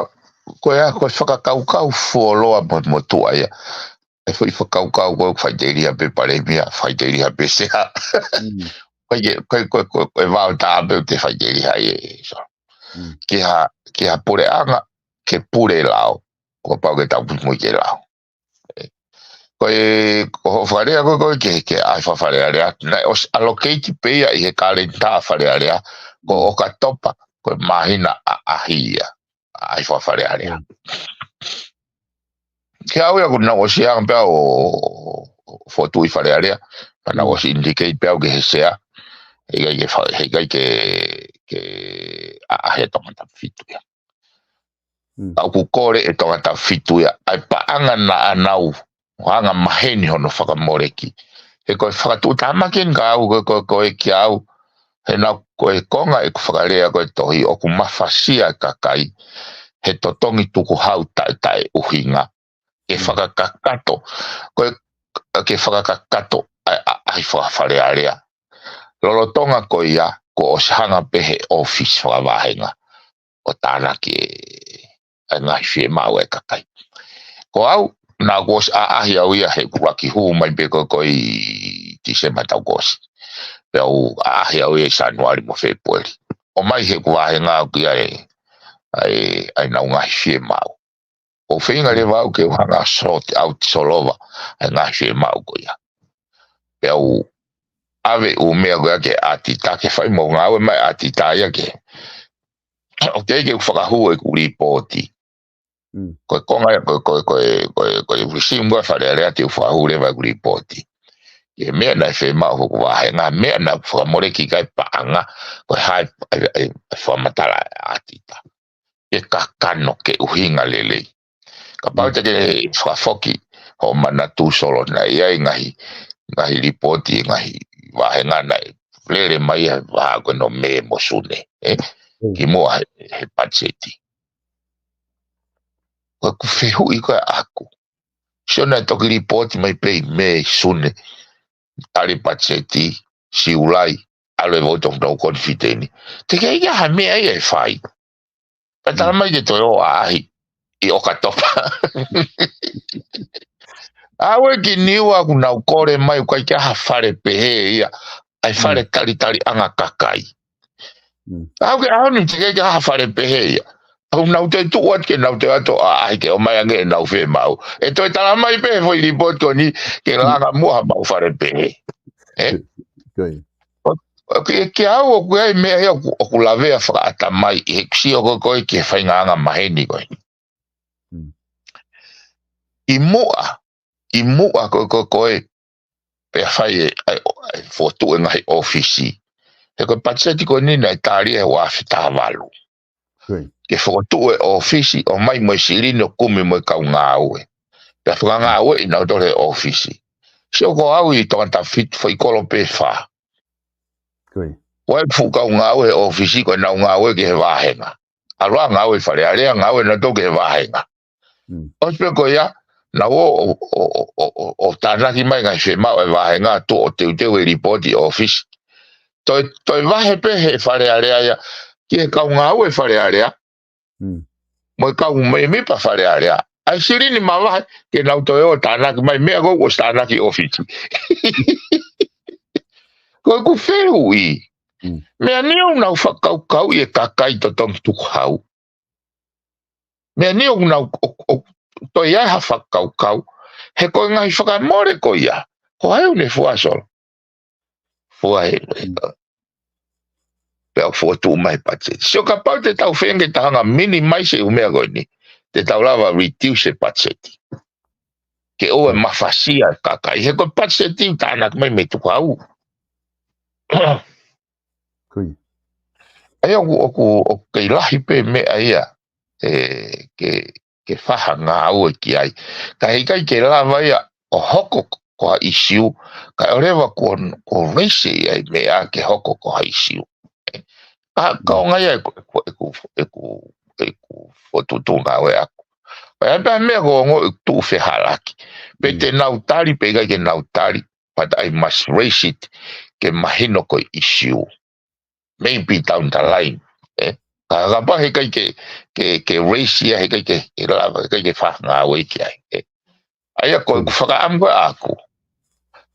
ko ia, ko e fakakaukau fuoloa mo, motuʻa ia. ʻE foʻi fakakaukau ko e faʻiteliha pē palēmia, faʻiteliha pē sea. Mm. Ko e, ko e, ko e, ko e, ko e vao tā pē te faʻiteliha ai ē, so. Mm. Ki ha, ki ha puleʻanga, ke pule lao. Kuo pau ke tau pule mo ke lao. Ko e, ko hoʻo fakalea ko ē, ko e ke, ke ʻai fa-, Fale Alea. Naʻe ʻosi allocate pē ia ʻi he kalenda Fale Alea. Ko ʻOkatopa, ko e māhina ʻaʻahi ia. ʻAi fa-, Fale Alea. Ke au ia ko ʻeku ʻosi anga pea ʻo, ʻo fokotuʻu ʻi Fale Alea, pea naʻá ku ʻosi indicate pea au ki he sea, heʻikai ke fa-, heʻikai ke, ke ʻaʻahi ʻe Tongatapu fitu ia. Ka ʻoku kole ʻe Tongatapu fitu ia ʻa e paʻanga naʻa nau anga maheni hono fakamoleki. He ko e fakatuʻutāmaki eni kia au, ko, ko, ko e kia au, he naʻa ko e konga ʻeku fakalea ko e tohi ʻoku mafasia e kakai he totongi tukuhau taʻetaʻeʻuhinga. Ke fakakakato, ko e, ke fakakakato ʻa e ʻaʻahi faka-Fale Alea. Lolotonga ko ia, kuo ʻosi hanga pē he ʻōfisi fakavāhenga ʻo tānaki e, e ngaahi fiemaʻu e kakai. Ko au, naʻá ku ʻosi ʻaʻahi au ia he ʻuluaki hū mai pē ko, ko ʻi Tīsema taʻu kuo ʻosi. Pea u ʻaʻahi au ia ʻi Sānuali mo Fēpueli. ʻOmai heʻeku vāhenga au ki ai, ʻa e, ʻa e nau ngaahi fiemaʻu. ʻO feinga leva au ke u hanga ʻo sort out, solova ʻa e ngaahi fiemaʻu ko ia. Pea u ʻave ʻū meʻa ko ia ki he ʻatita ke fai mo ngāue mai ʻatita ia ke. ʻOku ʻikai ke u fakahū ʻeku lipooti. Ko e konga ia, ko e, ko e, ko e, ko e, ko e regime ko e Fale Alea te u fakahū leva ʻeku lipooti. Ki he meʻa naʻe fiemaʻu hoku vāhenga, meʻa naʻe fakamoleki ki ai paʻanga, ko e hā e, e, e, e fakamatala ʻatita. Ke kakano, ke ʻuhinga lelei. Kapau te ke fakafoki hoʻo manatu Solo naʻe ʻi ai e ngaahi, ngaahi lipooti, ngaahi vāhenga naʻe lele mai ia he vahaʻa ko ē ʻo Mē mo Sune, ē? Kimuʻa he, he patiseti. Ko ʻeku fehuʻi ko ē ʻaʻaku. Sio naʻe toki lipooti mai pē ʻi Mē, Sune, tali patiseti, Siulai, ʻalu e vouti ʻo no confidence. Teʻeki ai ke ʻi ai ha meʻa ia ʻe fai. Pea tala mai ke toe ō ʻaʻahi ʻi ʻOkatopa. Aʻu ki Niua kuo nau kole mai ʻoku ʻikai ke ʻi ai ha fale pehē ia. ʻA e fale talitaliʻanga kakai. Aʻu ki he ʻaho ni teʻeki ai ke ʻi ai ha fale pehē ia. ʻOku nau toe tuʻu atu ke nau toe ō atu ʻo ʻaʻahi ke ʻomai ange ʻenau fiemaʻu. ʻE toe tala mai pē he foʻi lipooti ko eni ke langa muʻa ha maʻu fale pehē. Ē? ʻOku, ʻoku ʻikai ke au ʻoku ʻi ai e meʻa ia ʻoku, ʻoku lavea fakaʻatamai ʻi heʻeku sio ko ē ko ē ki he faʻahinga anga maheni ko ē. ʻI muʻa, ʻi muʻa ko ē, ko ē, ko ē, pea fai e, ʻa e, ʻa e fokotuʻu e ngaahi ʻōfisi. He ko e patiseti ko eni naʻe tali he ua afe taha valu. Ke fokotuʻu e ʻōfisi ʻomai mo e silini ʻo kumi mo e kau ngāue. Pea fakangāueʻi nautolu he ʻōfisi. Sio ko au ʻi Tongatapu fitu foʻi kolo pē fā. Ko e fuʻu kau ngāue he ʻōfisi ko ʻenau ngāue ki he vāhenga. ʻAlu ʻo ngāue ʻi Fale Alea, ngāue nautolu ki he vāhenga. ʻOsi pē ko ia, nau ō, ʻo, ʻo tānaki mai ngaahi fiemaʻu e vāhenga, tuʻu ʻo teuteu e lipooti ʻōfisi. Toe, toe vahe pē he Fale Alea ia, ki he kau ngāue Fale Alea. Mo e kau mēmipa Fale Alea. ʻA e silini mavahe, ke nau toe ō tānaki mai, meʻa ko ē ʻoku ʻosi tānaki ʻōfisi. Ko ʻeku fehuʻi. Meʻa ni ʻoku nau fakakaukauʻi e kakai totongi tukuhau. Meʻa ni ʻoku nau, ʻo, ʻo, toe ʻi ai ha fakakaukau. He ko e ngaahi fakamole ko ia. Ko hai ʻoku ne fua Solo. Fua he, he, pea fokotuʻu mai patiseti. Sio kapau te tau feinga ke tau hanga minimize e ʻū meʻa ko eni. Te tau lava reduce e patiseti. Ke ʻoua ʻe mafasia e kakai. He ko e patiseti ʻoku tānaki mai mei tukuhau. ʻA ia ʻoku, ʻoku, ʻoku kei lahi pē meʻa ia, ē, ke, ke fai ha ngāue ki ai. Ka heʻikai ke lava ia ʻo hoko ko ha ʻisiū, kae ʻoua leva kuo, kuo raise ia e meʻa ke hoko ko ha ʻisiū. Ka, ka ʻo ngaahi ʻeku, ʻeku, ʻeku, ʻeku, ʻeku fokotuʻutuʻu ngāue ʻaku. Ka ʻi ai pē ha meʻa ʻoku ou ongoʻi ʻoku tuʻu fehālaaki. Pe te nau tali, pe ʻikai ke nau tali. But I must raise it ke mahino ko e ʻisiū. Maybe down the line. Ē? Ka, kapau heʻikai ke, ke, ke raise ia, heʻikai ke, ke lava, heʻikai ke fai ha ngāue ki ai. Ē? ʻA ia ko ʻeku fakaʻamu ko ē ʻaku.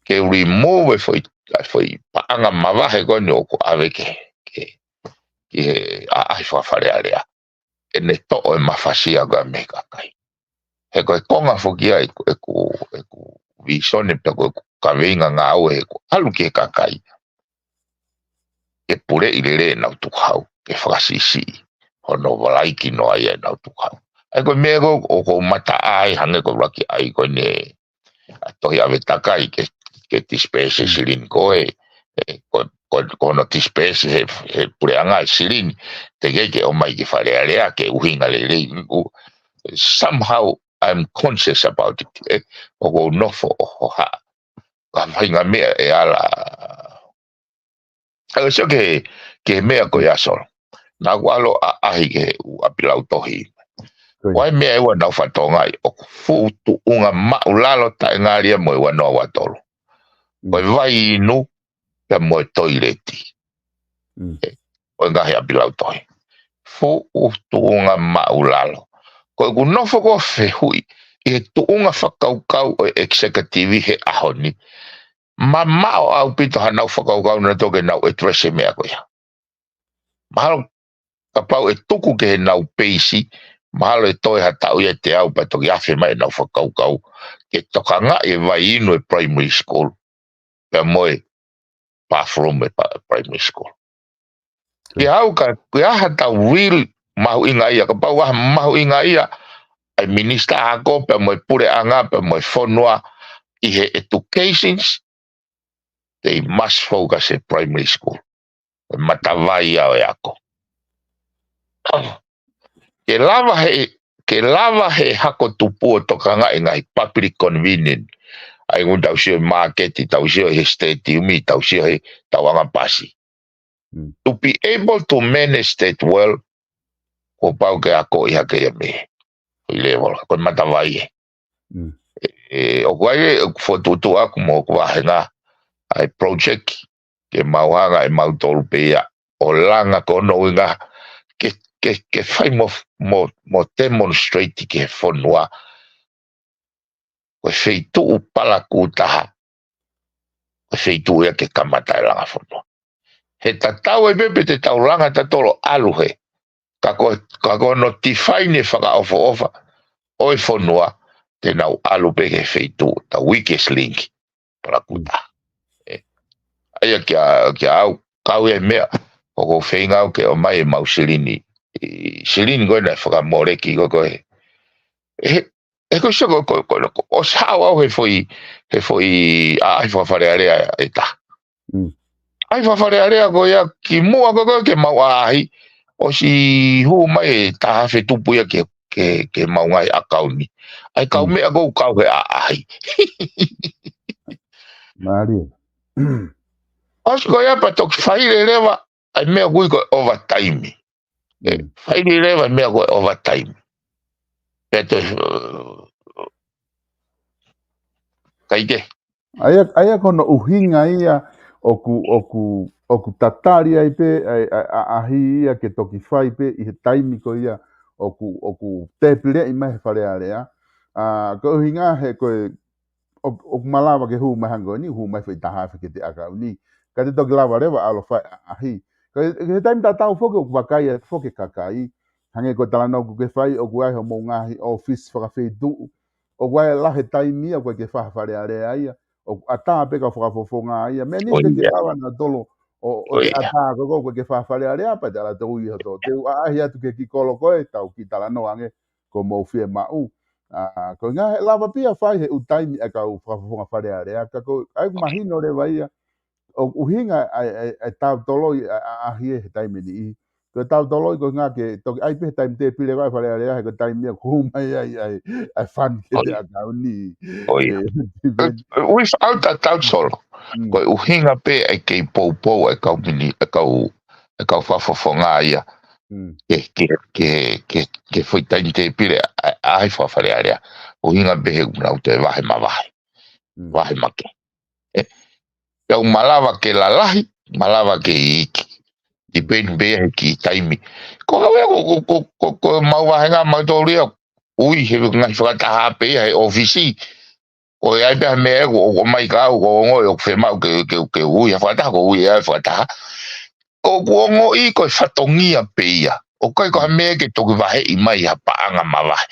Ke remove e foʻi, e foʻi paʻanga mavahe ko eni ʻoku ʻave ke, ke, ki he ʻaʻahi faka-Fale Alea. ʻEne toʻo e mafasia ko ē mei he kakai. He ko e konga foki ia ʻeku, ʻeku, ʻeku vīsone pea ko ʻeku kaveinga ngāue he ʻeku ʻalu ki he kakai. Ke puleʻi lelei ʻenau tukuhau, ke fakasiʻisiʻi hono valaʻikinoa ia ʻenau tukuhau. ʻA ia ko e meʻa ko ē ʻoku ou mataʻai hangē ko e ʻuluaki ʻai ko eni ʻa e tohi ʻave takai ke, ke disperse e silini ko ē, ē, ko, ko, ko hono disperse he, he puleʻanga e silini, teʻeki ke ʻomai ki Fale Alea ke ʻuhinga lelei. ʻU-, somehow I'm conscious about it, ē, ʻoku ou nofo ʻo hohaʻa. Ka faʻahinga meʻa ʻe ala. ʻA ia sio ki he, ki he meʻa ko ia Solo. Naʻa ku ʻalu ʻo ʻaʻahi ki he ʻū ʻapi lautohi. Ko ia. Ko e meʻa ʻe ua naʻa ku fakatokangaʻi, ʻoku fuʻu tuʻunga maʻulalo taʻengali ia mo e ua noa ua tolu. Ko e vai inu, pea mo e toileti. Mm. Ē, ʻo e ngaahi ʻapi lautohi. Fuʻu tuʻunga maʻulalo. Ko ʻeku nofo ko ē ʻo fehuʻi, ʻi he tuʻunga fakakaukau ʻo e executive ʻi he ʻaho ni, mamaʻo ʻaupito haʻanau fakakaukau naʻa toki nau address e meʻa ko ia. Mahalo kapau ʻe tuku ki heʻenau peisi, mahalo ʻe toe ha taʻu ia ʻe teau pea toki afe mai ʻenau fakakaukau ke tokangaʻi e vai inu e primary school, pea mo e bathroom e pa-, primary school. Ke au ka, ke aha tau real mahuʻinga ia, kapau ʻe mahuʻinga ia ʻa e minisitā ako pea mo e puleʻanga pea mo e fonua ʻi he educations, they must focus e primary school. E matavai ia ʻo e ako. Ke lava he, ke lava he hako tupu ʻo tokangaʻi e ngaahi public convenience. ʻA ia ʻoku tau sio he māketi, tau sio he stadium, tau sio he tauʻanga pasi. Mm. To be able to manage that well, kuo pau ke akoʻi hake ia mei he level, ko e matavai ē. Mm. ʻE, ʻoku ʻi ai e, ʻoku fokotuʻutuʻu ʻaku mo ʻeku vāhenga ʻa e project ke mau hanga ʻe mautolu pē ia ʻo langa ko hono ʻuhinga ke, ke, ke fai mo, mo, mo demonstrate ki he fonua. Ko e feituʻu Palakūtaha, ko e feituʻu ia ke kamata e langa fonua. He tatau ai pē pe te tau langa tautolu ʻalu hē. Ka ko, ka ko hono define e fakaʻofoʻofa ʻo e fonua, te nau ʻalu pē ki he feituʻu, the weakest link, Palakūtaha. Mm. Ē. ʻA ia kia, kia au, kau e meʻa, ʻoku ou feinga au ke ʻomai e mau silini. ʻI silini ko ē naʻe fakamoleki ko ē ko ē. He, he ko e sio ko, ko, ko, ko, ʻosi haʻu au he foʻi, he foʻi ʻaʻahi fakafalealea ʻe taha. Mm. ʻAʻahi fakafalealea ko ia kimuʻa ko ē ko ē ke mau ʻaʻahi, ʻosi hū mai e taha afe tupu ia ke, ke, ke mau ngaahi ʻakauni. ʻA ia kau Mm. meʻa ko ē kau he ʻaʻahi. Mālie. ʻOsi ko ia pea toki fai leva ʻa e meʻa ʻoku ui ko e overtime. Ē, Mm. fai leva e meʻa ko e overtime. Pea toe, ē, kai ke. ʻA ia, ʻa ia ko hono ʻuhinga ia ʻoku, ʻoku, ʻoku tatali ai pē, ʻa e, ʻa e, ʻaʻahi ia ke toki fai pē ʻi he taimi ko ia ʻoku, ʻoku tepileʻi mai he Fale Alea. ʻA, ko e ʻuhinga he ko e ʻo, ʻoku malava ke hū mai hangē ko eni, hū mai foʻi taha afe ki he ʻakauni. Ka te toki lava leva ʻalu ʻo fai ʻaʻahi. Ka ʻi he taimi tatau foki ʻoku vakai atu foki e kakai. Hangē ko e talanoa ʻoku ke fai, ʻoku ʻi ai hoʻomou ngaahi ʻōfisi fakafeituʻu. ʻOku ʻi ai e lahi e taimi ia ʻoku ʻikai ke fai ha Fale Alea ia. ʻOku ʻatā pē kau fakafofonga ia. Meʻa ni ʻoku ʻikai ke lava nautolu ʻo, ʻo te ʻatā ko ē ʻoku ʻikai ke fai ha Fale Alea pea te ala tō ui hoto. Te u ʻaʻahi atu ki he kiʻi kolo ko ē, tau kiʻi talanoa ange ko hoʻomou fiemaʻu. ʻA, ko e ʻuhinga he lava pē ia fai he ʻū taimi ʻa e kau fakafofonga Fale Alea, ka ko e ʻai mahino leva ia, ʻoku ʻuhinga ʻa e, ʻa e, ʻa e tau toloi ʻa, ʻa, ʻaʻahi ē he taimi ʻe niʻihi. Ko e tau toloi ko e ʻuhinga ke toki ʻai pē he taimi tepile ko ē ʻa e Fale Alea he ko e taimi ia ʻoku hū mai ai, ʻa e, ʻa e fund ki he ʻakauni. ʻOi. Ē, without a doubt Solo. Mm. Ko e ʻuhinga pē ʻa e kei poupou ʻa e kau mini, ʻa e kau, ʻa e kau fakafofonga ia. Mm. Ke, ke, ke, ke, ke foʻi taimi tepile ʻa, ʻa, ʻaʻahi fakafalealea. ʻUhinga pē he ʻoku nau toe vahe mavahe. Mm. Vahe make. Ē, pea ʻoku malava ke lalahi, malava ke iiki. Depend pē he kiʻi taimi. Ko au ia ko, ko, ko, ko, ko mau vāhenga mautolu ia, ui he ngaahi fakataha pē ia he ʻōfisi. Ko e ʻai pē ha meʻa ʻoku, ʻoku ʻomai kia au, ʻoku ou ongoʻi ʻoku fiemaʻu ke, ke, ke ui ha fakataha, ko e ui ʻa e fakataha. ʻOku ou ongoʻi ko e fatongia pē ia. ʻOku ʻikai ko ha meʻa ke toki vaheʻi mai ha paʻanga mavahe.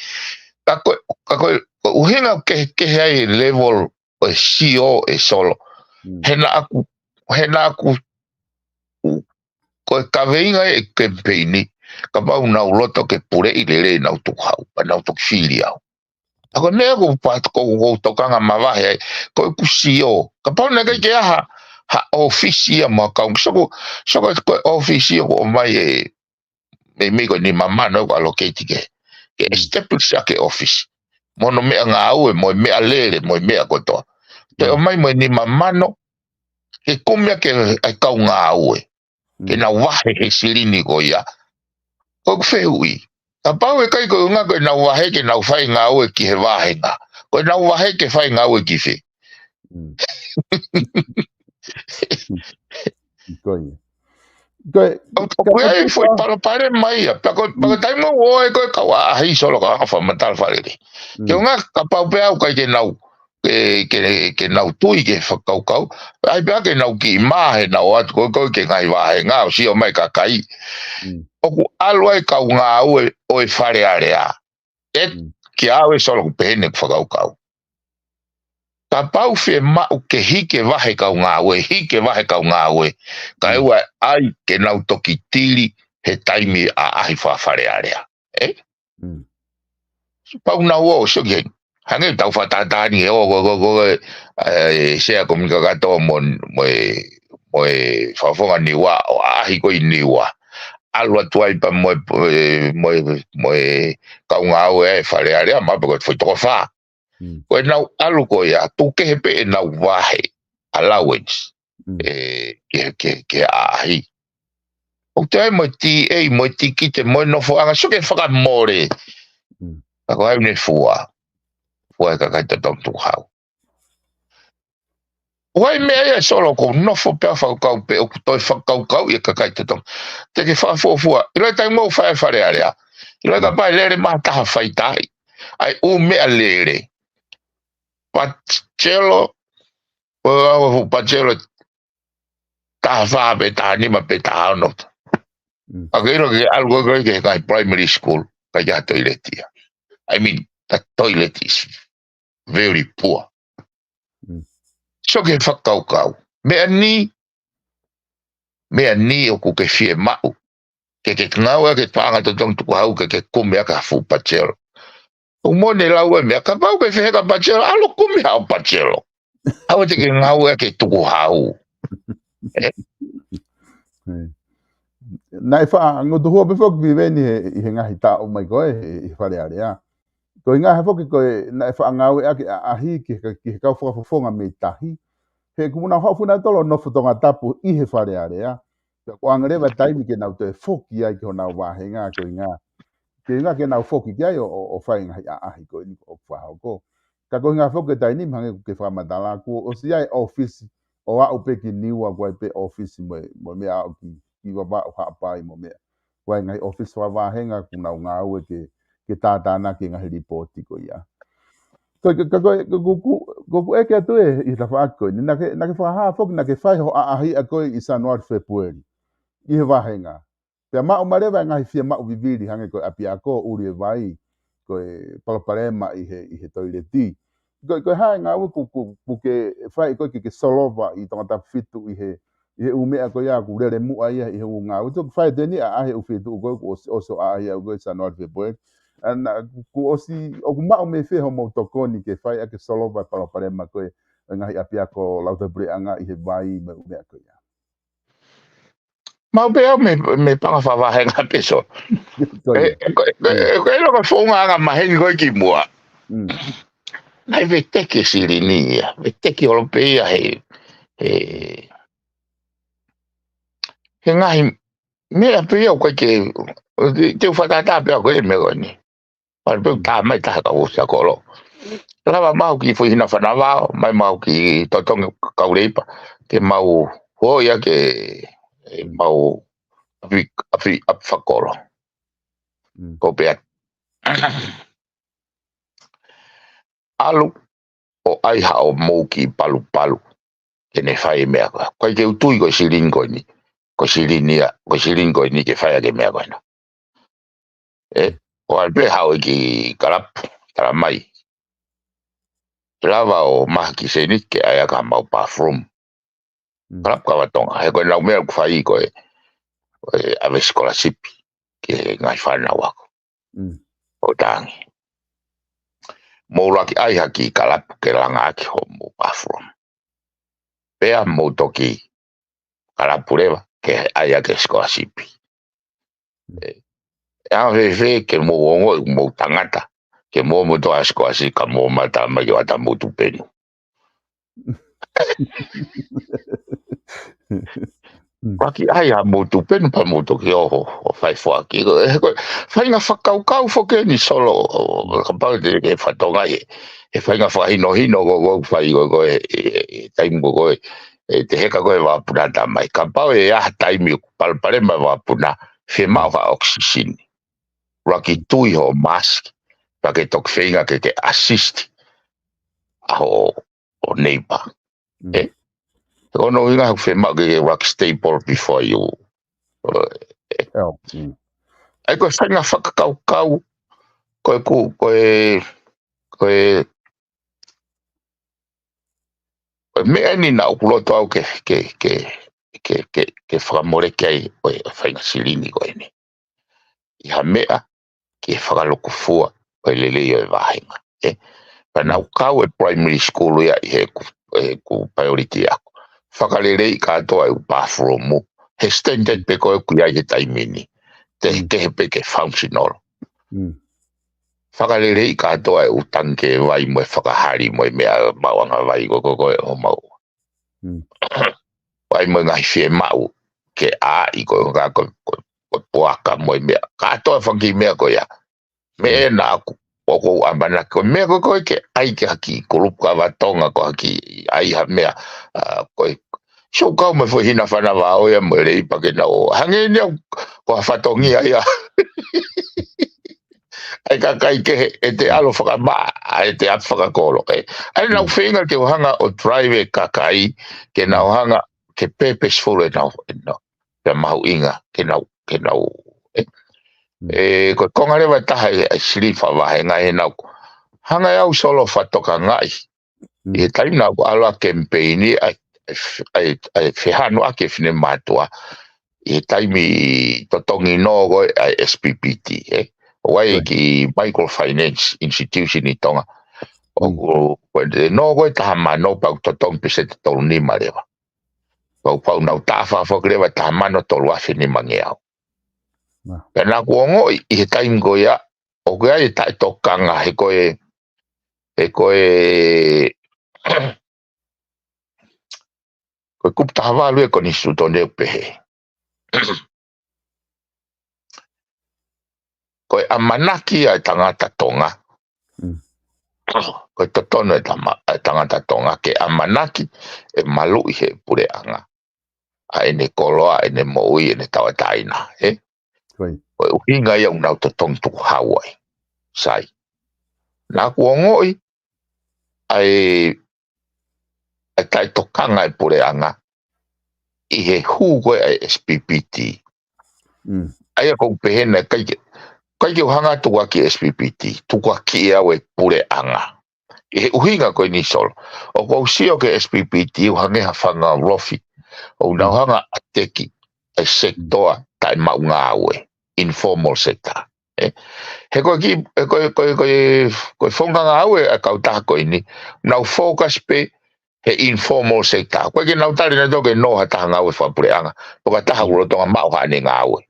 Ka ko e, ka ko e, ko e ʻuhinga ʻoku kehekehe ai e level ʻo e C E O ē Solo. Mm. He naʻa ku, he naʻa ku, ko e kaveinga e kemipeini, Kapau nau loto ke puleʻi lelei ʻenau tukuhau, pea nau toki fili au. ʻA ko e meʻa ko pa-, ko, ko tokanga mavahe ai, ko ʻeku sio. Kapau naʻe ʻikai ke ʻi ai ha, ha ʻōfisi ia mo ha kau, soko, soko ko e ʻōfisi ia ko e ʻomai e, meimei ko e nima mano ko e allocate ke, ke establish ʻaki e ʻōfisi. Mo hono meʻangāue, mo e meʻalele, mo e meʻa kotoa. Ke ʻomai mo e nima mano, ke kumi ʻaki e kau ngāue. Ke nau vahe he silini ko ia. Ko ʻeku fehuʻi. Kapau ʻe ʻikai ko e ʻuhinga ko ʻenau vahe ke nau fai ngāue ki he vāhenga. Ko ʻenau vahe ke fai ngāue ki fē. Ko ia. Ko e, ʻoku ʻi ai e foʻi palopalema ia. Pea ko, pea ko e taimi ʻoku ʻi ai ko e kau ʻaʻahi Solo, ka fakamatala fakalelei. Ke ʻuhinga kapau pē ʻoku ʻikai ke nau, ke, ke, ke nau tui ki he fakakaukau. ʻAi pē ke nau kiʻi mā he nau ō atu ko, ko e ngaahi vāhenga ʻo sio mai kakai. ʻOku ʻalu ai kau ngāue ʻo e Fale Alea. ʻE, kia au ʻe Solo ʻoku pehē ni ʻeku fakakaukau. Kapau fiemaʻu ke hiki e vahe kau ngāue, hiki e vahe kau ngāue, kae ʻoua ʻe ʻai ke nau toki tili he taimi ʻaʻahi faka-Fale Alea. ʻE? Pau nau ō, sio ki heni. Hangē tau fakatātā ni he ō, ko, ko, ko, e, e, Sea Komini Kakato mo, mo e, mo e Fakafofonga Niua, ʻo ʻaʻahi ko ē ʻi Niua. ʻAlu atu ai pea mo e, mo e, mo e kau ngāue ʻa e Fale Alea, ma pe ko e foʻi toko fā. Ko ʻenau ʻalu ko ia, tuku kehe pē ʻenau vahe, allowance, ʻe, ke, ke, ke ʻaʻahi. ʻOku toe ʻi ai mo e T A, mo e tikite, mo e nofoʻanga, sio ki he fakamole. Ka ko hai ne fua. Fua e kakai totonu tukuhau. ʻOku ʻi ai meʻa ia Solo ʻoku ou nofo pē ʻo fakakaukau pē ʻoku toe fakakaukau ia kakai totonu. Te ke fakafuofua. ʻIlo e taimi ʻoku fai ai e Fale Alea. ʻIlo e kapau ʻe lele mai ha taha faitaaʻi. ʻAi ʻū meʻalele. Pachelo, ʻo, ʻo, ʻo, Pachelo taha fā pe taha nima pe taha ono. ʻA ke ʻilo ke ʻalu ko ē ki he ngaahi primary school, ʻikai ke ʻi ai ha toileti ia. I mean, the toilet is very poor. Sio ki he fakakaukau. Meʻa ni, meʻa ni ʻoku ke fiemaʻu. Ke ke ngāue ke paʻanga totonu tukuhau ke ke kumi ʻaki ha fuʻu Pachelo. ʻOku mo ne lau e meʻa, kapau ke feheka Pachelo, ʻalu kumi haʻo Pachelo. ʻAua te ke ngāue ke tukuhau. Naʻe faʻa ngotohua pē foki Viveni he, ʻi he ngaahi taʻu mai ko ē, ʻi he Fale Alea. Ko e ʻuhinga he foki ko e, naʻe faʻa ngāueʻaki ʻaʻahi ki he, ki he kau fakafofonga mei tahi. He kuo nau haʻu foki nautolu ʻo nofo Tongatapu ʻi he Fale Alea. Pea kuo ʻange leva taimi ke nau toe foki ai ki honau vāhenga ko e ʻuhinga. Ke ʻuhinga ke nau foki ki ai ʻo, ʻo, ʻo fai ngaahi ʻaʻahi ko eni ʻoku fakahoko. Ka ko e ʻuhinga foki e taimi ni hangē ko e fakamatala kuo ʻosi ʻi ai ʻōfisi ʻo aʻu pē ki Niua ko e pē ʻōfisi mo e, mo e meʻa aʻu ki, ki Vavaʻu Haʻapai mo e meʻa. Ko e ngaahi ʻōfisi fakavāhenga kuo nau ngāue ke, ke tātānaki e ngaahi lipooti ko ia. Ko, ko, ko, ko, ko, ko, ko, ko ʻeke atu ē ʻi he tafaʻaki ko eni, naʻa ke, naʻa ke fakahā foki, naʻa ke fai ho ʻaʻahi ʻa koe ʻi Sānuali Fēpueli. ʻI he vāhenga. Pea maʻu mai leva e ngaahi fiemaʻu vivili hangē ko e ʻapiako, ʻuli e vai, ko e palopalema ʻi he, ʻi he toileti. Ko, ko e hā e ngāue kuo, kuo, kuo ke fai ko ē ke, ke solova ʻi Tongatapu fitu ʻi he, ʻi he ʻū meʻa ko ia kuo lele muʻa ia ʻi he ʻū ngāue. Toki fai atu eni ʻaʻahi e ʻū feituʻu ko ē kuo ʻosi, ʻosi ʻaʻahi ʻa koe ʻi Sānuali Fēpueli. ʻA naʻa, kuo ʻosi, ʻoku maʻu mei fē hoʻomou tokoni ke fai ʻaki e solova e palopalema ko ē, e ngaahi ʻapiako Lautohi Puleʻanga ʻi he vai mo e ʻū meʻa ko ia. Maʻu pē au mei, mei he paʻanga fakavāhenga pē Solo. Ko ia. ʻE, ʻe, ko, ʻe, ʻe, ko e ʻilo ko e founga anga maheni ko ē kimuʻa. Naʻe veteki e silini ia. Veteki holo pē ia he, he, he ngaahi meʻa pē ia ʻoku ʻikai ke, te, te u fakatātā pē au ko e meʻa ko eni. Pea pē u tā mai taha kau ʻosi ʻa Kolo. Lava mau ki Fuihina Fanavao, mai mau ki Totongi Kauleipa, ke mau hōʻia ke, ʻe, mau ʻapi, ʻapi, ʻapi fakolo. Ko pea ʻalu ʻo ʻai haʻo mou kiʻi palupalu. Ke ne fai e meʻa ko ē. Ko e ke u tui ko e silini ko eni. Ko e silini ia, ko e silini ko eni ke fai ʻaki e meʻa ko ena. ʻE, ʻo ʻalu pē haʻo ʻi he kalapu, tala mai. Ke lava ʻo mahaki sēniti ke ʻai ʻaki haʻamau bathroom. Kalapu Kavatonga, he ko e lau meʻa ʻoku fai ko e, ko e ʻave sikolasipi. ki he ngaahi fānau ako. Mm. ʻO tangi. Mou laki ʻai ha kiʻi kalapu ke langa ʻaki hoʻomou bathroom. Pea mou toki kalapu leva ke ʻai ʻaki e scholarship. Mm. ʻE, ʻe anga fēfē ke mou ongoʻi ʻoku mou tangata, ke mou ō mo toʻo e scholarship ka mou ō mai ʻo tala mai ke ʻoatu hoʻomou tupenu. Mm. Laki ʻai haʻamou tupenu pea mou toki ō ʻo, ʻo fai foaki. Ko e, ko e faʻahinga fakakaukau foki eni Solo, ʻo, ʻo, kapau te ke fatongia he, he faʻahinga fakahinohino ko ē ʻoku fai ko ē, ko ē, he, he, he taimi ko ē, ʻe te heka ko ē e vakapuna ʻo tala mai. Kapau ʻe ʻi ai ha taimi ʻoku palopalema e vakapuna, fiemaʻu ha ʻokisini. Laki tui hoʻo mask, pea ke toki feinga ke ke assist ʻa hoʻo, hoʻo neighbor. Mm. ʻE, ko hono ʻuhinga ʻoku fiemaʻu ke ke laki stable before you. ʻE. ʻIo, mm. ʻAi ko e faʻahinga fakakaukau, ko e ku-, ko e, ko e, ko e meʻa eni naʻa ku loto au ke, ke, ke, ke, ke, ke fakamoleki ai ʻo e, ʻo e faʻahinga silini ko eni. ʻI ha meʻa ke fakalukufua ʻo e lelei ʻo e vāhenga. ʻE, pea naʻa ku kau e primary school ia ʻi heʻeku, heʻeku priority ako. Fakaleleiʻi kātoa e ʻū bathroom. He standard pē ko ē ʻoku ʻi ai he taimi ni. Te Mm. kehe pē ke functional. Mm. Fakaleleiʻi kātoa e ʻū tangikē vai mo e fakahali mo e meʻa maʻuʻanga vai ko ē, ko ē, ko ē ʻoku mau. Mm. ʻAi mo e ngaahi fiemaʻu ke ʻai ko ē ka ko, ko, ko e puaka mo e meʻa. Kātoa e fanga kiʻi meʻa ko ia. Meʻa Mm. ena ʻoku, ʻoku ou ʻamanaki ko e meʻa ko ē ko ē ke ʻai ki ha kiʻi kulupu kava Tonga ko ha kiʻi ʻai ha meʻa, ʻa, ko e, sio kau mo e foʻi hina fana vao ia mo e lei pea ke nau ō. Hangē ni au ko ha fatongia ia. ʻAi kakai kehe ʻete ʻalu fakamaʻa, ʻa ʻete ʻalu fakakolo. ʻE, ʻai naʻa ku Mm. feinga ke u hanga ʻo drive e kakai, ke nau Mm. hanga ke purposeful ʻenau, ʻenau, pea mahuʻinga, ke nau, ke nau, ʻe. Mm. ʻE, ko e konga leva ʻe taha ʻe, ʻe silifa vahenga ʻe nau. Hanga ʻe au Solo ʻo fakatokangaʻi. Mm. ʻI he taimi naʻa ku ʻalu ʻo kemipeini ai, ʻa e, ʻa e, ʻa e fehānuʻaki e finemātuʻa. ʻI he taimi totongi nō ko ē ʻa e S P P T, ʻe. ʻO ʻai Right. ki microfinance institution ʻi Tonga. Mm. ʻOku, ko e nō ko ē taha mano pea ʻoku totongi peseti tolu nima leva. Pea ʻoku pau nau taʻafa foki leva taha mano tolu afe nimangeau. Wow. Pea naʻa ku ongoʻi ʻi he taimi ko ia, ʻoku ʻi ai e taʻetokanga he ko e, he ko e, ko e kupu taha valu ʻe konisitūtone ʻoku pehē. Ko e ʻamanaki ʻa e tangata Tonga. Mm. Ko e totonu ʻa e tama-, ʻa e tangata Tonga ke ʻamanaki ʻe maluʻi ʻe he puleʻanga ʻa ʻene koloa, ʻene moʻui, ʻene tauʻatāina, ʻe? Right. Ko e ʻuhinga ia ʻoku nau totongi tukuhau ai. Sai. Naʻa ku ongoʻi ʻa e, ʻa e taʻetokanga ʻa e puleʻanga ʻi he hū ko ē ʻa e S P P T. Mm. ʻA ia ʻoku ou pehē naʻe ʻikai ke, ʻikai ke u hanga ʻo tukuakiʻi e S P P T, tukuakiʻi ʻe au e puleʻanga. ʻI he ʻuhinga ko eni Solo. ʻOku ou sio ki he S P P T ʻoku hangē ha fanga ulofi. ʻOku nau Mm. hanga ʻo ʻateki ʻa e sekitoa Mm. taʻemaʻungāue, informal sector. ʻE? He ko e kiʻi, he ko e, ko e, ko e, ko e founga ngāue ʻa e kautaha ko eni, nau focus pē he informal sector. ʻOku ʻikai ke nau tali nautolu ke nō ha taha ngāue fakapuleʻanga, pe ko ha taha Mm. ʻoku lolotonga maʻu haʻane ngāue.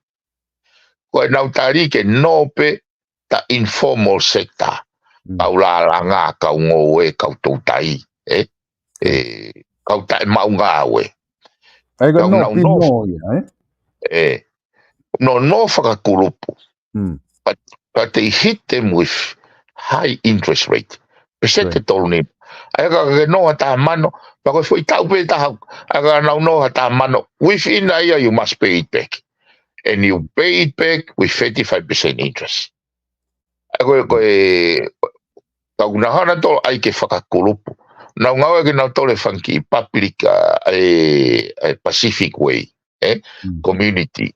Ko ʻenau tali ke nō pē ʻa e informal sector. Mm. Kau lālanga, kau ngoue, kau toutai, ʻe? ʻE, kau taʻemaʻungāue. ʻA ia ko e Kau nō nau pē nō. nō ia, ʻe? ʻE, nō, nō fakakulupu. Mm. But, but they hit them with high interest rate. Peseti Right. tolu nima. ʻA ia ka ke nō ha taha mano, pea ko e foʻi taʻu pē taha, ʻa ia ka nau nō ha taha mano, within a year you must pay it back. And you pay it back with thirty-five percent interest. ʻA ia ko e, ko e, ka ʻoku nau hanga nautolu ʻai ke fakakulupu. Nau ngāue ʻaki nautolu e fanga kiʻi public, ʻa, ʻa e, ʻa e Pacific Way, ʻe? Mm. Community.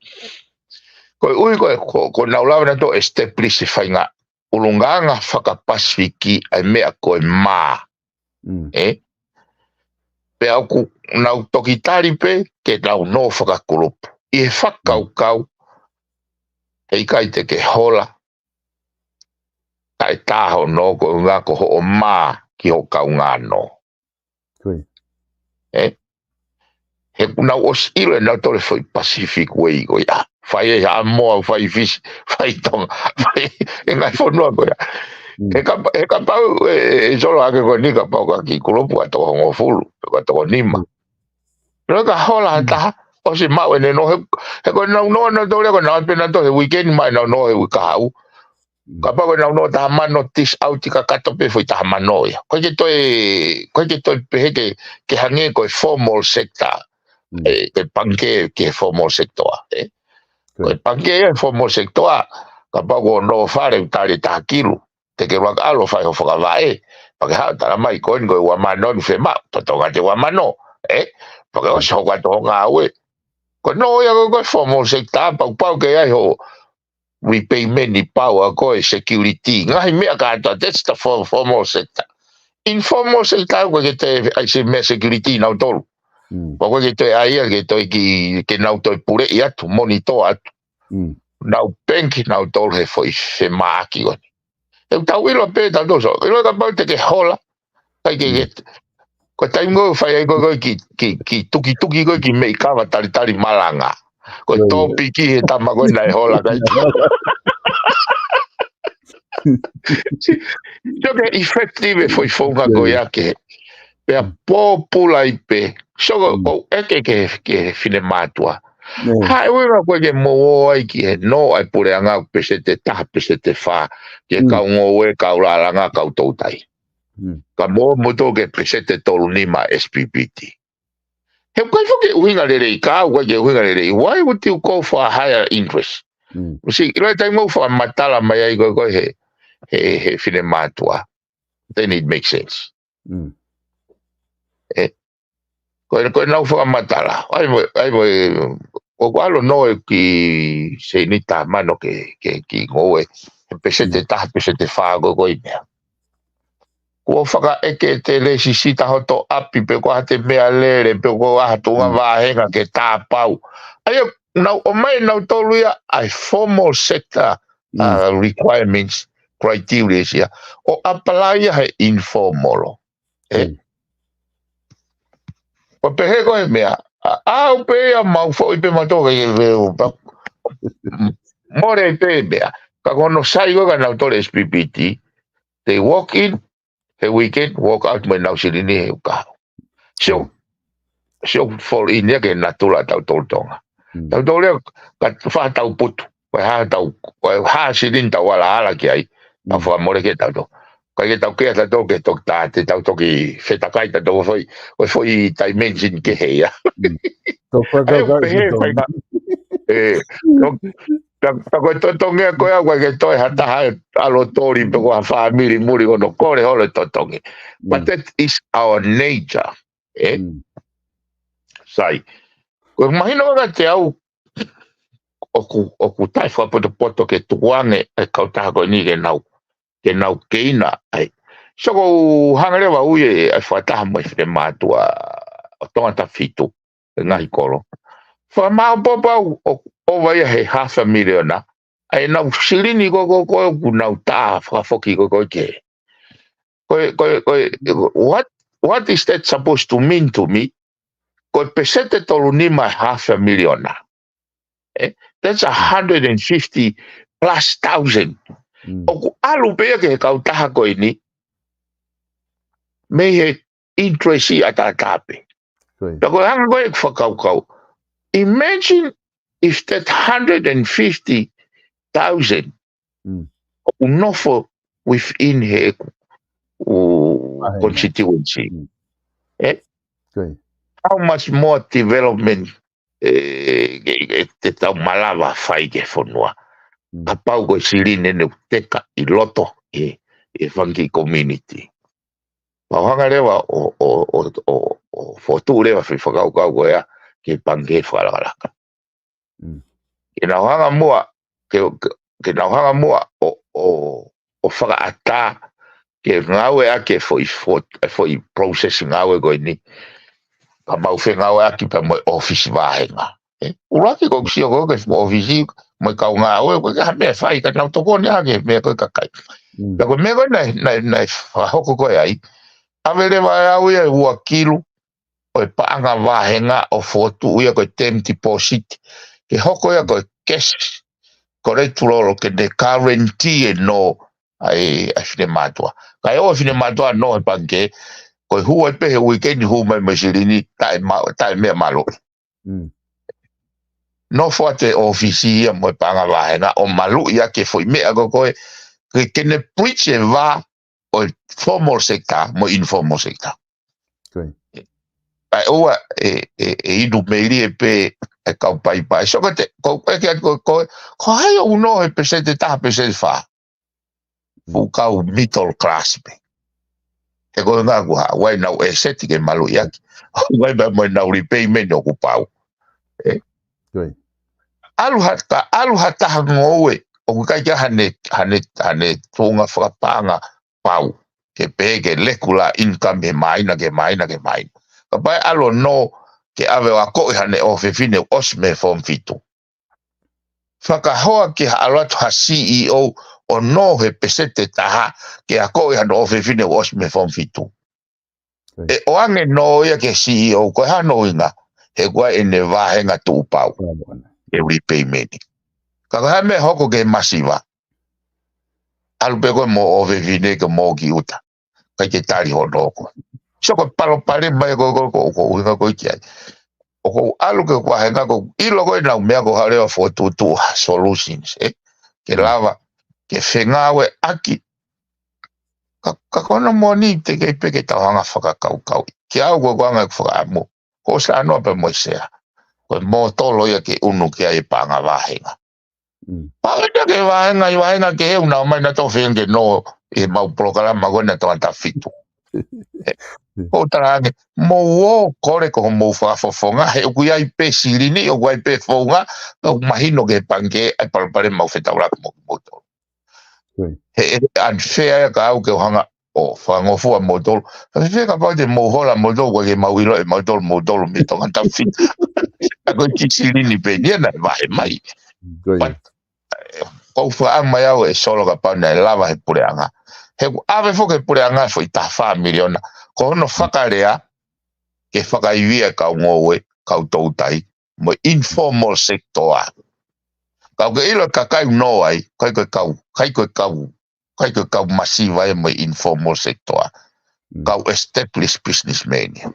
Koeʻuhi ko e, ko, ko ʻenau lava nautolu ʻo establish e faʻahinga ʻulungaanga fakapasifiki ʻa e meʻa ko e mā. Mm. ʻE? Pea ʻoku nau toki tali pē ke nau nō fakakulupu. ʻI he fakakaukau, ʻE ʻikai te ke hola. Taʻe taho nō ko e ʻuhinga ko hoʻo mā ki hoʻo kaungā nō. Ē? He kuo nau ʻosi ʻilo ʻe nautolu e foʻi Pacific Way ko ia. Fai ʻe Haʻamoa, fai Fisi, fai Tonga, fai e ngaahi fonua ko ia. He kapa-, he kapau ʻe, ʻe solo hake ko eni kapau ka ki kulupu ʻa toko hongofulu, ka toko nima. Loi ka hola ha taha, ʻosi maʻu ʻene nō he, he ko e nau nō nautolu ia ko e nau ʻalu pē nautolu he weekend mai nau nō he uike kahaʻu. Kapau ko e nau nō taha mano, dish out kakato pē foʻi taha mano ia. Ko e ke toe, ko e ke toe pehē ke, ke hangē ko e formal sector. E, e pangikē ki he formal sector, ē. Ko e pangikē ia he formal sector, kapau ko hoʻo nō fale ʻoku tali taha kilu. Te ke laka ʻalu ʻo fai hoʻo fakavaʻe. Pea ke haʻu ʻo tala mai ko eni ko e ua mano ʻeni fiemaʻu, totongi atu e ua mano. Ē? Pea ke ʻosi hoko atu hoʻo ngāue. Ko e nō ia ko e, ko e formal sector, pau pau ke ʻi ai hoʻo repayment ʻi pau ʻa ko e security. Ngaahi meʻa kātoa, that's the for-, formal sector. Informal sector, ko e ke toe ʻai siʻi meʻa security nautolu. Pea ko e ke toe ʻai ia, ke toe ki, ke nau toe puleʻi atu, monitor atu. Nau bank nautolu he foʻi femaʻaki ko eni. ʻE tau ʻilo pē tautolu so. ʻIlo kapau te ke hola. Kai ke ke. Ko e taimi ko ē fai ai ko ē ko ē ki, ki, ki tukituki ko ē ki meʻi kava talitali malanga. Ko e tōpiki he tama ko ē naʻe hola kai. Sio ke effective e foʻi founga ko ia ke. Pea pōpula ai pē. Sio ko ʻoku ʻeke ke, ke finemātuʻa. Haʻu ʻe ua ko e ke mou ō ai ki he nō ʻa e puleʻanga ʻoku peseti taha, peseti fā. Ke kau ngoue, kau lālanga, kau toutai. Ka mou ō moutolu ke peseti tolu nima S P P T. He ʻoku ʻikai foki ke ʻuhinga lelei, ka ʻoku ʻikai ke ʻuhinga lelei. Why would you go for a higher interest? Sio, ʻilo e taimi ʻoku fakamatala mai ai ko ē ko ē he, he, he finemātuʻa. Then it makes sense. Ē, ko e, ko e nau fakamatala. ʻAi mo, ʻai mo, ʻoku ʻalu ʻo nō e ki seni taha mano ke, ke, ki ngoue. He peseti taha, peseti fā ko ē ko ē meʻa. Kuo fakaʻeke ʻe te lēsisita hoto ʻapi pe ko ha te meʻalele, pe ko ha tuʻunga vāhenga ke tāpau. ʻAi ʻo nau ʻomai nautolu ia ʻa e formal sector, uh, requirements, criteria ia. ʻO apply ia he informal. Ē? Ko e pehē ko e meʻa, ʻa, ʻau pē ia mau foʻi pē mautolu ke, ke, ke, mole pē meʻa. Ka ko hono sai ko ē ka nautolu S P P T, they walk in, he weekend, walk out mo ʻenau silini he uike kahaʻu. Sio, sio fall in ia ke natula tautolu Tonga. Tautolu ia ka fā tau putu. Ko e hā tau, ko e hā silini tau alaala ki ai. Tau fakamole ke tautolu. Kai ke tau kea tautolu ke toki tā, te tau toki fetakai tautolu foʻi, ko e foʻi dimension kehe ia. ʻAi ʻo pehē fai ka. Ē, tau, tau ko e totongi ko ē au kai ke toe ha taha ʻalu ʻo toli pe ko ha fāmili muli ko hono kole holo e totongi. But that is our nature. Ē? Sai. Ko e mahino ka te au ʻoku, ʻoku taʻe fakapotopoto ke tukuange e kautaha ko eni ke nau, ke nau keina ai. So ko u hanga leva ui e, e fakataha mo e finemātuʻa ʻo Tongatapu fitu, e ngaahi kolo. Fakamāʻopoʻopo au ʻoku ʻova ia he half a million ʻa ʻenau silini ko ē, ko ē, ko ē ʻoku nau tā fakafoki ko ē, ko ē ke. Ko e, ko e, ko e, what, what is that supposed to mean to me? Ko e peseti tolu nima half a million ʻa. Ē? That's a hundred and fifty plus thousand. ʻOku ʻalu pē ia ki he kautaha ko eni. Mei he interest ʻataʻatā pē. Pea ko e hanga ko ē ʻeku fakakaukau. Imagine if that hundred and fifty thousand ʻoku nofo within he ʻeku constituency. Ē? How much more development ē, ē, ē, te tau malava fai ki he fonua. Kapau ko e silini ʻoku teka ʻi loto ʻi, ʻi he fanga kiʻi community. Pau hanga leva ʻo, ʻo, ʻo, ʻo, ʻo fotu leva foʻi fakakaukau ko ia ke pangikē fakalakalaka. Ke nau hanga muʻa, ke, ke, ke nau hanga muʻa ʻo, ʻo, ʻo fakaʻatā, ke ngāueʻaki e foʻi fot-, e foʻi process ngāue ko eni. Ka mau fengāueʻaki pea mo e ʻōfisi vāhenga. Ē, ʻuluaki ko e sio ko ē ki he ʻōfisi, mo e kau ngāue, ko e ka ha meʻa fai ka nau tokoni hake, meʻa ko e kakai. Mm. Pea ko e meʻa ko e naʻe, naʻe, naʻe fakahoko ko e ai, ʻave leva ʻe au ia ʻe ua kilu, ʻo e paʻanga vāhenga ʻo fokotuʻu ia ko e term deposit. Ke hoko ia ko e cash, ko e tulolo ke ne guarantee e nō ʻa e, ʻa e finemātuʻa. Ka e ʻoua finemātuʻa nō he pangikē, ko e hū ai pē he uike ni hū mai mo e silini, taʻe ma-, taʻe meʻa malu. Mm. Nofo atu e ʻōfisi ia mo e paʻanga vāhenga, ʻo maluʻi ʻaki e foʻi meʻa ko ē, ke, ke ne bridge e vā ʻo e formal sector mo e informal sector. Ko ia. ʻA e ʻoua, e, e, e inu meili e pē, e kau paipai. So ko te, ko, e ke, ko, ko, ko hai ʻoku nō he peseti taha peseti fā. Fuʻu kau middle class pē. He ko e ngā kuo haʻu ai ʻenau asset ke maluʻi ʻaki. Haʻu ai pē mo ʻenau repayment ʻoku pau. E. Ko ia. ʻAlu ha ta-, ʻalu ha taha ngoue, ʻoku ʻikai ke ʻi ai haʻane, haʻane, haʻane tuʻunga fakapaʻanga pau. Ke pehē ke regular income he māhina, ke māhina, ke māhina. Kapau ʻe ʻalu ʻo nō ke ʻave ʻo akoʻi haʻane ʻofefine ʻosi mei he form fitu. Fakahoa ke ha ʻalu atu ha C E O ʻo nō he peseti taha ke akoʻi haʻane ʻofefine ʻosi mei he form fitu. Ko ia. ʻE ʻoange nō ia ki he C E O, ko e hā hono ʻuhinga, he ʻoku ʻi ai ʻene vāhenga tuʻu pau. Pau ana. E repayment. Ka ko e hā e meʻa ʻe hoko ki he masiva. ʻAlu pē koe mo e ʻofefine ke mou ō ki ʻuta. ʻIkai ke tali hono hoko. So ko e palopalema ia ko, ko, ko, ko e ʻuhinga ko ē ki ai. ʻOku ou ʻalu ke u vāhenga ko e ʻilo ko ē ʻenau meʻa ko e hā leva fokotuʻutuʻu ha solutions, e? Ke Mm. lava, ke fengāueʻaki. Ka, ka ko hono moʻoni teʻeki ai pē ke tau hanga fakakaukau. Kiate au ko e anga ʻeku fakaʻamu. Ko e ʻosi ʻanoa pē mo e sea. Ko e mōtolo ia ke unu ki ai e paʻanga vāhenga. Mm. Pau ʻe ke vāhenga, ʻi vāhenga ke he ʻuhinga mai naʻa tau feinga ke nō ʻi he mau polokalama ko ena tangata fitu. Ko u talaange, mou ō kole ko hoʻomou fakafofonga, he ʻoku ʻi ai pē silini, ʻoku ʻi ai pē founga, ka ʻoku mahino ki he pangikē, ʻa e palopalema ʻoku fetaulaki mo kimoutolu. Ko ia. He, he unfair ia kiate au ke u hanga ʻo fakangofua moutolu. Ka fēfē kapau te mou hola moutolu, ʻoku ʻikai ke mau ʻilo ʻe moutolu, moutolu mei Tonga Tau Fitu. ʻA ko e kiʻi silini pē eni ia naʻe vahe mai. Ko ia. But, eh, ko u fakaʻamu mai au ʻe Solo kapau naʻe lava he puleʻanga. He ʻoku ʻave foki he puleʻanga foʻi taha fā miliona. Ko hono fakalea, ke fakaivia e kau ngoue, kau toutai, mo e informal sector. Ka ʻoku ke ʻilo e kakai ʻoku nō ai, ʻikai ko e kau, ʻikai ko e kau, ʻikai ko e kau masiva ia mo e informal sector. Mm. Kau established businessmen ia.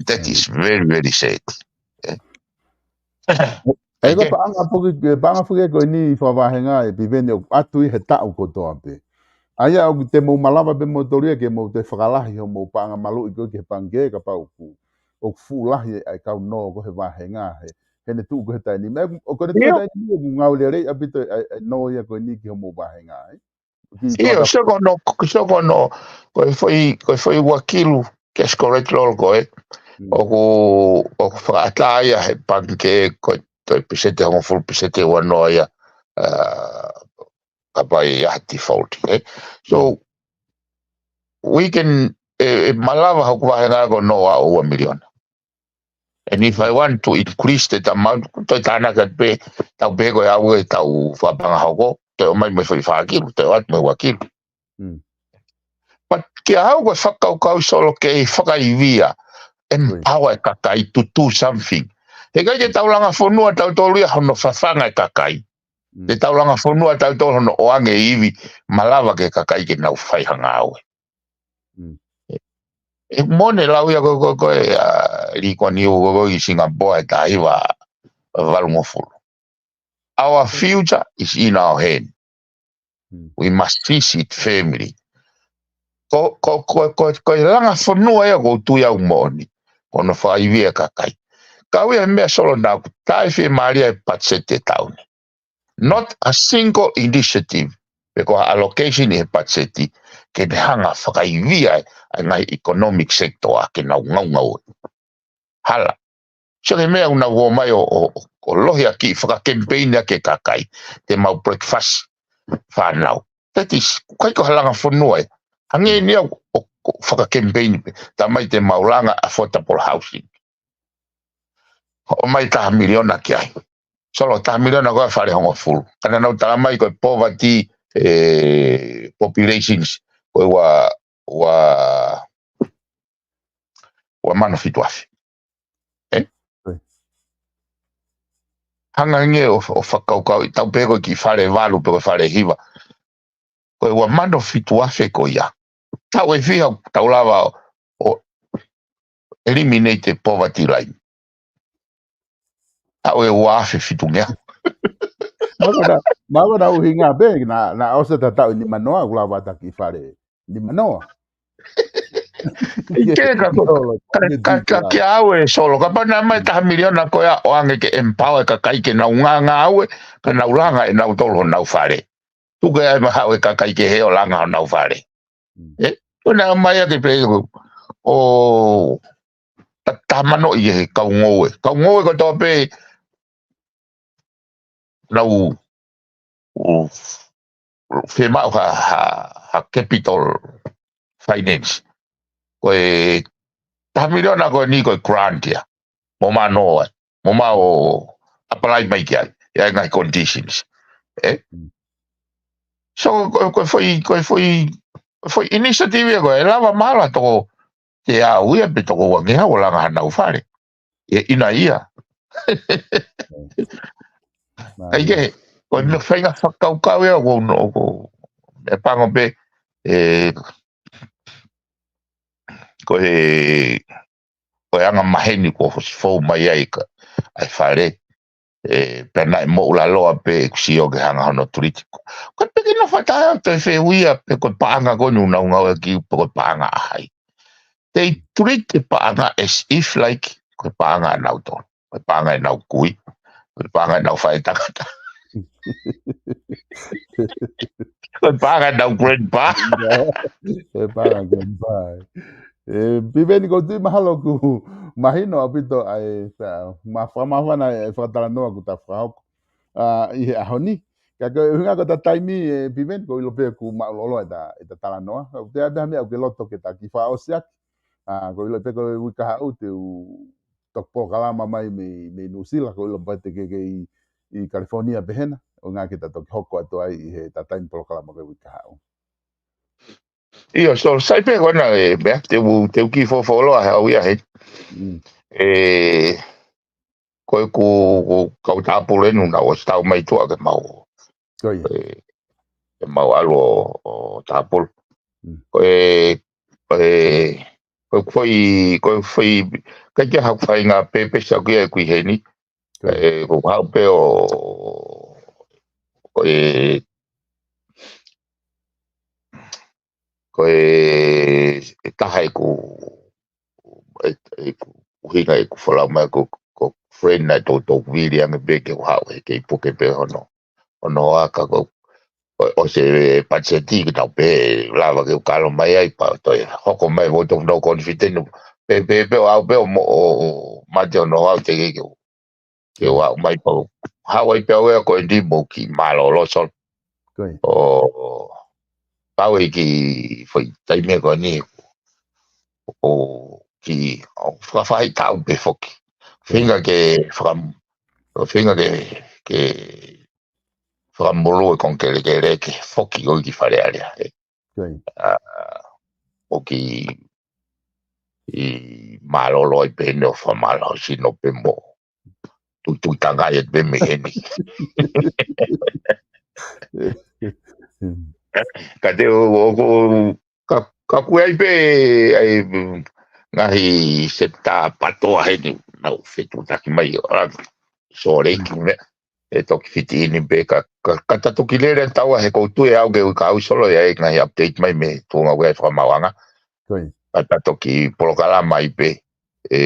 That is very, very sad. Eh? ʻE ko e paʻanga foki, e paʻanga foki ko eni fakavāhenga ʻe Piveni ʻoku ʻatu ʻi he taʻu kotoa pē. ʻA ia ʻoku te mou malava pē moutolu ia ke mou toe fakalahi hoʻomou paʻanga maluʻi ko ē ki he pangikē kapau ʻoku, ʻoku fuʻu lahi ʻa e kau nō ko ē he vāhenga he, heʻene tuʻu ko ē he taimi ni. Meʻa ʻoku, ʻoku ne tuʻu he taimi ni ʻoku ngāue lelei ʻaupito ʻa e, ʻa e nō ia ko eni ki hoʻomou vāhenga, e? Ki ʻIo, Tonga Tau Fitu. So ko hono, so ko hono, ko e foʻi, ko e foʻi ua kilu, cash correct lolo ko ē. Mm. ʻOku, ʻoku fakaʻatā ia he pangikē ko e toe peseti hongofulu peseti ua noa ia, uh, kapau ʻe ʻi ai ha default, eh? So, we can, e, e malava hoku vāhenga ko e nō ʻo ua miliona. And if I want to increase that amount, toe tānaki atu pē, tau pē ko e au e tau fakapaʻanga hoko, toe ʻomai mo e foʻi fā kilu, toe ʻoatu mo e ua kilu. Mm. But kiate au ko e fakakaukau Solo ke fakaivia, empower e kakai to do something. He ʻikai ke tau langa fonua tautolu ia hono fafanga e kakai. Mm. Te tau langa fonua tautolu hono ʻoange e ivi malava ki he kakai ke nau fai ha ngāue. Mm. E, e mone lau ia ko, ko, ko e, a, Lee Kuan Yew ko, ko ē ʻi Singapore he taha hiva valungofulu. Our future is in our hand. Mm. We must seize it firmly. Ko, ko, ko, ko, ko e langa fonua ia ʻoku ou tui au moʻoni. Ko hono fakaivia e kakai. Ka ʻoku ʻi ai e meʻa Solo naʻa ku taʻefiemālie he patiseti e taʻu ni. Not a single initiative, pe ko ha allocation ʻi he patiseti, ke ne hanga fakaivia e, ʻa e ngaahi economic sector ke nau ngaungaue. Hala. Sio ki he meʻa ʻoku nau ō mai ʻo, ʻo, ʻo lohi ʻaki fakakemipeini ʻaki e kakai, te mau breakfast fānau. That is, ʻikai ko ha langa fonua ia. Hangē ni au ʻo, ʻo fakakemipeini pē, tā mai te mau langa affordable housing. ʻOmai taha miliona ki ai. Solo, taha miliona ko e fale hongofulu. Ka naʻa nau tala mai ko e poverty, e, populations, ko e ua, ua, ua mano fitu afe. Eh? Hanga nge ʻo, ʻo fakakaukau ʻi tau pē ko e kiʻi fale valu pe ko e fale hiva. Ko e ua mano fitu afe ko ia. Tau e fiha, tau lava ʻo, ʻo eliminate e poverty line. Tau e ua afe fitu ngeau. Mako na, mako na uhinga pē, na, na ose ta tau ni manoa, ʻoku lava taki fale. Ni manoa. ʻIkai ke ka ko, ka, ka, ka kia au e Solo, kapau naʻe mai taha miliona ko ia ʻo ange ke empower e kakai ke nau ngāngāue, ka nau langa ʻe nautolu honau fale. Tuku ai ma haʻu e kakai kehe ʻo langa honau fale. Mm. Eh, ko naʻe mai ake pē ko, ʻo, ta, ta mano ʻi he kau ngoue. Kau ngoue ko tō pē nau, ʻo, ʻo, fiemaʻu ha, ha, ha capital finance. Ko e taha miliona ko eni ko e grant ia. Mo mano ai. Mo mau ʻo apply mai ki ai. ʻI ai e ngaahi conditions. Eh? Mm. So, ko, ko e foʻi, ko e foʻi, ko e foʻi initiative ia ko e lava mala toko te au ia pe toko ua ngeau ʻo langa hanau fale. E ina ia. Ai ke, ko e meʻa fainga fakakaukau ia ko no, ko, e pango pē, e, ko e, ko e anga maheni ko hosi fou mai ai ka, ai fale, e, pea naʻe moʻulaloa pē ʻeku sio ke hanga hono tuliti. Ko e peke no fatai au toe feuia pe ko e paʻanga ko eni ʻoku nau ngāueʻaki pe ko e paʻanga ʻa hai. Te i tuliti e paʻanga as if like ko e paʻanga ʻa nautolu. Ko e paʻanga ʻenau kui. Ko e paʻanga ʻenau faʻētangata. Ko e paʻanga ʻenau grandpa. Ko e paʻanga grandpa. E, Piveni ko tui mahalo ʻoku mahino ʻaupito ai, ta, ma fakamafana e fakatalanoa ʻoku ta fakahoko. A, ʻi he ʻaho ni. Ka ko e ʻuhinga ko ʻeta taimi e Piveni ko e ʻilo pē ʻoku māʻulolo ʻeta, ʻeta talanoa. Ka ʻoku ʻi ai pē ha meʻa ʻoku ke loto ke ta kiʻi fakaʻosi ʻaki. A, ko e ʻilo pē ko e uike kahaʻu te u toki polokalama mai mei, mei Nuʻusila, ko e ʻilo pē te ke kei ʻi, ʻi California pē hena, ʻo ngā ke ta toki hoko atu ai ʻi heʻeta taimi polokalama ko e uike kahaʻu. ʻIo, so, sai pē ko ena e meʻa, te u, te u kiʻi fofoloa he au ia he. Mm. E, ko e ku, ku kau tāpulu ʻe nuna, ʻosi tau mai tuʻa ke mau. Ko ia. E, ke mau ʻalu ʻo, ʻo tāpulu. Mm. Ko e, ko e, ko e foʻi, ko e foʻi, ʻikai ke haʻaku faʻahinga pēpesi ʻaʻaku ia ʻeku ʻi heni. Ko ia. E, ko haʻu pē ʻo, ko e, ko e, e taha ʻeku, e, ʻeku ʻuhinga ʻeku folau mai ko, ko friend naʻe toutou vili ange pē ke u haʻu he kei puke pē hono, hono aka ko, ko, ʻosi e patiseti ke tau pē, lava ke u kalo mai ai pea toe hoko mai ʻo tou no confident, pē, pē, pē, ʻo aʻu pē ʻo mo, ʻo, ʻo mate hono aka te ke, ke u ke u aʻu mai pau. Haʻu ai pē au ia ko eni mo kiʻi mālōlō Solo. Ko ia. ʻO pau e kiʻi foʻi taimi ko eni. ʻO kiʻi, ʻo fakafaʻahitaʻu pē foki. Ko ia. Feinga ke fakam-, feinga ke, ke fakamolū e kongkelekele ke foki ʻo ki Fale Alea. Ko ia. A, ʻo kiʻi mālōlō ai pē ʻene ʻofa mālōlō sino pē mo tuitui tangai atu pē mei heni. Ka te o, o, o, ka, ka ʻoku ʻi ai pē, ʻai, mm, ngaahi sekita pātoa heni, nau fetuʻutaki mai, ʻo, a, Sōleki meʻa. E toki fiti ini pē ka, ka, ka ta toki lele taua he ʻoku ou tui au ke uika au Solo ia e ngaahi update mai mei he tuʻunga ʻoku ʻi ai e fakamaauʻanga. Ko ia. Ka ta toki polokalama ai pē, e,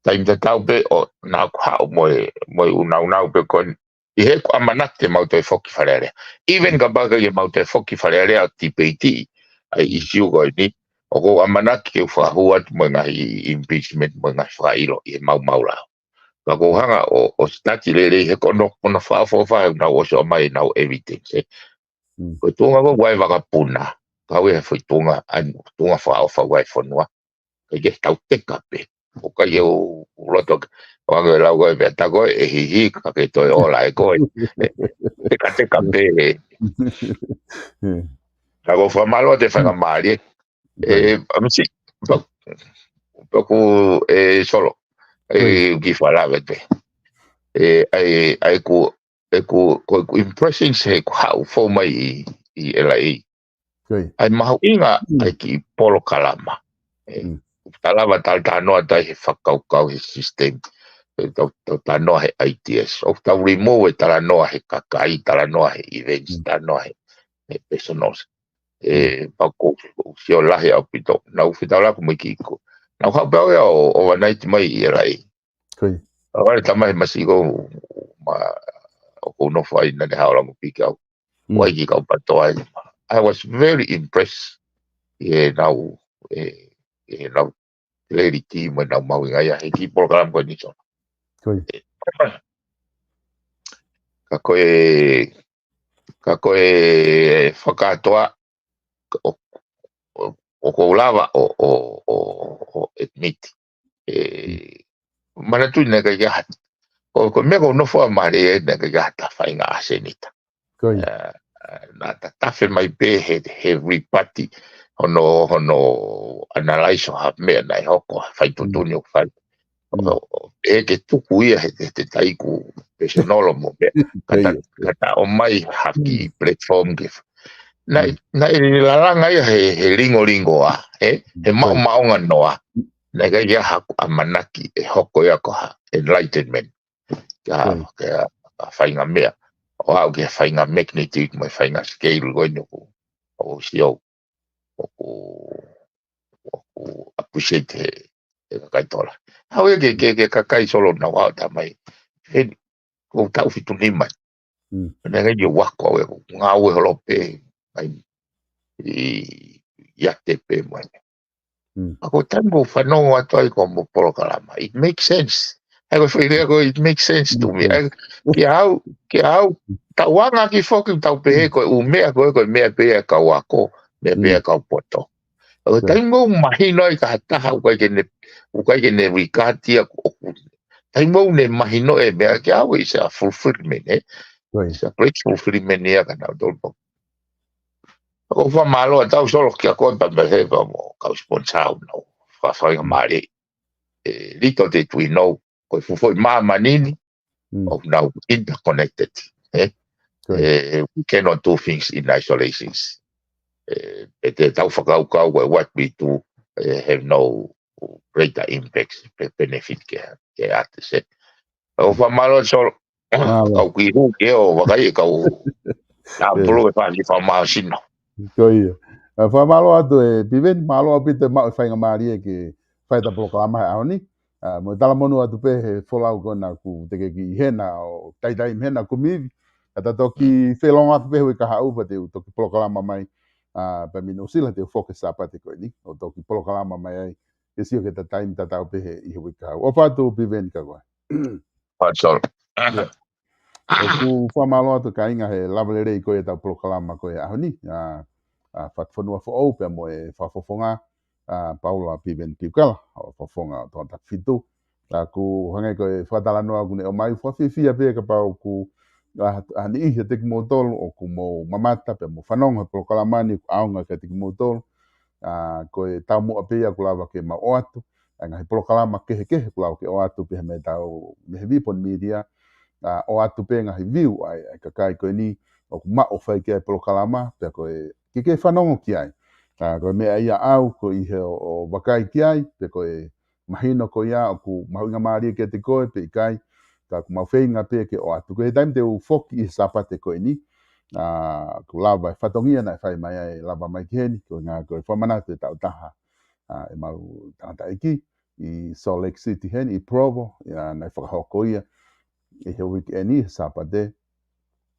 taimi tatau pē ʻo naʻa ku haʻu mo e, mo e ʻunaunau pē ko eni. ʻI heʻeku ʻamanaki te mau toe foki Fale Alea. Even kapau ʻikai ke mau toe foki Fale Alea ʻo tipeitiʻi ʻa e ʻisiū ko eni. ʻOku ou ʻamanaki ke u fakahū atu mo e ngaahi impeachment mo e ngaahi fakaʻilo ʻi he maumau lao. Ka ʻoku ou hanga ʻo, ʻo sitati lelei he ko hono, ko hono fakaʻofoʻofa he ʻoku nau ʻosi ʻomai ʻenau evidence, ē. Mm. Ko e tuʻunga ko ē ʻoku ʻi ai e vakapuna, kau ʻi he foʻi tuʻunga, ʻa e tuʻunga fakaʻofa ʻoku ʻi ai e fonua. ʻIkai ke tau teka pē. ʻOku ʻikai ke u loto ke, ʻoange lau ko e pea tā ko e hihi ka ke toe ola ʻe koe. Teka teka pē. Ka ʻoku ou fakamālō atu e faingamālie. ʻE, ʻamisi, pea ʻoku, ʻe, Solo. ʻE, ʻoku ou kiʻi fakalave pē. ʻE, ʻai, ʻai ʻoku, ʻe ʻoku, ko ʻeku impressions he ʻoku ou haʻu fou mai ʻi, ʻi L A. ʻAi mahuʻinga ʻa e kiʻi polokalama. ʻE, ʻoku ta lava talanoa atu he fakakaukau he system. ʻE, tau, tau talanoa he ideas. ʻOku tau remove e talanoa he kakai, talanoa he events, talanoa he, he personals. ʻE, pea ʻoku ou sio lahi ʻaupito. Naʻá ku fetaulaki mo e kiʻi ko. Naʻá ku haʻu pē au ia ʻo overnight mai ʻi L A. ʻAvale tamai masi ko ma ʻoku ou nofo ai naʻá ne haʻu ʻo lango piki au. ʻOku ʻi ai e kiʻi kau PTOA ai. I was very impressed. ʻI heʻenau, ʻe, ʻenau clarity mo ʻenau mahuʻinga ia he kiʻi polokalama ko eni, Solo. Ka ko e, ka ko e fakakātoa, ʻo, ʻo, ʻoku ou lava ʻo, ʻo, ʻo, ʻo admit. ʻE, manatuʻi naʻe ʻikai ke ʻi ai ha, ko, ko e meʻa ʻoku ou nofo ai Mālie, naʻe ʻikai ke ʻi ai ha faʻahinga ʻasenita. ʻE, naʻá ta tafe mai pē he, he rebuttal hono, hono analyze ʻo ha meʻa naʻe hoko, ha fai tuʻutuʻuni ʻoku fai. ʻO, ʻo, ʻe ke tuku ia he, he, he taimi ʻoku personal mo meʻa. Ka ta, ka ta ʻomai ha kiʻi platform ke fa-, naʻe, naʻe lalanga ia he, he lingolingoa, ʻe, he maʻomaʻonga noa. Naʻe ʻikai ke ʻi ai haku ʻamanaki ʻe hoko ia ko ha enlightenment. Ka, ka, ka faʻahinga meʻa. ʻO aʻu ki he faʻahinga magnitude mo e faʻahinga scale ko eni ʻoku, ʻoku sio, ʻoku, ʻoku appreciate he, he kakai tola. Haʻu ia ke, ke, ke kakai Solo naʻa nau tamai. He, ʻoku ou taʻu fitu nima. Naʻe ʻikai ke u ako au ia, ʻoku ou ngāue holo pē, ʻai, ʻi, ʻiate pē mai. Ka ko e taimi ʻoku ou fanongo atu ai ki hoʻomo polokalama. It makes sense. ʻAi ko e foʻi lea ko e, it makes sense to me. ʻAi, kia au, kia au, tau anga ki foki tau pehē ko e ʻū meʻa ko e, ko e meʻa pē ia ʻa e kau ako, meʻa pē ia ʻa e kau poto. ʻAi ko e taimi ʻoku ou mahino ai ki ha taha ʻoku ʻikai ke ne, ʻoku ʻikai ke ne regard ia ʻoku, taimi ʻoku ne mahino e meʻa kia au is a fulfillment, ʻe. It's a great fulfillment ia kia nautolu. ʻOku ou fakamālō atu au Solo kia koe pea mo e heva mo e kau sponsor ʻoku nau fakafaingamālie. ʻE, little did we know, ko e fuʻu foʻi māmani ni, ʻoku nau interconnected, ʻe? ʻE, we cannot do things in isolations. ʻE, ʻe te tau fakakaukau ko e what we do, ʻe, have no greater impacts pe benefit ke, ke ʻate se. ʻOku ou fakamālō atu Solo. Kau kiʻi hū ke ʻo vakai e kau. Nā pulu e fāngi fakamāsino. Ko ia. ʻE, fakamālō atu ʻe Piveni, mālō ʻaupito e maʻu e faingamālie ke fai ʻeta polokalama he ʻaho ni. ʻA, mo e talamonū atu pē he folau ko ena ʻoku te ke kiʻi ʻi hena ʻo taitai mei hena ʻoku mivi. Ka ta toki felongoaki pē he uike kahaʻu pea te u toki polokalama mai. ʻA, pea mei Nuʻusila te u foki he Sāpate ko eni. ʻO toki polokalama mai ai. Ke sio ki heʻeta taimi tatau pē he ʻi he uike kahaʻu. ʻOfa atu Piveni kia koe. Faʻa Solo. ʻOku fakamālō atu kāinga he lava lelei ko ia ʻetau polokalama ko ia he ʻaho ni. ʻA, ʻa, Fatufonua Foʻou pea mo e Fakafofonga, ʻa, Paula Piveni Piukala, ʻo Fakafofonga ʻo Tongatapu fitu. ʻA, ʻoku hangē ko e fakatalanoa ʻoku ne ʻomai, fakafiefia pē kapau ʻoku, ʻa, ʻa, niʻihi ʻiate kimoutolu ʻoku mou mamata pea mou fanongo he polokalama ni ʻoku ʻaonga kiate kimoutolu. ʻA, ko e taumuʻa pē ia ʻoku lava ke mau ʻoatu ʻa e ngaahi polokalama kehekehe ʻoku lava ke ʻoatu pē mei heʻetau, mei he Vipon Media, ʻa, ʻoatu pē ngaahi view ʻa e, ʻa e kakai ko eni ʻoku maʻu ʻo fai ki ai e polokalama, pea ko e ke ke fanongo ki ai. ʻA, ko e meʻa ia ʻaʻau, ko e ʻi he ʻo, ʻo vakai ki ai, pe ko e mahino ko ia ʻoku mahuʻingamālie kiate koe pe ʻikai, ka ʻoku mau feinga pē ke ʻoatu. Ko e taimi te u foki ʻi he Sāpate ko eni, ʻa, ʻoku lava e fatongia naʻe fai mai ai, lava mai ki heni, ko e ngaahi ko e fakamanatu e taʻu taha, ʻa, ʻemau tangataʻeiki ʻi Salt Lake City heni, ʻi Provo, ʻa, naʻe fakahoko ia ʻi he uike ni, he Sāpate.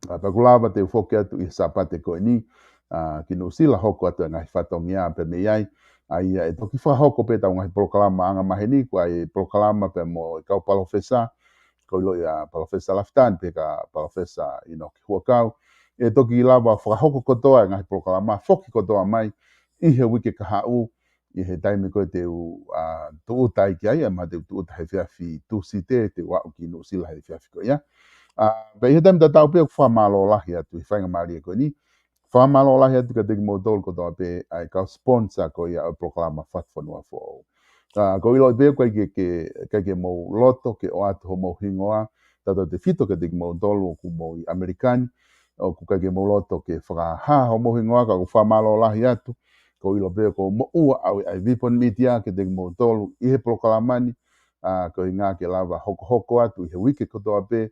ʻA, pea ʻoku lava te u foki atu ʻi he Sāpate ko eni, ʻa, ki Nuʻusila hoko atu e ngaahi fatongia pē mei ai. ʻA ia ʻe toki fakahoko pē ʻetau ngaahi polokalama anga maheni, ko e polokalama pea mo e kau palōfesa, ko e ʻilo ia Palōfesa Lafitani pea kia Palōfesa ʻInoke Huʻakau. ʻE toki lava fakahoko kotoa e ngaahi polokalama, foki kotoa mai ʻi he uike kahaʻu, ʻi he taimi ko ē te u, ʻa, tūʻuta ai ki ai, ʻa, mahalo te u tūʻuta he efiafi Tūsite, te u aʻu ki Nuʻusila he efiafi ko ia. ʻA, pea ʻi he taimi tatau pē ʻoku fakamālō lahi atu he faingamālie ko eni. Fakamālō lahi atu kiate kimoutolu kotoa pē ʻa e kau sponsor ko ia ʻo e polokalama Fatufonua Foʻou. ʻA, ʻoku ou ʻiloʻi pē ʻoku ʻikai ke, ke, ʻikai ke mou loto ke ʻoatu homou hingoa, tautautefito kiate kimoutolu ʻoku mou ʻi ʻAmelika ni, ʻoku ʻikai ke mou loto ke fakahā homou hingoa, ka ʻoku fakamālō lahi atu, ʻoku ou ʻilo pē ʻoku moʻua ʻa e, ʻa e Vipon Media kiate kimoutolu ʻi he polokalama ni, ʻa, ko e ʻuhinga ke lava hokohoko atu ʻi he uike kotoa pē,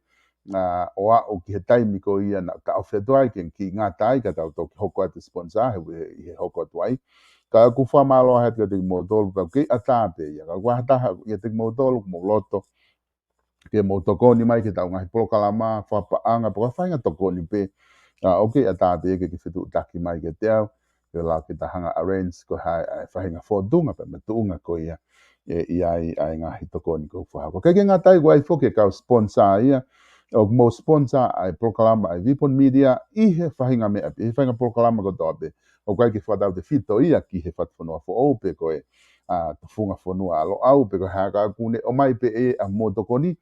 ʻa, ʻo aʻu ki he taimi ko ia naʻa tau taʻofi atu ai, ke kiʻi ngata ai, ka tau toki hoko atu sponsor, he, he, he hoko atu ai. Ka ʻoku fakamālō lahi atu kiate kimoutolu, ka ʻoku kei ʻatā pē ia, ka ʻoku ʻatā ʻiate kimoutolu, ʻoku mou loto ke mou tokoni mai ki heʻetau ngaahi polokalama, fakapaʻanga, pe ko ha faʻahinga tokoni pē. ʻA, ʻoku kei ʻatā pē ke, ke fetuʻutaki mai kiate au, ke lava ke ta hanga arrange ko e hā e faʻahinga fōtunga pea mo e tuʻunga ko ia ʻe ʻi ai ʻa e ngaahi tokoni ʻoku fakahoko. Kae ʻikai ke ngata ai, ʻoku ʻi ai foki e kau sponsor ia, ʻoku mou sponsor ʻa e polokalama ʻa e Vipon Media ʻi he faʻahinga meʻa pē, ʻi he faʻahinga polokalama kotoa pē. ʻOku ʻikai ke fakatautefito ia ki he Fatufonua Foʻou pe ko e, ʻa, Tufunga Fonua ʻa Loʻau pe ko e hā, ka ʻoku ne ʻomai pē ʻe ia ʻa hoʻomou tokoni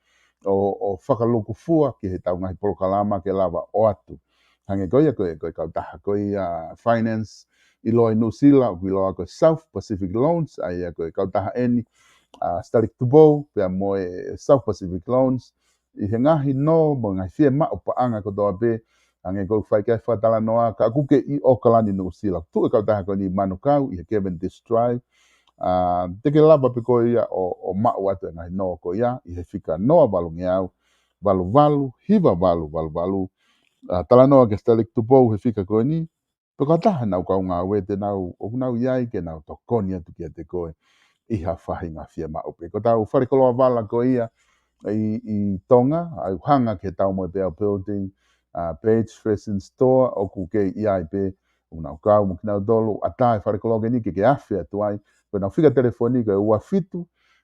ʻo, ʻo fakalūkufua ki heʻetau ngaahi polokalama ke lava ʻoatu. Hangē ko ia ko e, ko e kautaha ko ia finance ʻi loa ʻi Nuʻusila, ʻoku ʻiloa ko e South Pacific Loans, ʻa ia ko e kautaha eni ʻa Staliki Tupou, pea mo e South Pacific Loans, ʻi he ngaahi nō mo e ngaahi fiemaʻu paʻanga kotoa pē, hangē ko e fai ki ai e fakatalanoa, ka ʻoku kei ʻi ʻAokalani Nuʻusila. Tuʻu e kautaha ko eni ʻi Manukau, ʻi he Cavendish Drive. ʻA, te ke lava pē koe ia ʻo, ʻo maʻu atu e ngaahi nō ko ia, ʻi he fika noa valungeau, valu valu, hiva valu, valu valu. ʻA, talanoa kia Staliki Tupou he fika ko eni, pe ko ha taha ʻenau kau ngāue te nau, ʻoku nau ʻi ai ke nau tokoni atu kiate koe ʻi ha faʻahinga fiemaʻu pē. Ko ʻetau falekoloa vala ko ia ʻi, ʻi Tonga, ʻa ia ʻoku hanga ki he Taumoepeau Building, ʻa, Page Fashion Store, ʻoku kei ʻi ai pē, ʻoku nau kau mo kinautolu, ʻatā e falekoloa ko eni ke ke afe atu ai, ko ʻenau fika telefoni ko e ua fitu,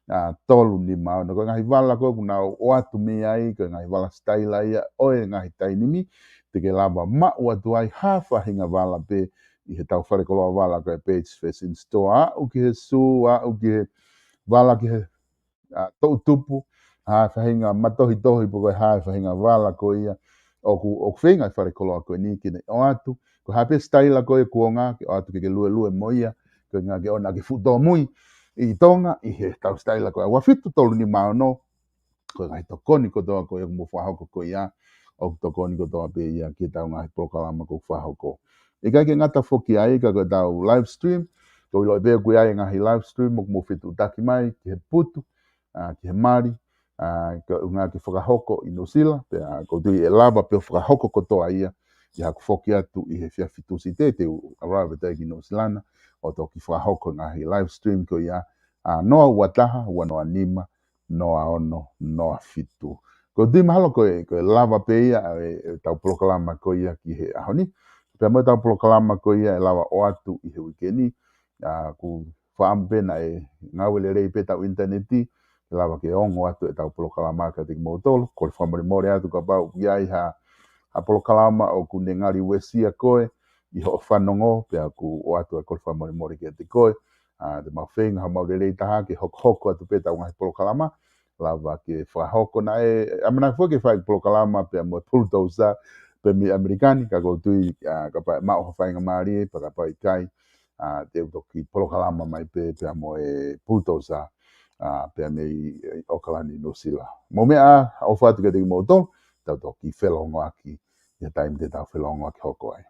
ʻa, tolu nima ono. Ko e ngaahi vala ko ē ʻoku nau ʻoatu mei ai, ko e ngaahi vala sitaila ia ʻo e ngaahi taimi ni, te ke lava maʻu atu ai ha faʻahinga vala pē ʻi heʻetau falekoloa vala ko e Page Fashion Store, aʻu ki he sū, aʻu ki he vala ki he, ʻa, toʻutupu, ha faʻahinga matohitohi pe ko e hā e faʻahinga vala ko ia ʻoku, ʻoku feinga e falekoloa ko eni ke ne ʻoatu, ko e hā pē sitaila ko ē ʻoku ʻaonga ke ʻoatu ke ke luelue mo ia, ko e ʻuhinga ke ʻoua naʻa ke fuʻu tōmui ʻi Tonga ʻi heʻetau sitaila ko e ua fitu tolu nima ono, ko e ngaahi tokoni kotoa ko ē ʻoku mou fakahoko ko ia, ʻoku tokoni kotoa pē ia ki heʻetau ngaahi polokalama ʻoku fakahoko. ʻIkai ke ngata foki ai ka ko ʻetau live stream, ʻoku ou ʻiloʻi pē ʻoku ʻi ai e ngaahi live stream ʻoku mou fetuʻutaki mai, ki he putu, ʻa, ki he mali, ʻa, ko e ʻuhinga ke fakahoko ʻi Nuʻusila, pea ʻoku ou tui ʻe lava pē ʻo fakahoko kotoa ia, ʻi haʻaku foki atu ʻi he efiafi Tūsite, te u arrive atu ai ki Nuʻusila na, ʻo toki fakahoko e ngaahi live stream ko ia, ʻa, noa ua taha, ua noa nima, noa ono, noa fitu. ʻOku ou tui mahalo ko e, ko e lava pē ia ʻa e, ʻetau polokalama ko ia ki he ʻaho ni. Pea mo ʻetau polokalama ko ia ʻe lava ʻoatu ʻi he uike ni, ʻa, ʻoku fakaʻamu pē naʻe ngāue lelei pē ʻetau ʻinitaneti, ke lava ke ongo atu ʻetau polokalama kiate kimoutolu. Kole fakamolemole atu kapau ʻoku ʻi ai ha, ha polokalama ʻoku ne ngali uesia koe ʻi hoʻo fanongo, pea ʻoku ʻoatu e kole fakamolemole kiate koe. ʻA, te mau feinga haʻamau lelei taha ke hokohoko atu pē ʻetau ngaahi polokalama, lava ke fakahoko. Naʻe ʻamanaki foki ke fai polokalama pea mo e Bulldozer pē mei ʻAmelika ni, ka ʻoku ou tui, ʻa, kapau ʻe maʻu ha faingamālie, pea kapau ʻikai, ʻa, te u toki polokalama mai pē, pea mo e Bulldozer, ʻa, pea mei, ʻi ʻAokalani Nuʻusila. Mou meʻa ā, ʻofa atu kiate kimoutolu, tau toki felongoaki, ʻi he taimi te tau felongoaki hoko ai.